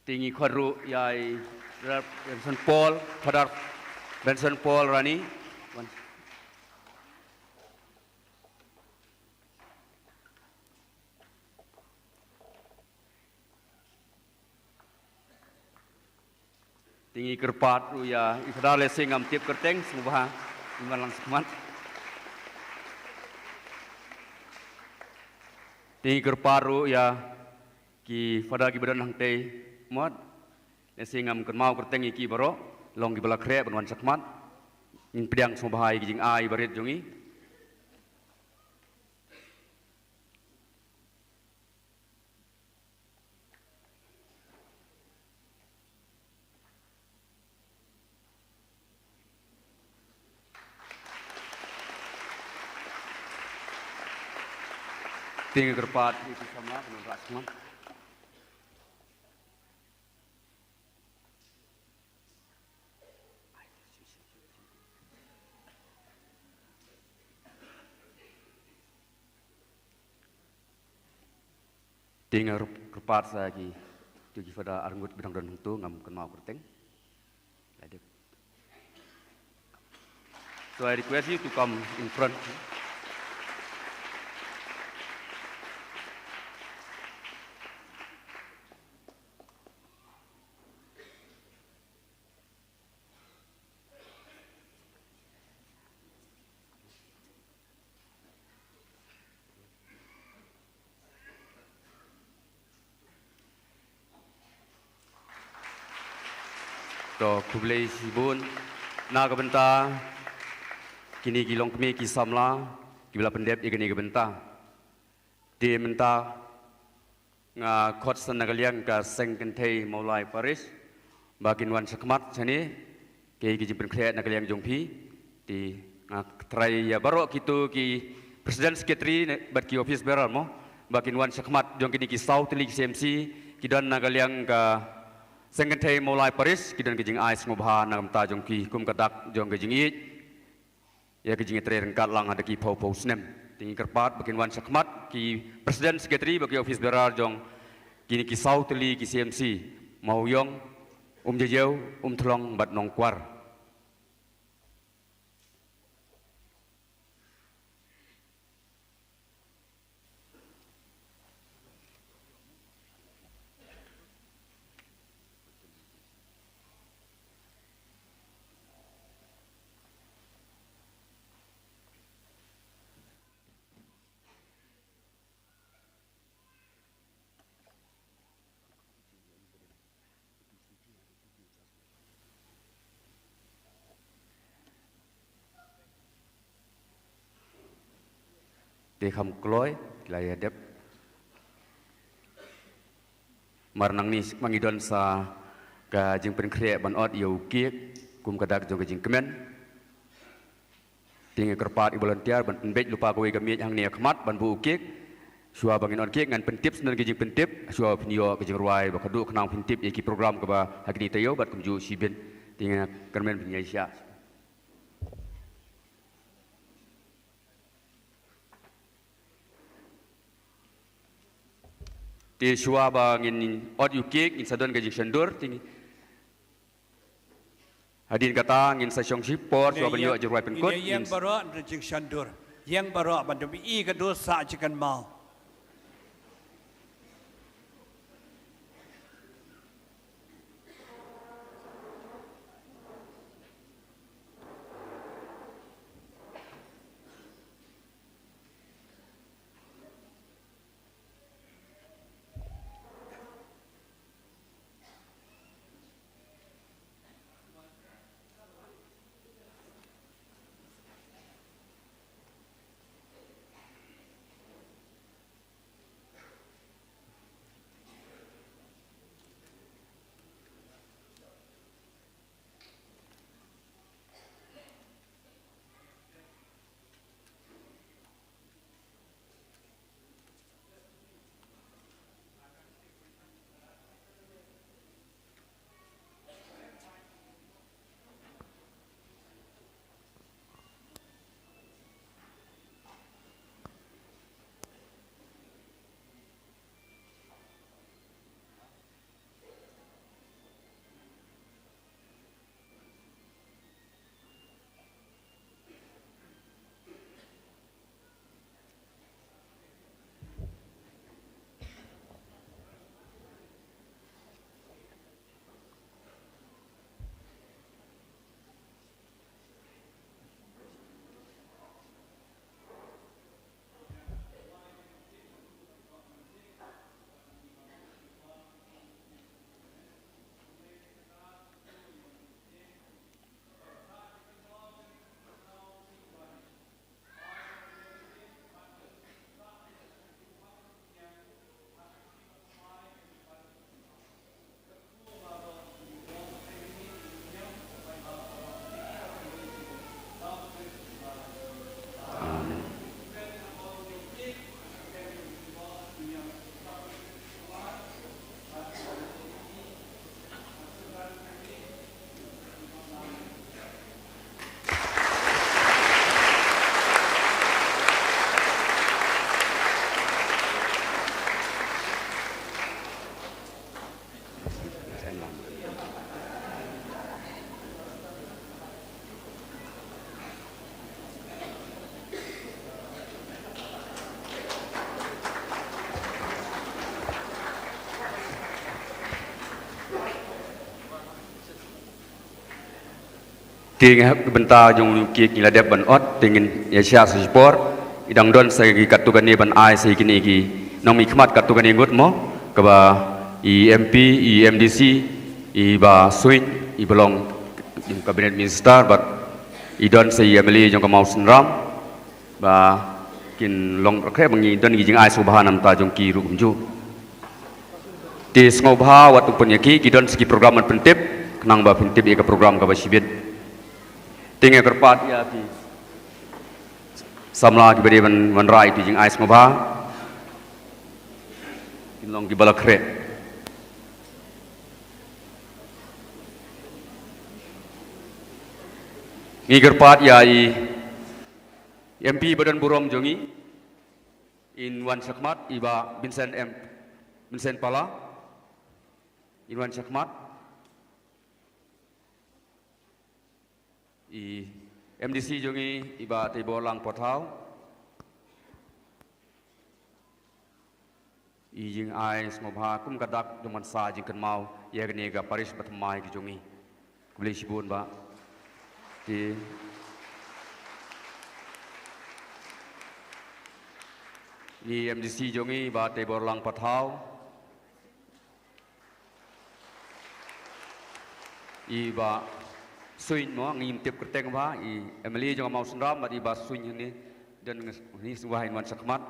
Te ngi khot ruh ïa i Rev Benson Paul, Father Benson Paul Rani. Te ngi kyrpad ruh ïa i Father Lesing Ngamtip Kyrteng, sngewbha in wan lang shakhmat. Te ngi kyrpad ruh ïa ki Father kiba don hangtei, Mot Lesing Ngam Kynmaw Kyrteng, ïa ki baroh, long kiba la khreh ban wan shakhmat. Ngin pdiang sngewbha ïa ki jingai barit jong ngi. Te ngi kyrpad ïa ki samla ban wanrah shakhmat. Te nga kyrpad sa ki, to ki Father arngut ba dang don hangto, Ngam Kynmaw Kyrteng. Lait dep. So I request you to come in front. To khublei shibun na ka bynta kine ki longkmie ki samla kiba la pyndep ïa kane ka bynta. Te mynta nga khot shen na ka liang ka Seng Kynthei Mawlai Parish ba kin wan shakhmat shane, kaei ka jingpynkhreh na ka liang jong phi. Te nga trai ïa baroh kito ki president, secretary ne bad ki office bearer mo ba kin wan shakhmat jong kine ki saw tylli ki C M C ki don na ka liang ka Seng Kynthei Mawlai Parish, ki don ka jingai sngewbha na ka bynta jong ki kum ka dak jong ka jingïeit ïa ka jingtrei ryngkat lang ha da ki phew phew snem. Te ngi kyrpad ba kin wan shakhmat ki president, secretary bad ki office bearer jong kine ki saw tylli ki C M C, Mawïong, Umjajew, Umthlong bad Nongkwar. Te kham kloi la ïa dep. Mar nangne ma ngi don sa ka jingpynkhreh ban ot ïa u cake kum ka dak jong ka jingkmen. Te ngi kyrpad ïa i volunteer ban pynbeit lypa kawei ka miej hangne ha khmat ban buh u cake. Shuwa ba ngin ot cake ngan pyntip shen ka jingpyntip, shuwa phin ïoh ka jingrwai ba khadduh khnang phin tip ïa ki program kaba ha kine taïew bad kumjuh shibit. Te ngi kyrmen phin ïa shah. Te shuwa ba ngin ot ïa u cake ngin sa don ka jingsyndur. Te hadien kata ngin sa shong shipor shuwa ban ïoh jingrwai pynkut. Ïeng baroh na jingsyndur. Ïeng baroh ban da i ka doh sa jingkynmaw. Te nga hap ka bynta jong u cake ngi la dep ban ot, te ngin ïa shah sa shipor. I dang don sa ki katto katne ban ai sa kine ki nongmihkhmat katto katne ngut mo, kaba i M P, i M D C, i Bah Suin, I ba long cabinet minister bad i don sa i M L A jong ka Mawsynram ba kin long rakhe ba ngi don ki jingai sngewbha namta jong ki ruh kumjuh. Te sngewbha wat u pynïaki ki don sa ki program ban pyntip khnang ba pyntip ïa ka program kaba shibit. Te nga kyrpad ïa ki samla kiba dei ban wanrah ïa ki jingai sngewbha kin long kiba la khreh. Ngi kyrpad ïa i M P ba don burom jong ngi in wan shakhmat, i Bah Vincent M, Vincent Pala, in wan shakhmat. I M D C jong ngi i Bah Teiborlang Pathaw. I jingai sngewbha kum ka dak jong man sa jingkynmaw ïa kane ka parish ba thymmai ka jong ngi. Khublei shibun Bah. Te i M D C jong ngi Bah Teiborlang Pathaw. I Bah Suin mo ngim tip kyrteng Bah, i M L A jong ka Mawsynram bad i Bah Suin hangne don hangne sngewbha in wan shakhmat.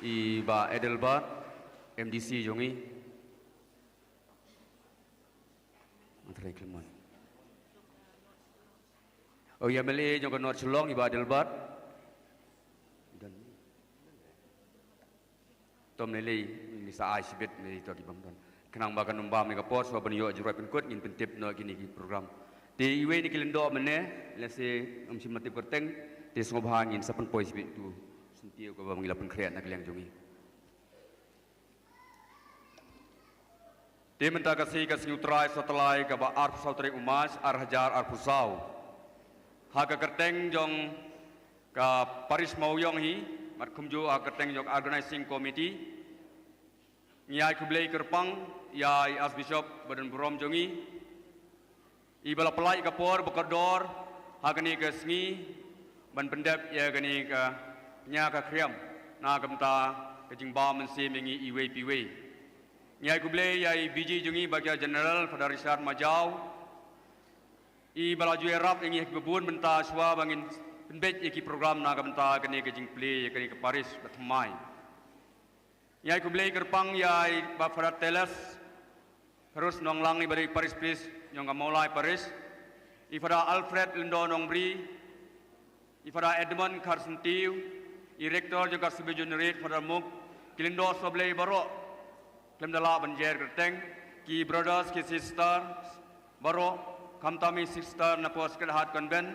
I Bah Adelbert, M D C jong ngi. Antara ikliman. Oh, i M L A jong ka North Shillong i Bah Adelbert. Tom lei lei, ngi sa ai shibit ne ito ki bym don. Khnang ba kan ym bam ïa ka por, shuwa ban ïoh jingruwai pynkut ngin pyntip noh kine ki program. Te iwei na ki lyngdoh mynne, lehse ym shym la tip kyrteng, te sngewbha ngin sa pynpoi shibit tu. Sngewthuh kaba ngi la pynkhreh na ka liang jong ngi. Te mynta ka sngi ka sngi U Trai Sotlai kaba arphew saw tarik u March ar hajar arphew saw. Ha ka kyrteng jong ka parish Mawïong hi, bad kumjuh ha ka kyrteng jong ka organizing committee, ngi ai khublei kyrpang ïa i Archbishop ba don burom jong ngi, i ba la pynlait ka por ba kordor ha kane ka sngi ban pyndep ïa kane ka nia ka khriam na ka bynta ka jingbam mynsiem ïa ngi iwei pa iwei. Ngi ai khublei ïa i B G jong ngi Vicar General Father Richard Majaw, i ba la ju ïarap ïa ngi ha kiba bun bynta shuwa ba ngin pynbeit ïa ki program na ka bynta kane ka jingplie ïa kane ka parish ba thymmai. Ngi ai khublei kyrpang ïa i Bah Father Teles Kharus Nonglang i ba dei parish priest jong ka Mawlai Parish, i Father Alfred Lyngdoh Nongbri, i Father Edmund Kharsyntiew, i rector jong ka Sibei Juniorate Father Muk, ki lyngdoh sohblei baroh khlem da lah ban jer kyrteng, ki brothers ki sisters baroh, khamtam i sister na poh Sacred Heart Convent,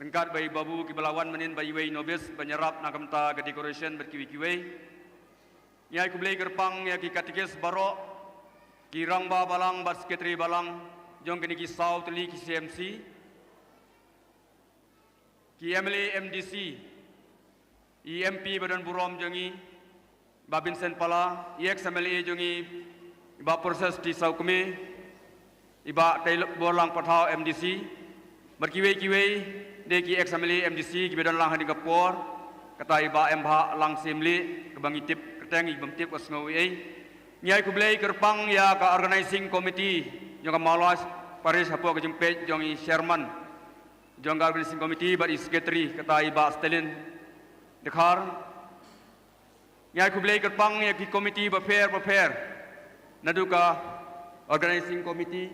ryngkat bad i babu ki ba la wan mynnin bad iwei i novice ban ïarap na ka bynta ka decoration bad kiwei kiwei. Ngi ai khublei kyrpang ïa ki katekis baroh, ki rangbah balang bad secretary balang jong kine ki saw tylli ki C M C, ki M L A M D C, i M P ba don burom jong ngi Bah Vincent Pala, i ex M L A jong ngi Bah Precious T Sawkmie, i Bah Teiborlang Pathaw M D C bad kiwei kiwei de ki ex M L A M D C kiba don lang hadien ka por, kata i Bah Embhah Lang Syiemlieh kaba ngi tip kyrteng, i bym tip ka sngew ei. Ngi ai khublei kyrpang ïa ka organizing committee jong ka Mawlai Parish hapoh ka jingpeit jong i chairman jong ka organizing committee bad i secretary kata i Bah Stalin Dkhar. Ngi ai khublei kyrpang ïa ki committee bapher bapher naduh ka organizing committee,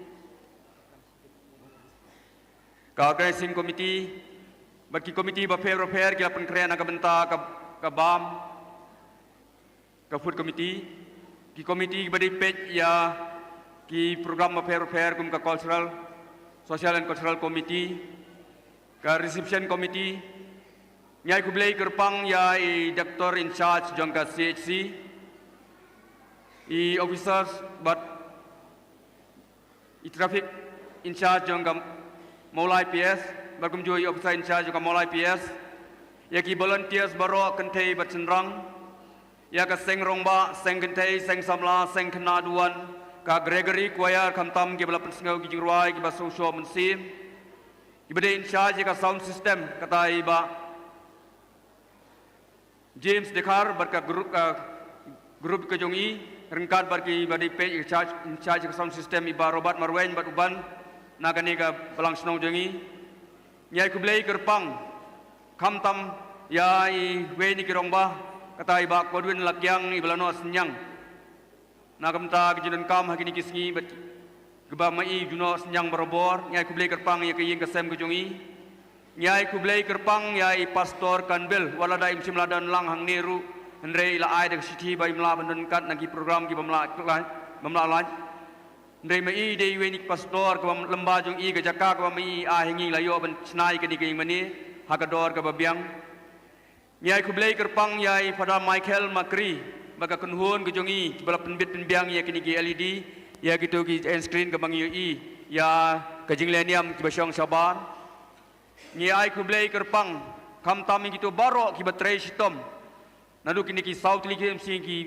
ka organizing committee bad ki committee bapher bapher ki la pynkhreh na ka bynta ka, ka bam, ka food committee, ki committee kiba dei peit ïa ki program bapher bapher kum ka cultural, social and cultural committee, ka reception committee. Ngi ai khublei kyrpang ïa i doctor in charge jong ka C H C, i officers bad i traffic in charge jong ka Mawlai P S bad kumjuh i officer in charge jong ka Mawlai P S, ïa ki volunteers baroh kynthei bad shynrang, ïa ka seng rangbah, seng kynthei, seng samla, seng khynnah duwan, ka Gregory Choir khamtam kiba la pynsngew ki jingrwai kiba sngewshoh mynsiem, kiba dei in charge ïa ka sound system kata i Bah James Dekhar bad ka group, ka group ka jong i, ryngkat bad ki ba dei peit i charge, in charge ka sound system i Bah Robert Marwein bad u Ban na kane ka balang shnong jong i. Ngi ai khublei kyrpang khamtam ïa iwei na ki rangbah, kata i Bah Godwin Lakiang i ba la noh synñiang na ka bynta ka jingdonkam ha kine ki sngi bad kiba ma i ju noh synñiang barabor. Ngi ai khublei kyrpang ïa ka ïing ka sem ka jong i. Ngi ai khublei kyrpang ïa i Pastor Kanbil, wat lada im shym la don lang hangne ruh, hynrei i la ai da ka shithi ba im lah ban don kat na ki program kiba ym lah lait, bym lah lait. Hynrei ma i dei iwei na ki pastor kaba lymba jong i, ka jaka kaba ma i ai ha ngi, la ïoh ban shna ïa kane ka ïing mane ha ka dor kaba biang. Ngi ai khublei kyrpang ïa i Father Michael Makri bad ka kynhun ka jong i kiba la pynbit pynbiang ïa kine ki L E D, ïa kito ki screen kaba ngi ïohi ïa ka jinglehniam kiba shong shabar. Ngi ai khublei kyrpang khamtam ïa kito baroh kiba trei shitom naduh kine ki saw tylli ki M C, ki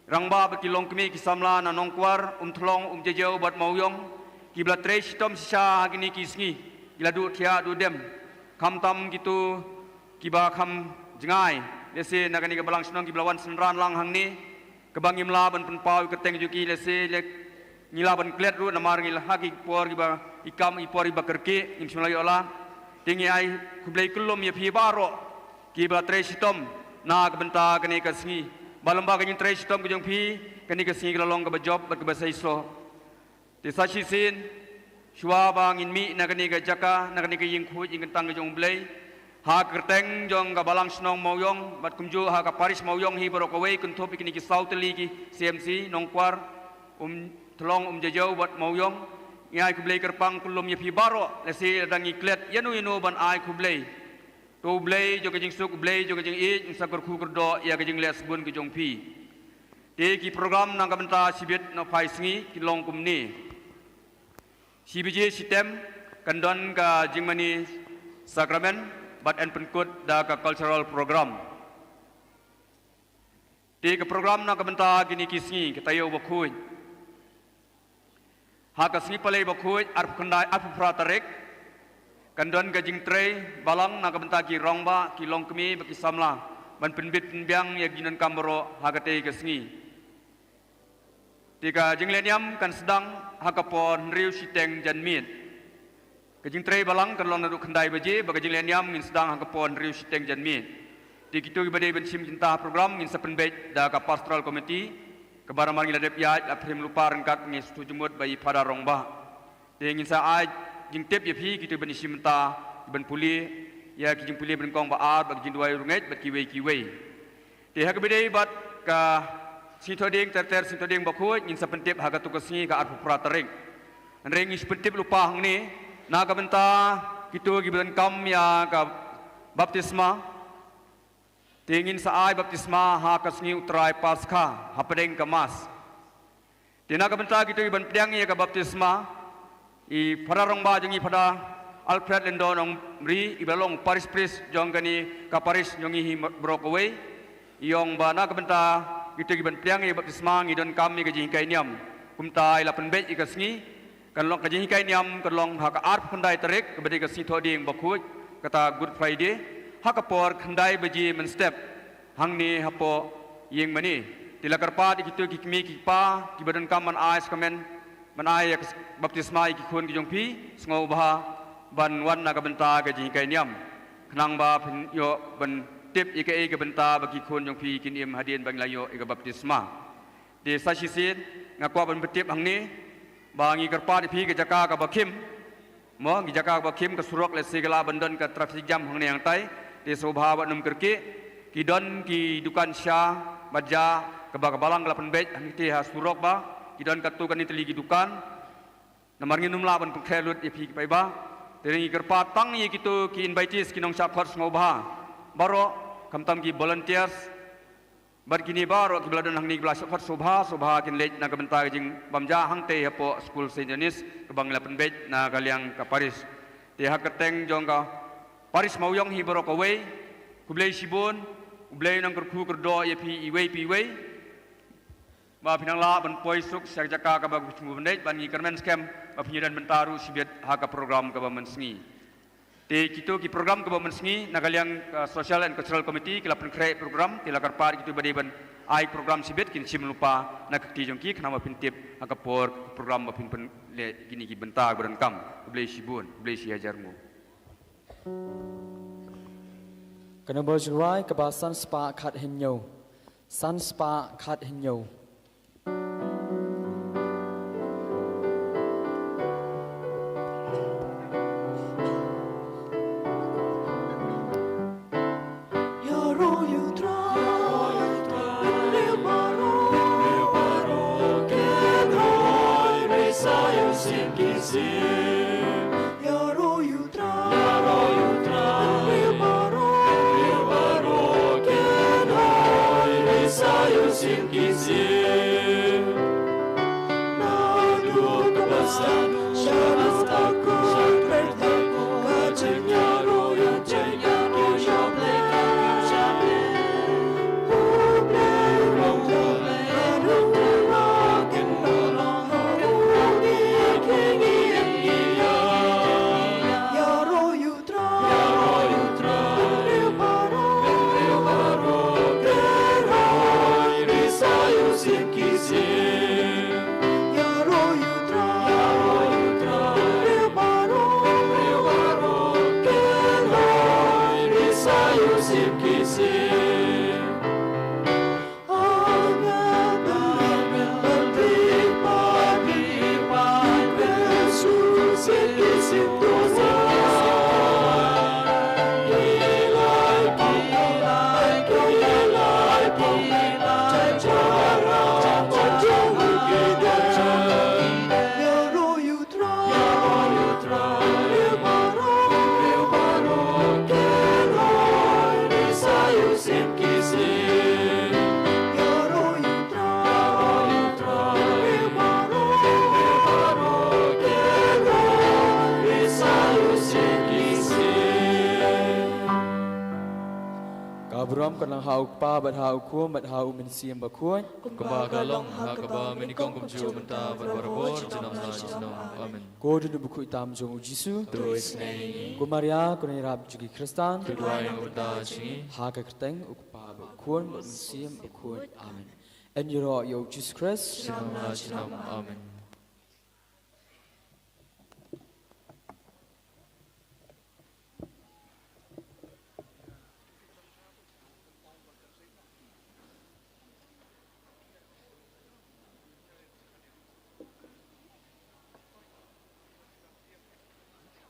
rangbah bad ki longkmie ki samla na Nongkwar, Umthlong, Umjajew bad Mawïong, kiba la trei shitom shisha ha kine ki sngi, ki la duh thiah duh dem. Khamtam kito kiba kham jngai, lehse na kane ka balang shnong kiba la wan synran lang hangne, kaba ngim lah ban pynpaw ïa ka kyrteng jong ki, lehse le ngi lah ban klet ruh namar ngi la ha ki por kiba i kam, i por iba kyrkieh, ngim shym la ïoh lah. Te ngi ai khublei kyllum ïa phi baroh kiba la trei shitom na ka bynta kane ka sngi. Ba lymba ka jingtrei shitom ka jong phi, kane ka sngi ka la long kaba jop bad kaba seisoh. Te sa shisien, shuwa ba ngin mih na kane ka jaka, na kane ka ïing khuid ïing kyntang ka jong U Blei, ha ka kyrteng jong ka balang shnong Mawïong bad kumjuh ha ka parish Mawïong hi baroh kawei, kynthup ïa kine ki saw tylli ki C M C, Nongkwar, Umthlong, Umjajew bad Mawïong, ngi ai khublei kyrpang kyllum ïa phi baroh. Lehse lada ngi klet ïano ïano ban ai khublei, to U Blei jong ka jingsuk, U Blei jong ka jingïeit, un sa kyrkhu kyrdoh ïa ka jingleh sbun ka jong phi. Te ki program na ka bynta shibit na phai sngi ki long kumne. Shi baje shitem kan don ka jingmane sakramen bad yn pynkut da ka cultural program. Te ka program na ka bynta kine ki sngi, ka taïew bakhuid. Ha ka sngi Palei bakhuid, arphew khyndai, arphew phra tarik, kan don ka jingtrei balang na ka bynta ki rangbah, ki longkmie bad ki samla, ban pynbit pynbiang ïa ki jingdonkam baroh ha katei ka sngi. Te ka jinglehniam kan sdang ha ka por hynriew shiteng janmiet. Ka jingtrei balang kan long naduh khyndai baje, bad ka jinglehniam ngin sdang ha ka por hynriew shiteng janmiet. Te kito kiba dei ban shim bynta ha program ngin sa pynbeit da ka pastoral committee, kaba namar ngi la dep ïaid la pyrshim lypa ryngkat, ngi sngewthuh jingmut bad i Father rangbah. Te ngin sa ai jingtip ïa phi kito ban shim bynta, ban pule ïa ki jingpule ba nyngkong ba ar, bad ki jingduwai rungeit bad kiwei kiwei. Te ha kaba dei bad ka Sngi Thohdieng ter ter, Sngi Thohdieng bakhuid, ngin sa pyntip ha kato ka sngi, ka arphew phra tarik. Hynrei ngin sa pyntip lypa hangne na ka bynta kito kiba donkam ïa ka baptisma. Te ngin sa ai baptisma ha ka sngi U Trai Paskha, hapdeng ka Mass. Te na ka bynta kito kiban pdiang ïa ka baptisma, i Father rangbah jong ngi, Father Alfred Lyngdoh Nongmri, iba long parish priest jong kane ka parish jong ngi hi baroh kawei, i ong ba na ka bynta kito kiban pdiang ïa ka baptisma ngi donkam ïa ka jinghikai niam. Kumta i la pynbeit ïa ka sngi, kan long ka jinghikai niam, kan long ha ka arphew khyndai tarik, kaba dei ka Sngi Thohdieng bakhuid, kata Good Friday, ha ka por khyndai baje mynstep, hangne hapoh ïing mane. Te la kyrpad ïa kito ki kmie ki kpa kiba donkam ban ai sakramen, ban ai ïa ka baptisma ïa ki khun ki jong phi, sngewbha ban wan na ka bynta ka jinghikai niam, khnang ba phin ïoh ban tip ïa kaei ka bynta ba ki khun jong phi kin im hadien ba ngi la ïoh ïa ka baptisma. Te sa shisien nga kwah ban pyntip hangne ba ngi kyrpad ïa phi ka jaka kaba khim. Mo, ngi jaka kaba khim, ka surok lehse ka lah ban don ka traffic jam hangne hangtai. Te sngewbha ba nym kyrkieh. Ki don ki dukan sha bad ja kaba ka balang ka la pynbeit hangtei ha surok, ba ki don katto katne tylli ki dukan. Namar ngin ym lah ban pynkhreh lut ïa phi ki paidbah. Te ngi kyrpad tang ïa kito ki invitees, ki nongshah khot sngewbha baroh, khamtam ki volunteers bad kine baroh kiba la don hangne, kiba la shah khot, sngewbha sngewbha kin leit na ka bynta ka jingbam ja hangtei hapoh skul Saint John's kaba ngi la pynbeit na ka liang ka parish. Te ha ka kyrteng jong ka parish Mawïong hi baroh kawei, khublei shibun. U Blei un nang kyrkhu kyrdoh ïa phi iwei pa iwei, ba phin nang lah ban poi suk sha ka jaka kaba phi sngewbha ban leit, bad ngi kyrmen skhem ba phin ïadon bynta ruh shibit ha ka program kaba mynsngi. Te kito ki program kaba mynsngi na ka liang ka Social and Cultural Committee ki la pynkhreh program, te la kyrpad kito ba dei ban ai program shibit kin shim lypa na ka kti jong ki, khnang ba phin tip ha ka por program ba phin pynleh kine ki bynta ba donkam. Khublei shibun, khublei shihajar nguh. Ka nombor jingrwai kaba san spah khathynñiew. San spah khathynñiew. Ka burom kan long ha u Kpa bad ha u Khun bad ha u Mynsiem Bakhuid. Kumba ka long ha kaba mynnyngkong kumjuh mynta bad barabor junom la junom. Amen. Ko don u bakhuid tam jong u Jisu. To isynei. Ko Maria, ko nongiarap jong ki Khristan. To duwai na ka bynta jong ngi. Ha ka kyrteng u Kpa bad u Khun bad u Mynsiem Bakhuid. Amen. Yn ïaroh ïa u Jisu Khrist. Junom la junom. Amen.